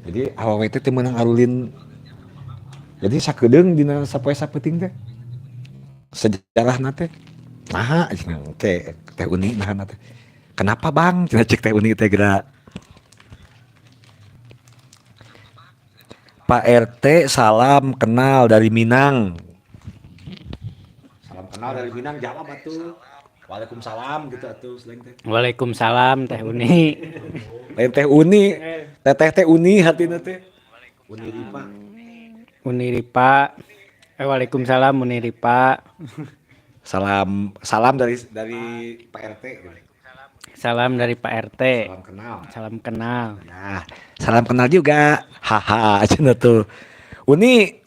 Jadi awewe teh teu meunang arulin. Jadi sakedeung dina sapoe sapeuting teh. Sejarahna teh naha cenah ke Teh Uni naha teh. Kenapa Bang? Cenah cek Teh Uni teh geura. Pak RT salam kenal dari Minang. Salam kenal dari Minang, jawab atuh. Waalaikumsalam gitu atuh selain teh. Waalaikumsalam Teh Uni. Lain Teh Uni, teteh teh Uni hatina teh. Uni Ripa. Uni Ripa. Waalaikumsalam Uni Ripa. Salam, salam dari Pak RT. Salam dari Pak RT. Salam kenal. Salam kenal. Nah, salam kenal juga. Haha, cenah tuh. Uni,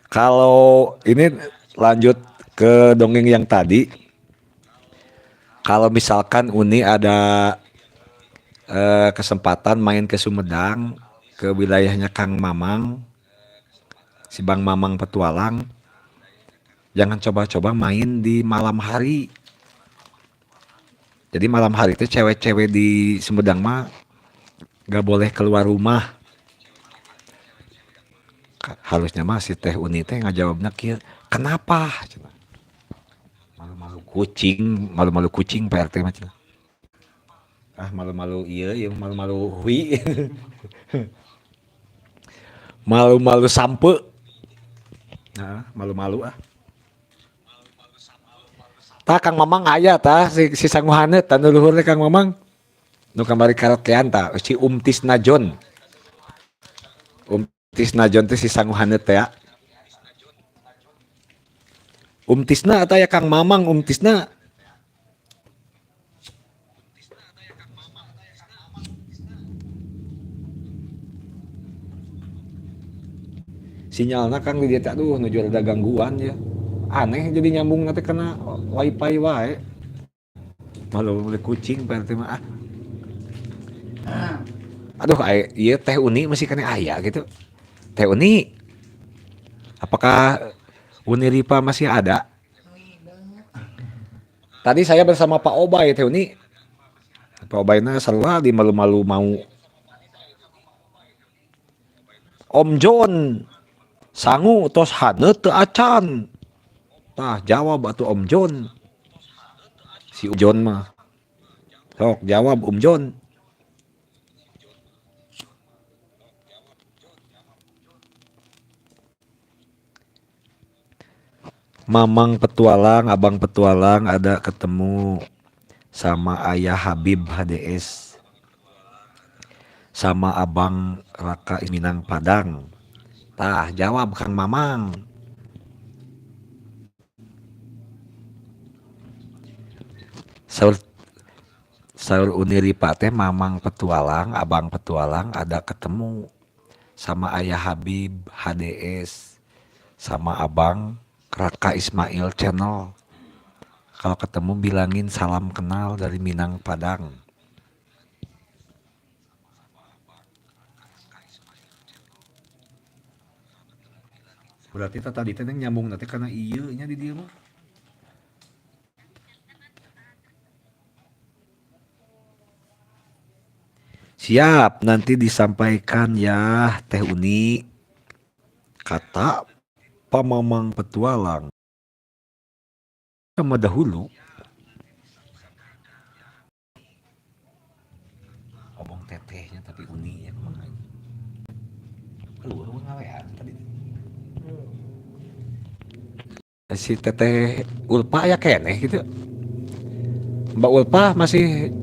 kalau ini lanjut ke dongeng yang tadi. Kalau misalkan Uni ada kesempatan main ke Sumedang, ke wilayahnya Kang Mamang, si Bang Mamang Petualang, jangan coba-coba main di malam hari. Jadi malam hari itu cewek-cewek di Sumedang mah gak boleh keluar rumah. Harusnya mah si Teh Uni teh ngajawabnya kieu, kenapa? Cenah. Malu-malu kucing, malu-malu kucing Pak RT mah cenah. Ah, malu-malu ieu, ieu malu-malu hui. Malu-malu sampe. Nah, malu-malu ah. Tah Kang Mamang aya tah si sanguhaneut tah nu luhur teh Kang Mamang. Nu kamari karaokean tah si Umtis Najon. Umtis Najon teh si sanguhaneut teh ya. Umtisna atau ya Kang Mamang Umtisna. Sinyalna Kang di dieu teh aduh nuju ada gangguan ya. Aneh jadi nyambung nanti kena wifi wae. Malu beli kucing Pak RT mah ah. Aduh ieu Teh Uni masih kena aya gitu. Teh Uni, apakah Uni Ripa masih ada? Tadi saya bersama Pak Obay Teh Uni. Pak Obayna sarua di malu-malu mau. Om John sangu tos haneut teu acan. Tah jawab atuh Om John. Si Om John mah. Sok jawab Om John. Mamang Petualang, Abang Petualang ada ketemu sama Ayah Habib HDS. Sama Abang Raka Minang Padang. Tah jawab Kang Mamang. Saur Uni Ripa teh Mamang Petualang, Abang Petualang ada ketemu sama Ayah Habib HDS, sama Abang Raka Ismail Channel. Kalau ketemu bilangin salam kenal dari Minang Padang. Berarti tadi teh nyambung nanti karena ieu nya di dieu mah. Siap, nanti disampaikan ya Teh Uni. Kata Pak Mamang Petualang. Sama dahulu. Si Teteh Ulfa ya keneh gitu. Mbak Ulfa masih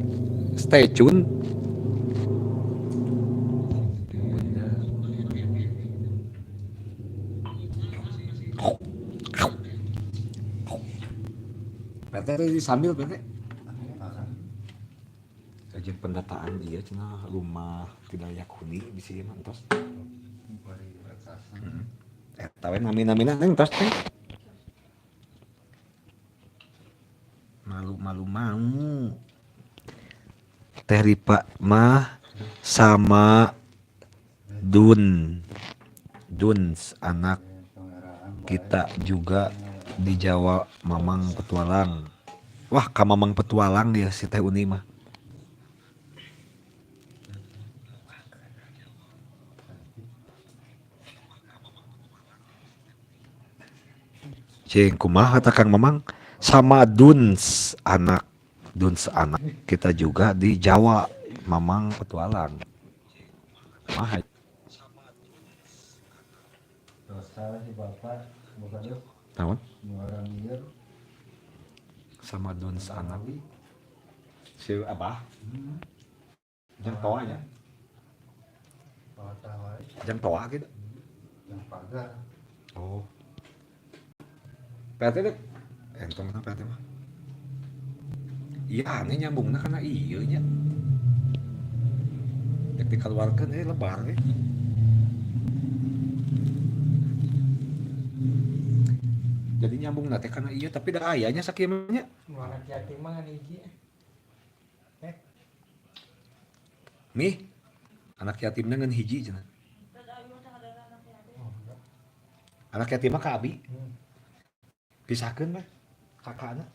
stay tune. PT sambil PT. Kajian pendataan dia cenah rumah tidak layak huni bisi mah entos. Eta we nami-namina neng tos teh. Malu-malu mau. Teh Ripa mah sama Dun. Duns anak kita juga di Jawa Mamang Petualang. Wah, ka Mamang Petualang dia si Teh Uni mah. Cing kumaha kata Kang Mamang sama Duns anak kita juga di Jawa Mamang Petualang. Mah Dosa si bapak bukan tuh naon? orang liar Sama Duns anak si Abah. Jang toa nya. bawa tawai Jang toa gitu. yang pagar. Oh. PT deh. Entong kenapa PT mah? Iya aneh nyambungna karena iya nya. Dek dikeluarkan lebar eh. Jadi nyambung teh karena iya tapi da ayahnya sakieu mah nya. Anak yatim mah ngan hiji. Nih, anak yatimna ngan hiji cenah. Anak yatim mah ka abi. Pisahkeun mah kakakna.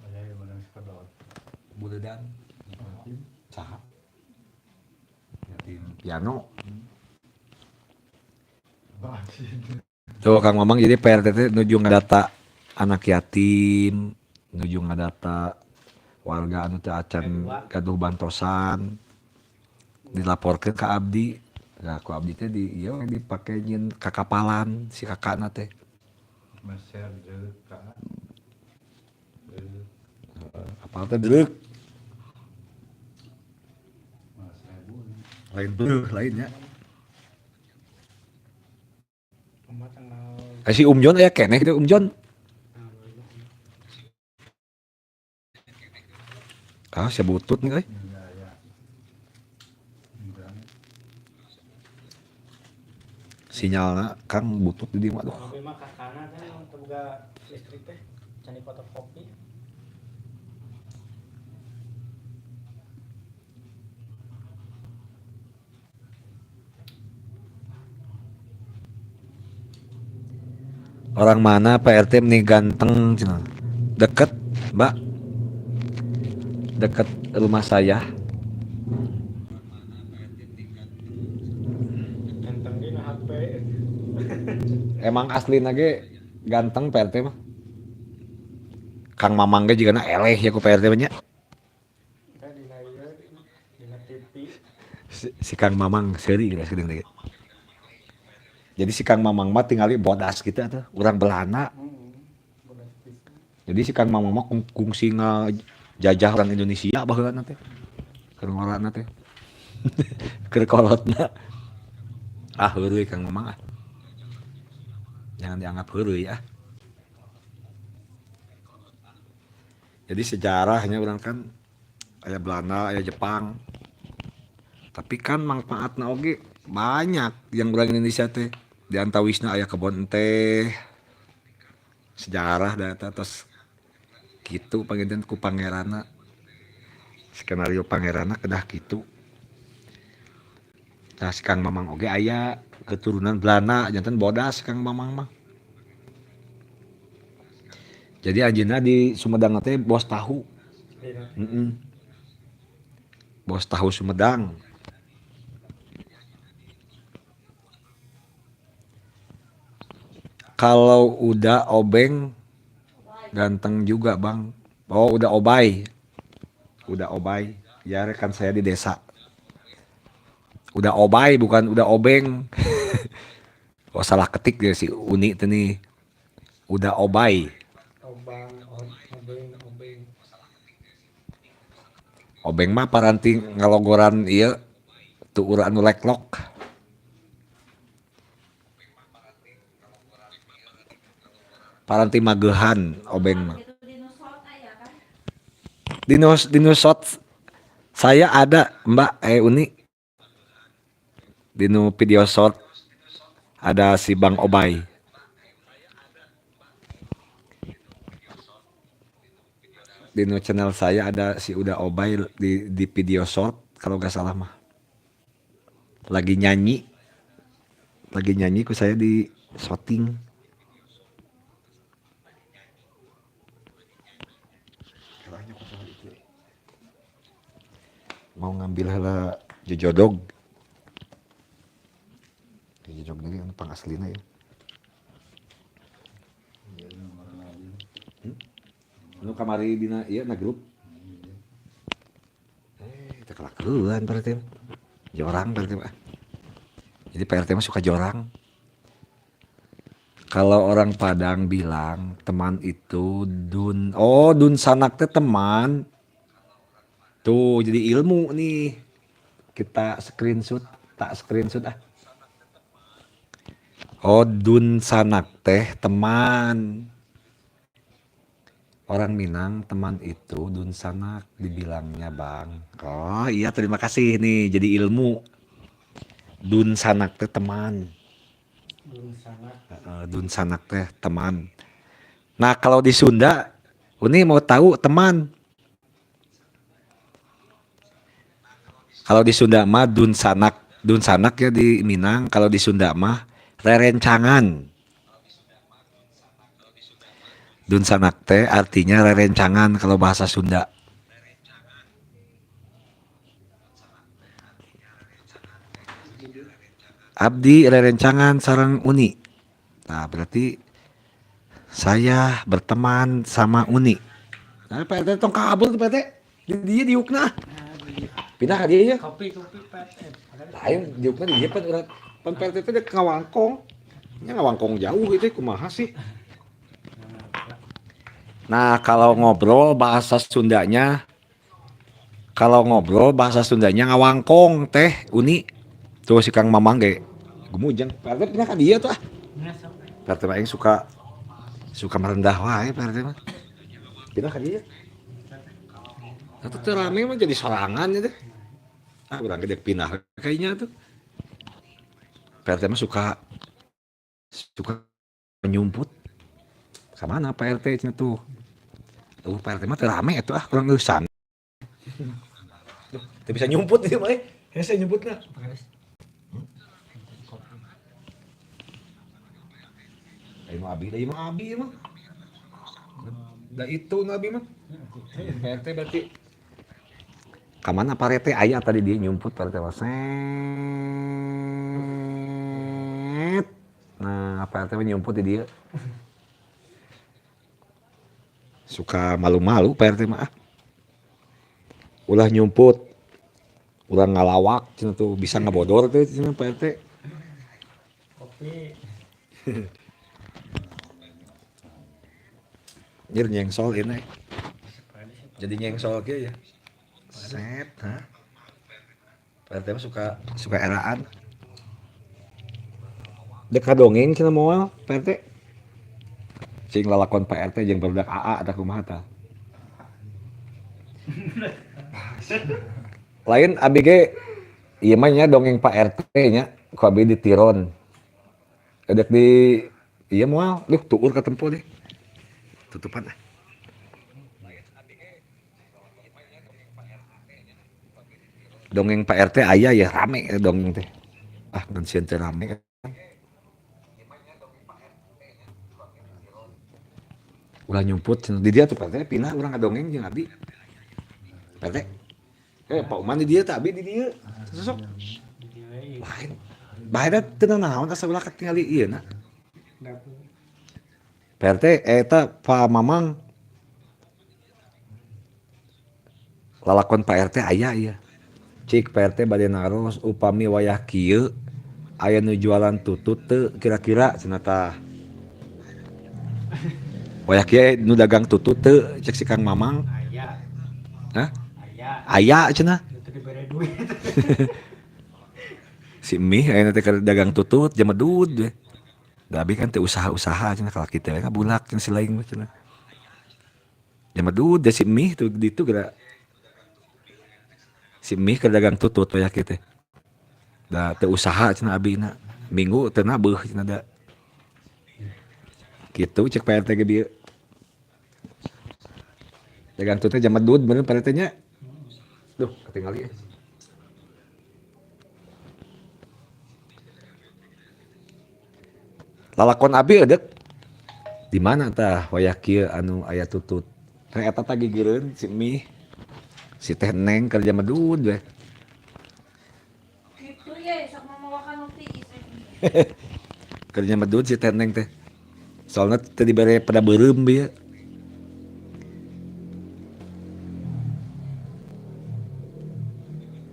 Ada yang menang sekedot. Buledan. Saha? Yatim piano. Tuh Kang Mamang jadi PRT teh nuju ngadata anak yatim, nuju ngadata warga anu teu acan gaduh bantosan dilaporkeun ka abdi. Nah, ku abdi teh di ieu dipake nyieun kakapalan si kakakna teh. Meser deuk ka. Kapal teh deuk. Lain beuh lainnya. Si Um Jon aya keneh kitu Um Jon. Ah, sia butut nih euy. Sinyalna Kang butut di dieu mah aduh. Abi mah kakana kan teu boga listrik teh can fotokopi. Orang mana Pak RT nih ganteng cenah. Deket, Mbak. Deket rumah saya. Ganteng dina HP. Emang asli ge ganteng Pak RT mah. Kang Mamang ge jigana eleh ya ku Pak RT mah nya. Dina ieu dina TV. Si Kang Mamang seuri geus geuning teh. Jadi si Kang Mamang mah tingali bodas gitu atuh, urang Belanda. Jadi si Kang Mamang mah kungsi ngajajah orang Indonesia baheulana teh. Keur ngorana teh. Keur kolotna. Ah heureuy Kang Mamang ah. Jangan dianggap heureuy ah. Jadi sejarahnya urang kan aya Belanda, aya Jepang. Tapi kan manfaatna oge banyak yang urang Indonesia teh. Di antawisna aya kebon teh. Sejarah da eta tos kitu panginten ku pangeranna. Skenario pangeranna kedah kitu. Tah si Kang Mamang oge aya keturunan Belanda janten bodas Kang Mamang mah. Jadi anjeunna di Sumedang teh bos tahu. Bos tahu Sumedang. Kalau udah obeng ganteng juga bang. Oh udah obay. Udah obay. Ya rekan saya di desa. Udah obay bukan udah obeng. Oh salah ketik dia si Uni itu nih. Udah Obay. Obang, obeng, obeng. Obeng mah paranti ngalogoran ieu tuur anu leklok. Paranti magehan obeng mah. Dino shot saya ada Mbak Uni. Dino video short ada si Bang Obay. Dino channel saya ada si Uda Obay di video short kalau nggak salah mah. Lagi nyanyi. Lagi nyanyi ku saya di shooting. Mau ngambil heula jejodog. Jejodog ini kan pang aslina ya. Nu kamari dina ieu na grup. Teu kelakuan berarti. Jorang berarti mah. Jadi Pak RT mah suka jorang. Kalau orang Padang bilang teman itu dun, oh dun sanak teh teman. Tuh jadi ilmu nih. Kita screenshot, tak screenshot ah. Oh dun sanak teh teman. Orang Minang teman itu dun sanak dibilangnya bang. Oh iya terima kasih nih jadi ilmu. Dun sanak teh teman. Dun sanak. Dun sanak teh teman. Nah kalau di Sunda, Uni mau tahu teman. Kalau di Sunda mah dun sanak ya di Minang. Kalau di Sunda mah rerencangan. Dun sanak teh artinya rerencangan kalau bahasa Sunda. Abdi rerencangan sareng Uni. Nah berarti saya berteman sama Uni. Nah Pak RT tong kabur tuh Pak RT. Di dia diukna. Pindah ka dia ya. Kopi Pak RT. Lain diukna di dia pan urang pan Pak RT teh dek ngawangkong. Nya ngawangkong jauh itu kumaha sih. Nah, kalau ngobrol bahasa Sundanya, kalau ngobrol bahasa Sundanya ngawangkong teh Uni. Tuh si Kang Mamang ge gumujeng. Pak RT pindah ka dia tuh ah. Pak RT mah aing suka merendah wae Pak RT mah. Pindah ka dia. Atuh teu rame mah jadi sorangan ya teh. Ah urang ge dek pindah kayaknya tuh. Pak RT mah suka menyumput. Ka mana Pak RT cenah tuh? Tuh Pak RT mah teu rame atuh ah kurang leusan. Duh, teu bisa nyumput ieu mah. Hese nyumputna. Ayo mah abi, ayo mah abi mah. Da itu nu abi mah. Pak RT berarti ka mana Pak RT aya tadi dia nyumput Pak RT mah. Set. Nah, Pak RT mah nyumput di dia. Suka malu-malu Pak RT mah. Ulah nyumput, ulah ngalawak cenah tuh bisa ngabodor teh cenah Pak RT. Kopi. Nyir nyengsol ini. Jadi nyengsol kieu ya. Set, ha. Pak RT mah suka eraan. Dek kadongeng cenah moal Pak RT. Cing lalakon Pak RT jeung barudak AA tah kumaha tah. Lain abi ge ieu mah nya dongeng Pak RT nya ku abi ditiron. Edek di ieu moal, duh tuur katempo deh. Tutupan ah. Dongeng Pak RT aya ya rame dongeng teh. Ah ngan sieun teh rame. Ulah nyumput di dia tuh Pak RT pindah urang ngadongeng jeung abi. Pak RT. Pak Uman di dia teh abi di dia. Sosok. Lain. Bae teu naon asa ulah katingali ieu na. Pak RT eta Pak Mamang lalakon Pak RT aya ieu. Cik Pak RT bade naros upami wayah kieu aya nu jualan tutut teu kira-kira cenah tah. Wayah kieu nu dagang tutut teu cek si Kang Mamang. Aya. Hah? Aya. Aya cenah. Itu diberi duit. Si Mih ayeuna teh keur dagang tutut jamedud we. Da abi kan teu usaha-usaha cenah kalau kita we ngabulak cenah si lain mah cenah. Jamedud da si Mih tuh ditu geura. Si Mih keur dagang tutut wayah kieu teh. Da teu usaha cenah abina. Minggu teu nabeuh cenah da. Gitu cek Pak RT ge bieu. Dagang tututnya jamedud bener Pak RT nya. Duh, ketinggali. Lalakon abi edek di mana tah wayah kieu anu aya tutut. Kan eta tah gigireun si Mih. Si Teh Neng kerja medud we. Gitu ya, sok mamawakan nu tiis. Kerja medud si Teh Neng teh. Soalna teu dibere pada beureum bieu.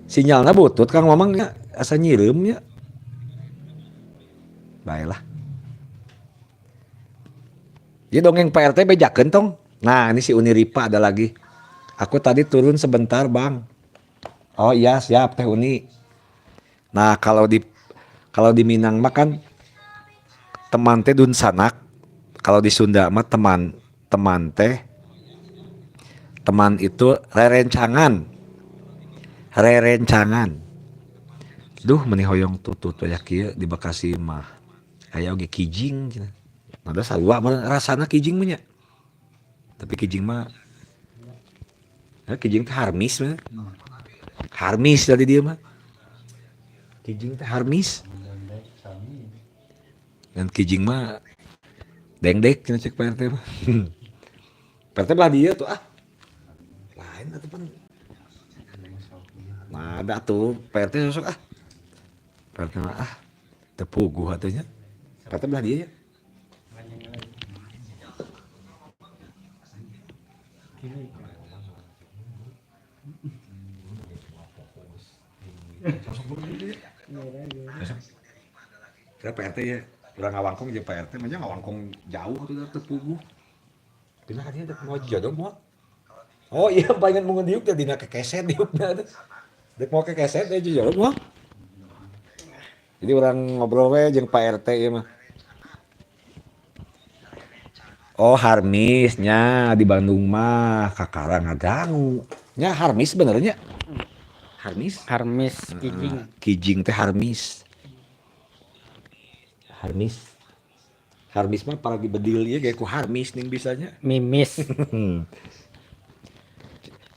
Sinyalna butut Kang Mamang nya, asa nyireum nya. Baiklah. Dia dongeng Pak RT bejakeun tong. Nah, ini si Uni Ripa ada lagi. Aku tadi turun sebentar, Bang. Oh iya, siap Teh Uni. Nah, kalau di Minang mah kan teman teh dunsanak. Kalau di Sunda mah teman, teman teh teman itu rerencangan. Rerencangan. Duh, meni hoyong tutut wayah kieu di Bekasi mah. Aya oge kijing cenah. Nah, da sarua mah rasana kijing mah nya. Tapi kijing mah ya, kijing teh harmis mah. Harmis tadi dia mah. Kijing teh harmis. Dan kijing mah dengdek cenah cek Pak RT mah. Pak RT belah dia tuh ah. Lain atuh pan. Nah, ada tuh Pak RT sosok ah. Pak RT mah ah teu puguh atuh nya. Pak RT belah dia ya. Kira Pak RT ya, urang ngawangkong jeung Pak RT mah nya ngawangkong jauh atuh da teu puguh. Dina ka dieu dek mau jodoh moal. Oh iya, palingan mun diuk teh dina kekeset diukna teh. Dek mau kekeset teh jodoh moal. Jadi urang ngobrol we jeung Pak RT ieu mah. Oh harmisnya di Bandung mah kakara ngadangu. Nya harmis benernya. Harmis? Harmis kijing. Kijing teh harmis. Harmis. Harmis mah paragi bedil ieu ge ku harmis ning bisanya. Mimis.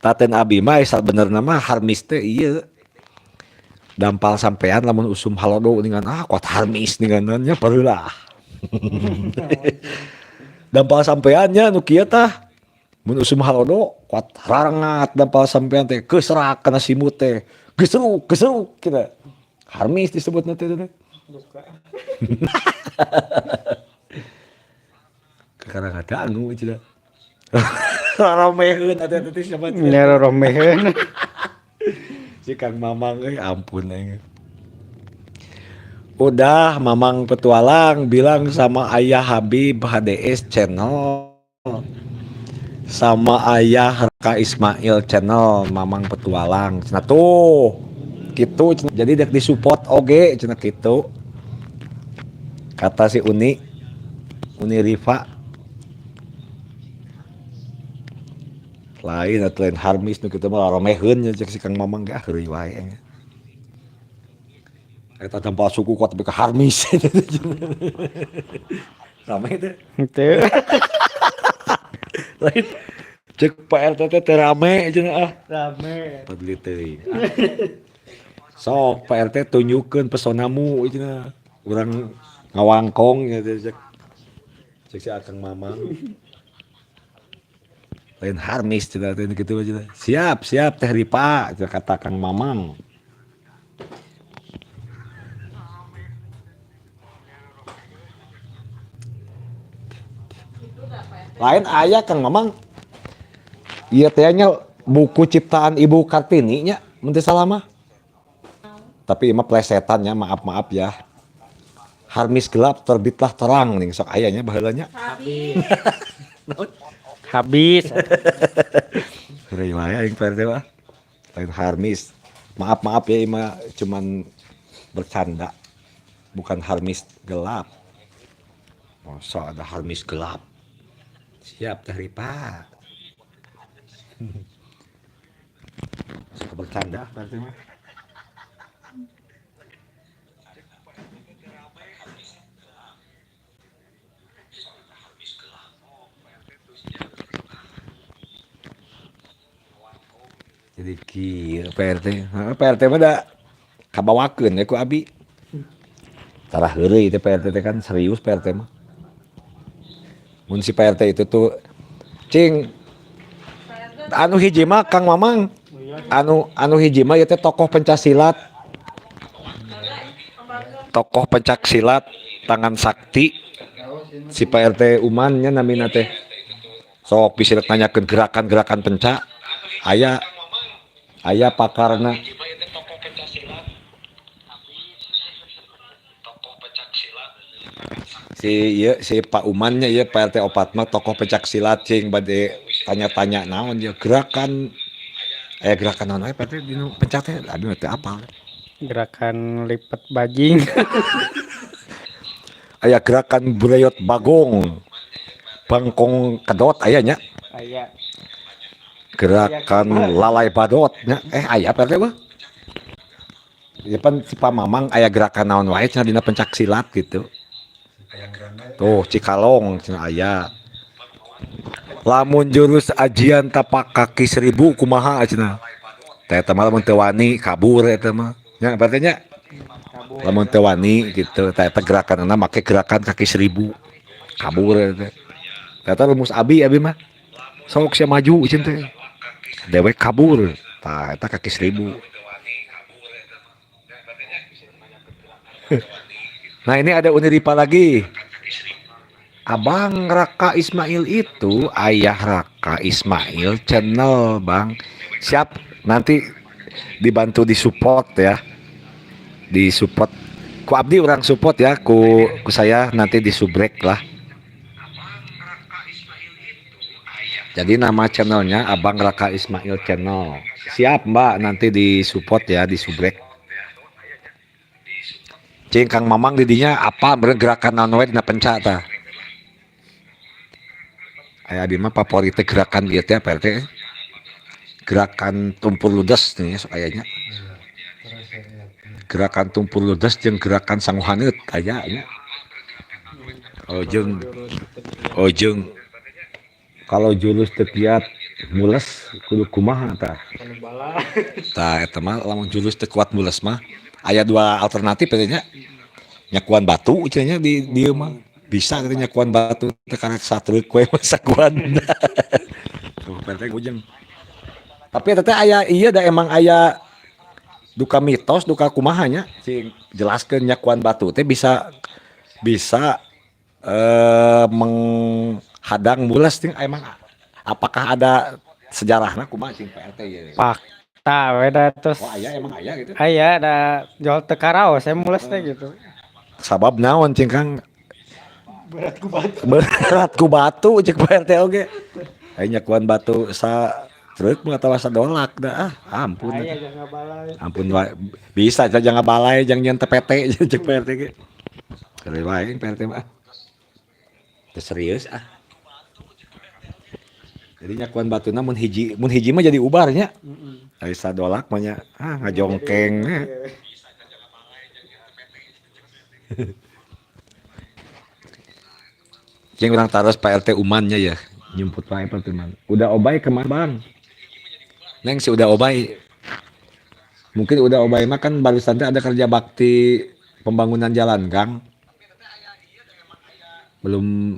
Taten abi mah sabenerna mah harmis teh ieu. Dampal sampean lamun usum halodo ningan ah kuat harmis ningan nya barulah. Dampal sampeannya nu kieu tah. Mun usum halodo kuat rarengat dampal sampean teh keserak kana simut teh. Geseruk geseruk kita. Harmis disebutna teh teh. Kakara ngadangu cenah. Raromeheun atuh teh siapa teh? Nya raromeheun. Si Kang Mamang euy ampun aing. Udah Mamang Petualang bilang sama ayah Habib HDS Channel sama ayah Raka Ismail Channel Mamang Petualang. Cenah tuh gitu cenah. Jadi dek disupport oge cenah kitu. Kata si Uni, Uni Rifa. Lain atuh lain harmis nu kitu mah raromeheun nya cek si Kang Mamang ge ah heureuy wae aing. Eta dampal suku kuat tapi ke harmis. Rame teh. Henteu. Lain cek Pak RT teh teu rame cenah ah. Rame. Paduli teuing. Sok Pak RT tunjukkeun pesonamu cenah. Urang ngawangkong nya teh cek. Cek si Akang Mamang. Lain harmis cenah teh kitu mah cenah. Siap, siap Teh Ripa cenah kata Kang Mamang. Lain aya Kang Mamang. Ieu teh nya buku ciptaan Ibu Kartini nya mun teu salah mah. Tapi ieu mah plesetan nya, maaf-maaf ya. Harmis gelap terbitlah terang nih sok aya nya baheula nya. Habis. Habis. Heureuy wae aing Pak RT mah. Lain harmis. Maaf maaf ya ima cuman bercanda. Bukan harmis gelap. Masa ada harmis gelap. Siap Teh Ripa. Suka bercanda Pak RT mah. Jadi kieu Pak RT. Heeh, Pak RT mah da kabawakeun ya ku abi. Tarah heureuy teh Pak RT teh kan serius Pak RT mah. Mun si Pak RT itu tuh cing anu hiji mah Kang Mamang anu anu hiji mah ieu teh tokoh pencak silat. Tokoh pencak silat tangan sakti si Pak RT Uman nya namina teh. Sok bisa nanyakeun gerakan-gerakan pencak aya aya pakarna. Si ieu si Pak Umannya ieu Pak RT opat mah tokoh pencak silat cing bade tanya-tanya naon ieu gerakan aya gerakan naon wae Pak RT dinu pencak teh abi mah teu apal. Gerakan lipat bajing. Aya gerakan bureyot bagong. Bangkong kedot aya nya. Aya. Gerakan lalai badot nya aya Pak RT mah. Ya pan si Pak Mamang aya gerakan naon wae cenah dina pencak silat gitu. Tuh Cikalong cenah aya. Lamun jurus ajian tapak kaki 1000 kumaha cenah. Teh eta mah lamun teu wani kabur eta mah. Nya berarti nya lamun teu wani gitu teh eta gerakanna make gerakan kaki 1000 kabur eta. Teh eta rumus abi abi mah. Sok sia maju cenah teh. Dewek kabur. Tah eta kaki 1000. Nah ini ada Uniripa lagi. Abang Raka Ismail itu ayah Raka Ismail channel bang. Siap nanti dibantu disupport ya. Disupport. Ku abdi orang support ya. Ku saya nanti disubrek lah. Jadi nama channelnya Abang Raka Ismail Channel. Siap mbak nanti disupport ya, disubrek. Cing Kang Mamang didinya apa gerakan naon wae dina pencak tah. Aya di mah favorit teh gerakan ieu teh Pak RT. Gerakan tumpul ludes nih sok aya nya. Gerakan tumpul ludes jeung gerakan sanguhaneut aya nya. Oh jeung kalau jurus teu kiat mules kudu kumaha tah. Tah eta mah lamun jurus teu kuat mules mah aya dua alternatif teh nya. Nyakuan batu cenah nya di dieu mah. Bisa gitu nyakuan batu teh karek satreuk we mah sakuan. Tuh Pak RT ujeng. Tapi eta teh aya ieu da emang aya duka mitos duka kumaha nya cing jelaskeun nyakuan batu teh bisa bisa menghadang mules ting emang apakah ada sejarahna kumaha cing Pak RT ieu? Fakta we da terus. Oh aya emang aya gitu. Aya da jual teu karaos saya mules teh gitu. Sabab naon cing Kang? Berat ku batu. Berat ku batu cek Pak RT oge. Aya nyakuan batu sa truk mah atawa sadolak da ah ampun. Aya jangan balai. Ampun wae bisa aja jangan balai jangan nyen TPT cek Pak RT ge. Heureuy wae Pak RT mah. Teu serius ah. Jadi nyakuan batuna mun hiji mah jadi ubar nya. Heeh. Ari sadolak mah nya ah ngajongkeng. Cing urang taros Pak RT Umannya ya, nyumput wae Pak RT Uman. Udah obay kemana bang? Neng si udah obay. Mungkin udah obay mah kan barusan teh ada kerja bakti pembangunan jalan Kang. Belum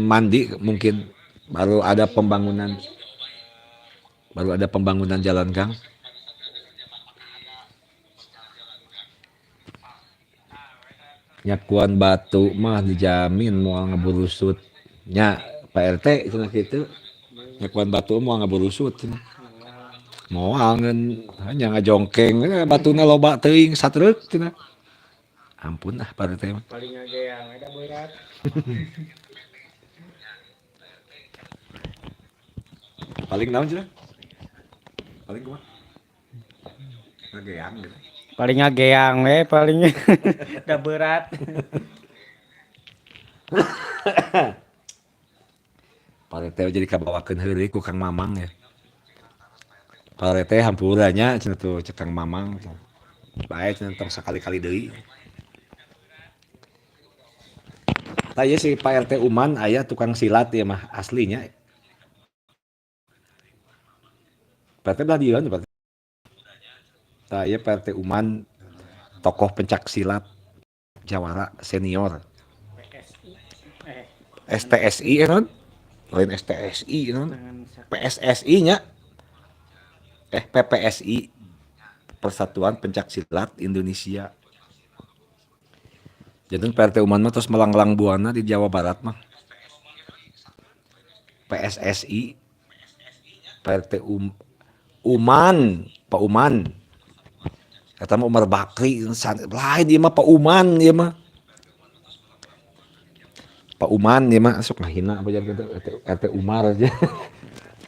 mandi mungkin baru ada pembangunan. Baru ada pembangunan jalan Kang. Nyakuan batu mah dijamin moal ngaburusut nya Pak RT cenah kitu. Nyakuan batu moal ngaburusut cenah. Moal ngeun hanya ngajongkeng batuna loba teuing satreuk cenah. Ampun ah Pak RT mah. Paling ngageang ada berat. Paling naon cenah? Paling kumaha? Ngageang gitu. Paling ngageang we paling da berat. Pak RT jadi kabawakeun heureuy ku Kang Mamang ya. Pak RT hampura nya cenah tuh cek Kang Mamang. Bae cenah tong sakali-kali deui. Tah ieu si Pak RT Uman aya tukang silat ieu mah aslinya. Pak RT belah dieu Pak RT. Tah ieu Pak RT Uman tokoh pencak silat jawara senior. STSI non? Lain STSI non? PSSI nya. PPSI Persatuan Pencak Silat Indonesia. Jadi Pak RT Uman mah terus melanglang buana di Jawa Barat mah. PSSI Pak RT Uman, Pak Uman. Eta mah Umar Bakri lain ieu mah Pak Uman ieu mah. Pak Uman ieu mah sok ngahina apa jadi RT Umar aja.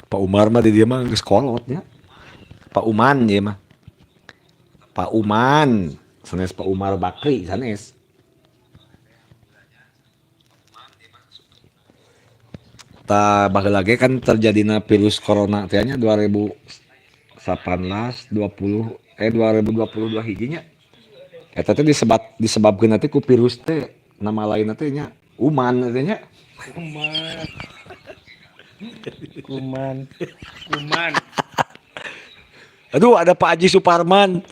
Pak Umar mah di dieu mah geus kolot nya. Pak Uman ieu mah. Pak Uman, sanes Pak Umar Bakri sanes. Ta baheula ge kan terjadina virus corona teh nya 2018 20 2022 hiji nya. Eta teh disebabkeun teh ku virus teh nama lainna teh nya Uman teh nya. Uman. Kuman. Kuman. Aduh ada Pak Haji Suparman.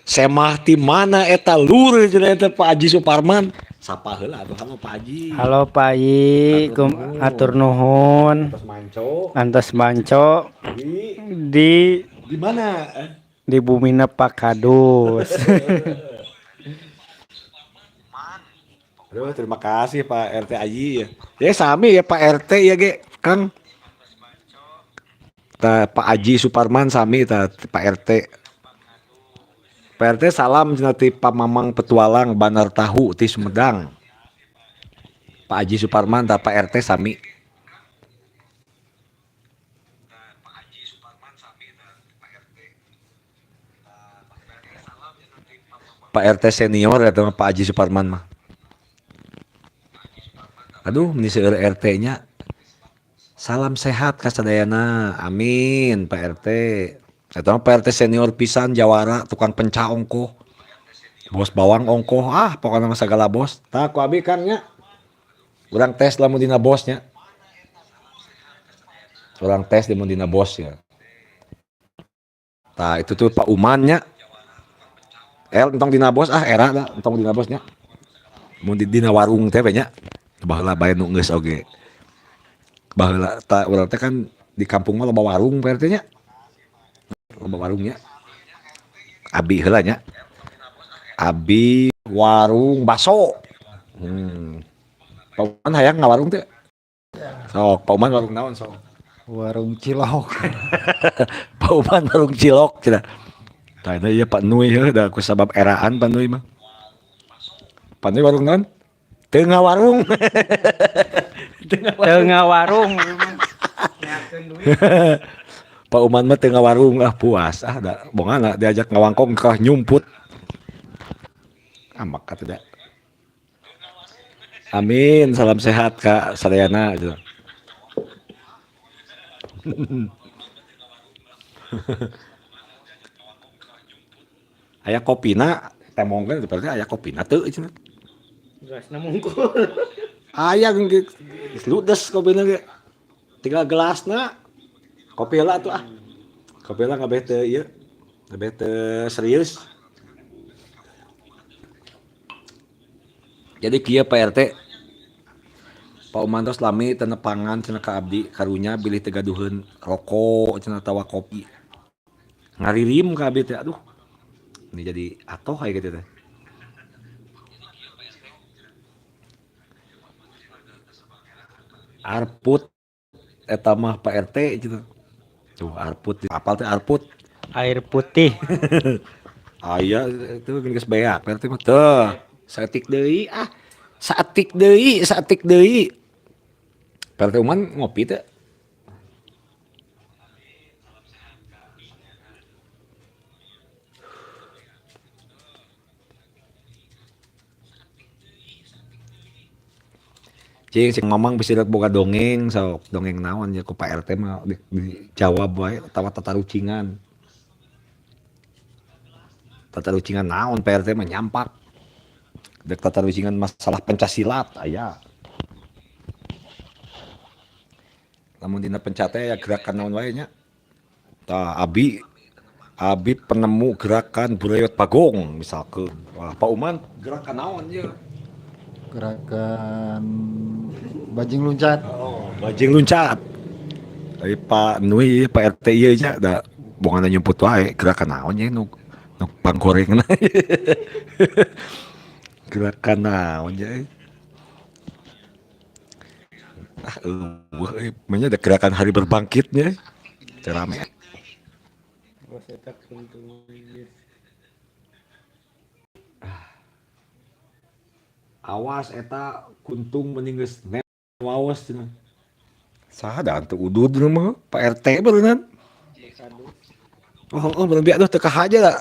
Semah ti mana eta lur cenah eta Pak Haji Suparman. Sapa heula atuh halo Pak Haji. Halo Pak Haji, atur nuhun. Antos manco. Antos manco. Di mana? Di bumina Pak Kadus. Aduh, terima kasih Pak RT Aji ya. Ya sami ya Pak RT ya ge, Kang. Ta Pak Haji Suparman sami ta Pak RT. Pak RT salam cenah ti Pak Mamang Petualang Bandar Tahu ti Sumedang. Pak Haji Suparman ta Pak RT sami. Pak RT senior eta mah Pak Haji Suparman mah. Aduh, meni seueur RT-nya. Salam sehat ka sadayana. Amin Pak RT. Eta mah Pak RT senior pisan jawara tukang penca ongkoh. Bos bawang ongkoh, ah pokona mah sagala bos. Tah ku abi Kang nya. Urang tes lamun dina bosnya. Urang tes lamun dina bos ya. Tah itu tuh Pak Uman nya. Entong dina bos ah era da entong dina bosnya. Mun di dina warung teh nya. Baheula bae nu geus oge. Baheula ta urang teh kan di kampung mah loba warung Pak RT nya. Loba warungnya. Abi heula nya. Abi warung baso. Pak Uman hayang ngawarung teh? Sok, Pak Uman warung naon sok? Warung cilok. Pak Uman warung cilok cenah. Tah eta ieu Pak Nui heuh da ku sabab eraan Pak Nui mah. Pak Nui warung naon? Teu ngawarung. Teu ngawarung. Pak Uman mah teu ngawarung ah puas ah da bongana diajak ngawangkong kah nyumput. Amak atuh da. Amin, salam sehat Kak sadayana gitu. Aya kopina, temongkeun berarti aya kopina teu cenah. Gelasna mungkul. Aya geus ludes kopina ge. Tinggal gelasna. Kopi heula atuh ah. Kopi heula ngabeh teu ieu. Ngabeh teu serius. Jadi kieu Pak RT. Pak Uman tos lami teu nepangan cenah ka abdi karunya bilih teu gaduheun rokok cenah atawa kopi. Ngaririm ka abdi teh aduh. Ini jadi atoh aya kitu teh. Arput eta mah Pak RT gitu. Tuh arput, apal teh arput. Air putih. Aya itu geus beak berarti mah teu. Saeutik deui ah. Saeutik deui, saeutik deui. Pak RT Uman ngopi teu? Cing, cing Mamang bisa lihat boga dongeng sok, dongeng naon ya ku Pak RT mah dijawab wae atawa tatarucingan. Tatarucingan naon Pak RT mah nyampak. Dek tatarucingan masalah pencak silat aya. Lamun dina pencak teh aya gerakan naon wae nya. Tah abi abi penemu gerakan Burayot Bagong misalkeun. Wah, Pak Uman gerakan naon ieu? Gerakan bajing loncat. Oh, bajing loncat. Tapi Pak Nui, Pak RT ieu nya da bongana nyumput wae gerakan naon nya nu nu panggorengna. Gerakan naon nya euy. Ah euweuh euy, manya ada gerakan hari berbangkitnya. Teu rame. Awas eta kuntung mending geus waos cenah. Saha da teu udud mah Pak RT beureunan. Oh, oh beureunan aduh teu kahaja da.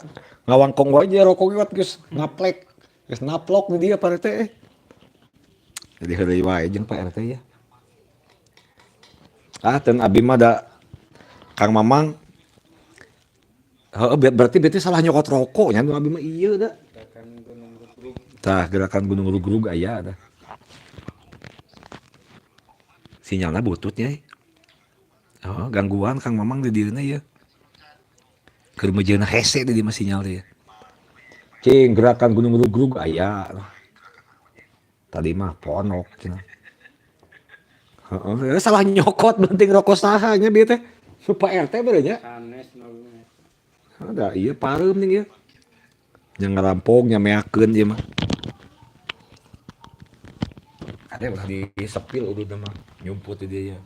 Ngawangkong wae nya rokok ge geus ngaplek. Geus naplok di dieu Pak RT. Jadi heureuy wae jeung Pak RT ya. Ah, teu abi mah da Kang Mamang. Heeh, berarti berarti salah nyokot rokok nya nu abi mah ieu da. Tah gerakan Gunung Rugrug aya dah. Sinyalna butut nya. Oh, gangguan Kang Mamang di dieuna ieu. Keur meujeuhna hese di dieu mah sinyal teh. Cing gerakan Gunung Rugrug aya. Tadi mah ponok cenah. Heeh, salah nyokot penting rokok saha nya bieu teh. Pak RT beureun nya. Ada ieu pareum ning ieu. Nya ngarampok nya meakeun ieu mah. Ada ulah disepil udah mah nyumput di dia.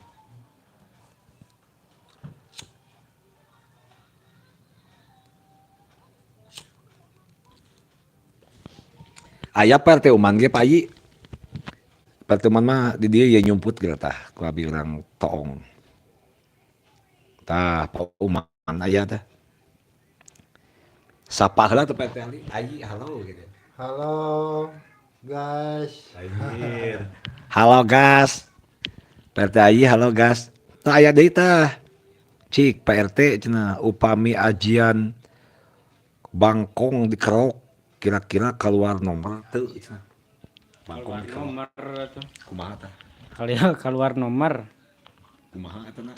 Aya Pak RT Uman ge Pak Yi. Pak RT Uman mah di dia ya nyumput ge tah ku abi urang toong. Tah Pak Uman aya tah. Sapa heula teh Pak RT Ali, Ayi halo gitu. Halo guys. Anjir. Halo gas. Pak RT Ayi halo gas. Tah aya deui tah. Cik Pak RT cenah upami ajian bangkong dikerok kira-kira keluar nomor teu cenah. Bangkong Keluar dikerok. nomor tuh. Kumaha tah? Kali keluar nomor. Kumaha eta na?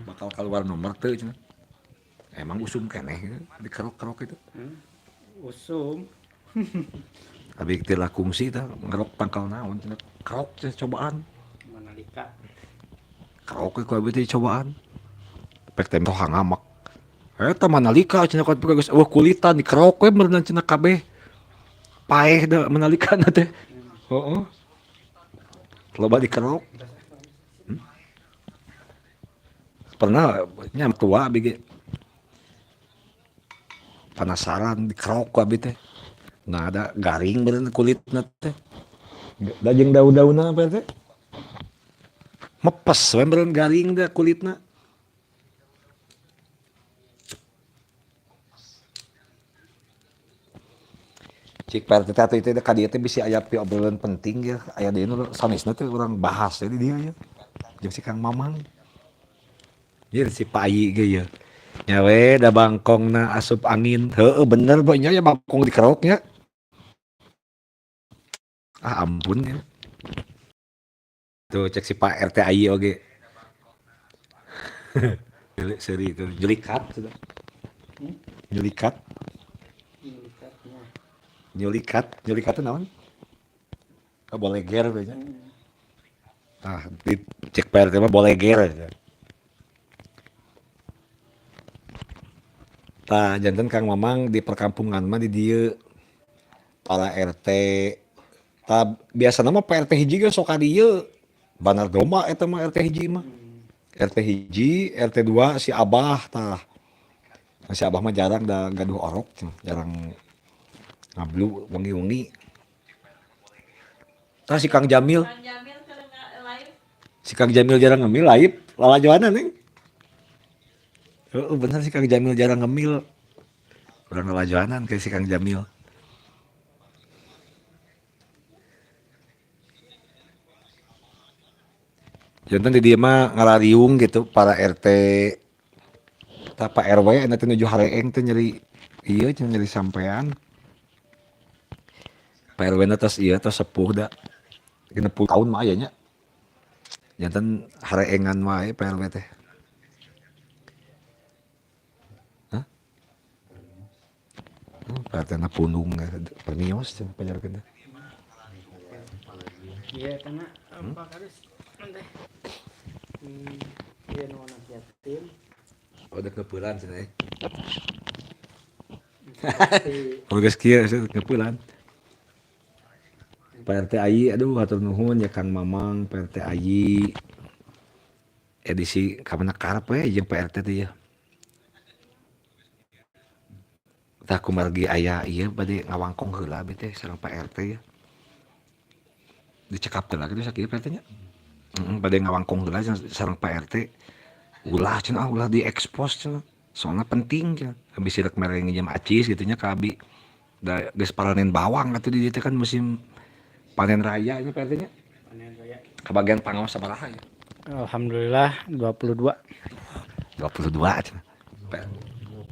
Bakal keluar nomor teu cenah. Emang usum keneh dikerok-kerok itu. Usum. Abi teu kungsi tah ngerok tangkal naon cenah. Kerok cenah cobaan. Manalika. Kerok ku abi teh cobaan. Pek teh roh ngamak. Eta manalika cenah ku geus eueuh kulitan dikerok we meureun cenah kabeh. Paeh da manalika na teh. Heeh. Loba dikerok. Pernah nya tua abi ge. Penasaran dikerok ku abi teh. Nah ada garing bener kulitna teh. Da jeung daun-daunna apa teh? Mepes we meureun garing da kulitna. Cik Pak RT teh itu ka dieu teh bisi aya pi obrolan penting ya, aya deui nu sanesna teh urang bahas di dieu ya. Jeung si Kang Mamang. Ieu si Pak Ayi ge ieu. Nya we da bangkongna asup angin. Heueuh bener boy nya ya bangkong dikerok nya. Ah ampun ya. Tuh cek si Pak RT Ayi oge. Seuri itu jelikat sudah. Nyulikat. Nyulikat, nyulikat itu naon? Oh, boleger nya. Tah, di cek Pak RT mah boleger. Tah, janten Kang Mamang di perkampungan mah di dieu para RT. Tah biasana mah Pak RT hiji ge sok ka dieu. Banar domba eta mah RT hiji mah. RT 1, RT 2 si Abah tah. Nah, si Abah mah jarang da gaduh orok cenah, jarang ngablu wengi-wengi. Tah si Kang Jamil. Kang Jamil keur live. Si Kang Jamil jarang ngemil live, lalajoanan neng. Heeh, bener si Kang Jamil jarang ngemil. Urang lalajoanan ke si Kang Jamil. Janten di dieu mah ngarariung gitu para RT tah Pak RW anu teh nuju hareeng teh nyeri ieu cenah nyeri sampean. Pak RW na tos ieu tos sepuh da 60 tahun mah aya nya. Janten hareengan wae Pak RW teh. Hah? Pak RT na pundung permios cenah pajarkeun teh. Iya, karena Pak Kadus teh. Iya nu anak yatim. Oh, dek ngepeulan cenah eh. Kalau geus kieu cenah ngepeulan. Pak RT Ayi, aduh hatur nuhun ya Kang Mamang, Pak RT Ayi. Edisi kamana karep we jeung Pak RT teh ya. Tah kumargi aya ieu bade ngawangkong heula abi teh sareng Pak RT ya. Dicekap heula kitu sakieu Pak RT nya. Heeh, bade ngawangkong heula sareng Pak RT. Ulah cenah, ulah diekspos cenah. Soalna penting cenah. Habis rek mere nginjem acis kitu nya ka abi. Da geus paranen bawang atuh di dieu teh kan musim panen raya nya Pak RT nya. Panen raya. Kabagian pangaos sabaraha ya? Alhamdulillah 22. 22 cenah. Pak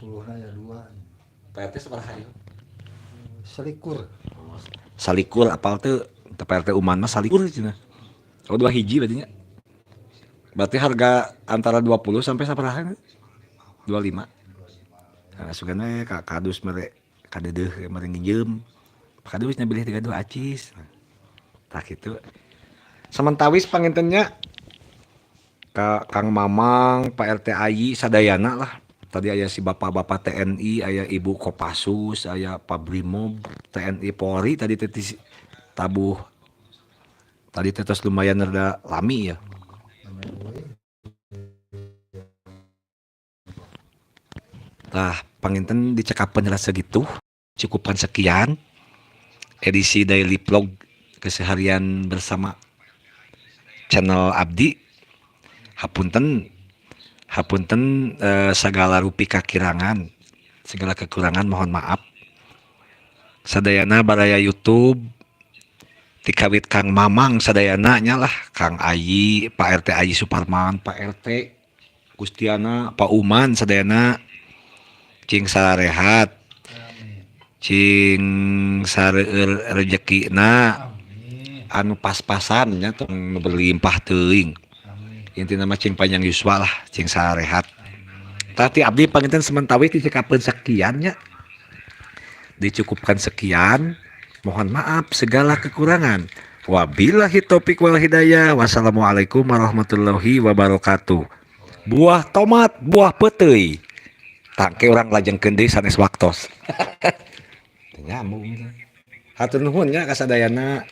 20 na ya 2. Pak RT sabaraha ieu? Selikur. Salikur apal teu? Teu Pak RT Uman mah salikur cenah. Oh 2 hiji berarti nya. Berarti harga antara 20 sampai sabaraha? 25. Nah, sugan we ka kadus mere kadeudeuh mere nginjem. Pak Kadus nya bilih tiga dua acis. Tah kitu. Samentawis panginten nya ka Kang Mamang, Pak RT Ayi sadayana lah. Tadi aya si bapak-bapak TNI, aya Ibu Kopassus, aya Pak Brimob, TNI Polri tadi teh tabuh. Tadi teh tos lumayan rada lami ya. Tah panginten dicekapan heula segitu, cukupkan sekian edisi daily vlog keseharian bersama channel Abdi. Hapunten, hapunten, segala rupi kakirangan, segala kekurangan mohon maaf. Sadayana baraya YouTube tikawit Kang Mamang sadayana nya lah, Kang Ayi, Pak RT Ayi Suparman, Pak RT Gustiana, Pak Uman sadayana cing sarehat, cing sareueur rejekina anu pas-pasan nya tong berlimpah teuing. Intina mah cing panjang yuswa lah, cing sarehat. Tah ti abdi panginten sementawis dicekapeun sekian nya. Dicukupkan sekian. Mohon maaf segala kekurangan. Wabillahi taufik wal hidayah. Wassalamualaikum warahmatullahi wabarakatuh. Buah tomat, buah peuteuy. Tangke urang lajengkeun deui sanes waktos. Teu nyambung. Hatur nuhun nya kasadayana.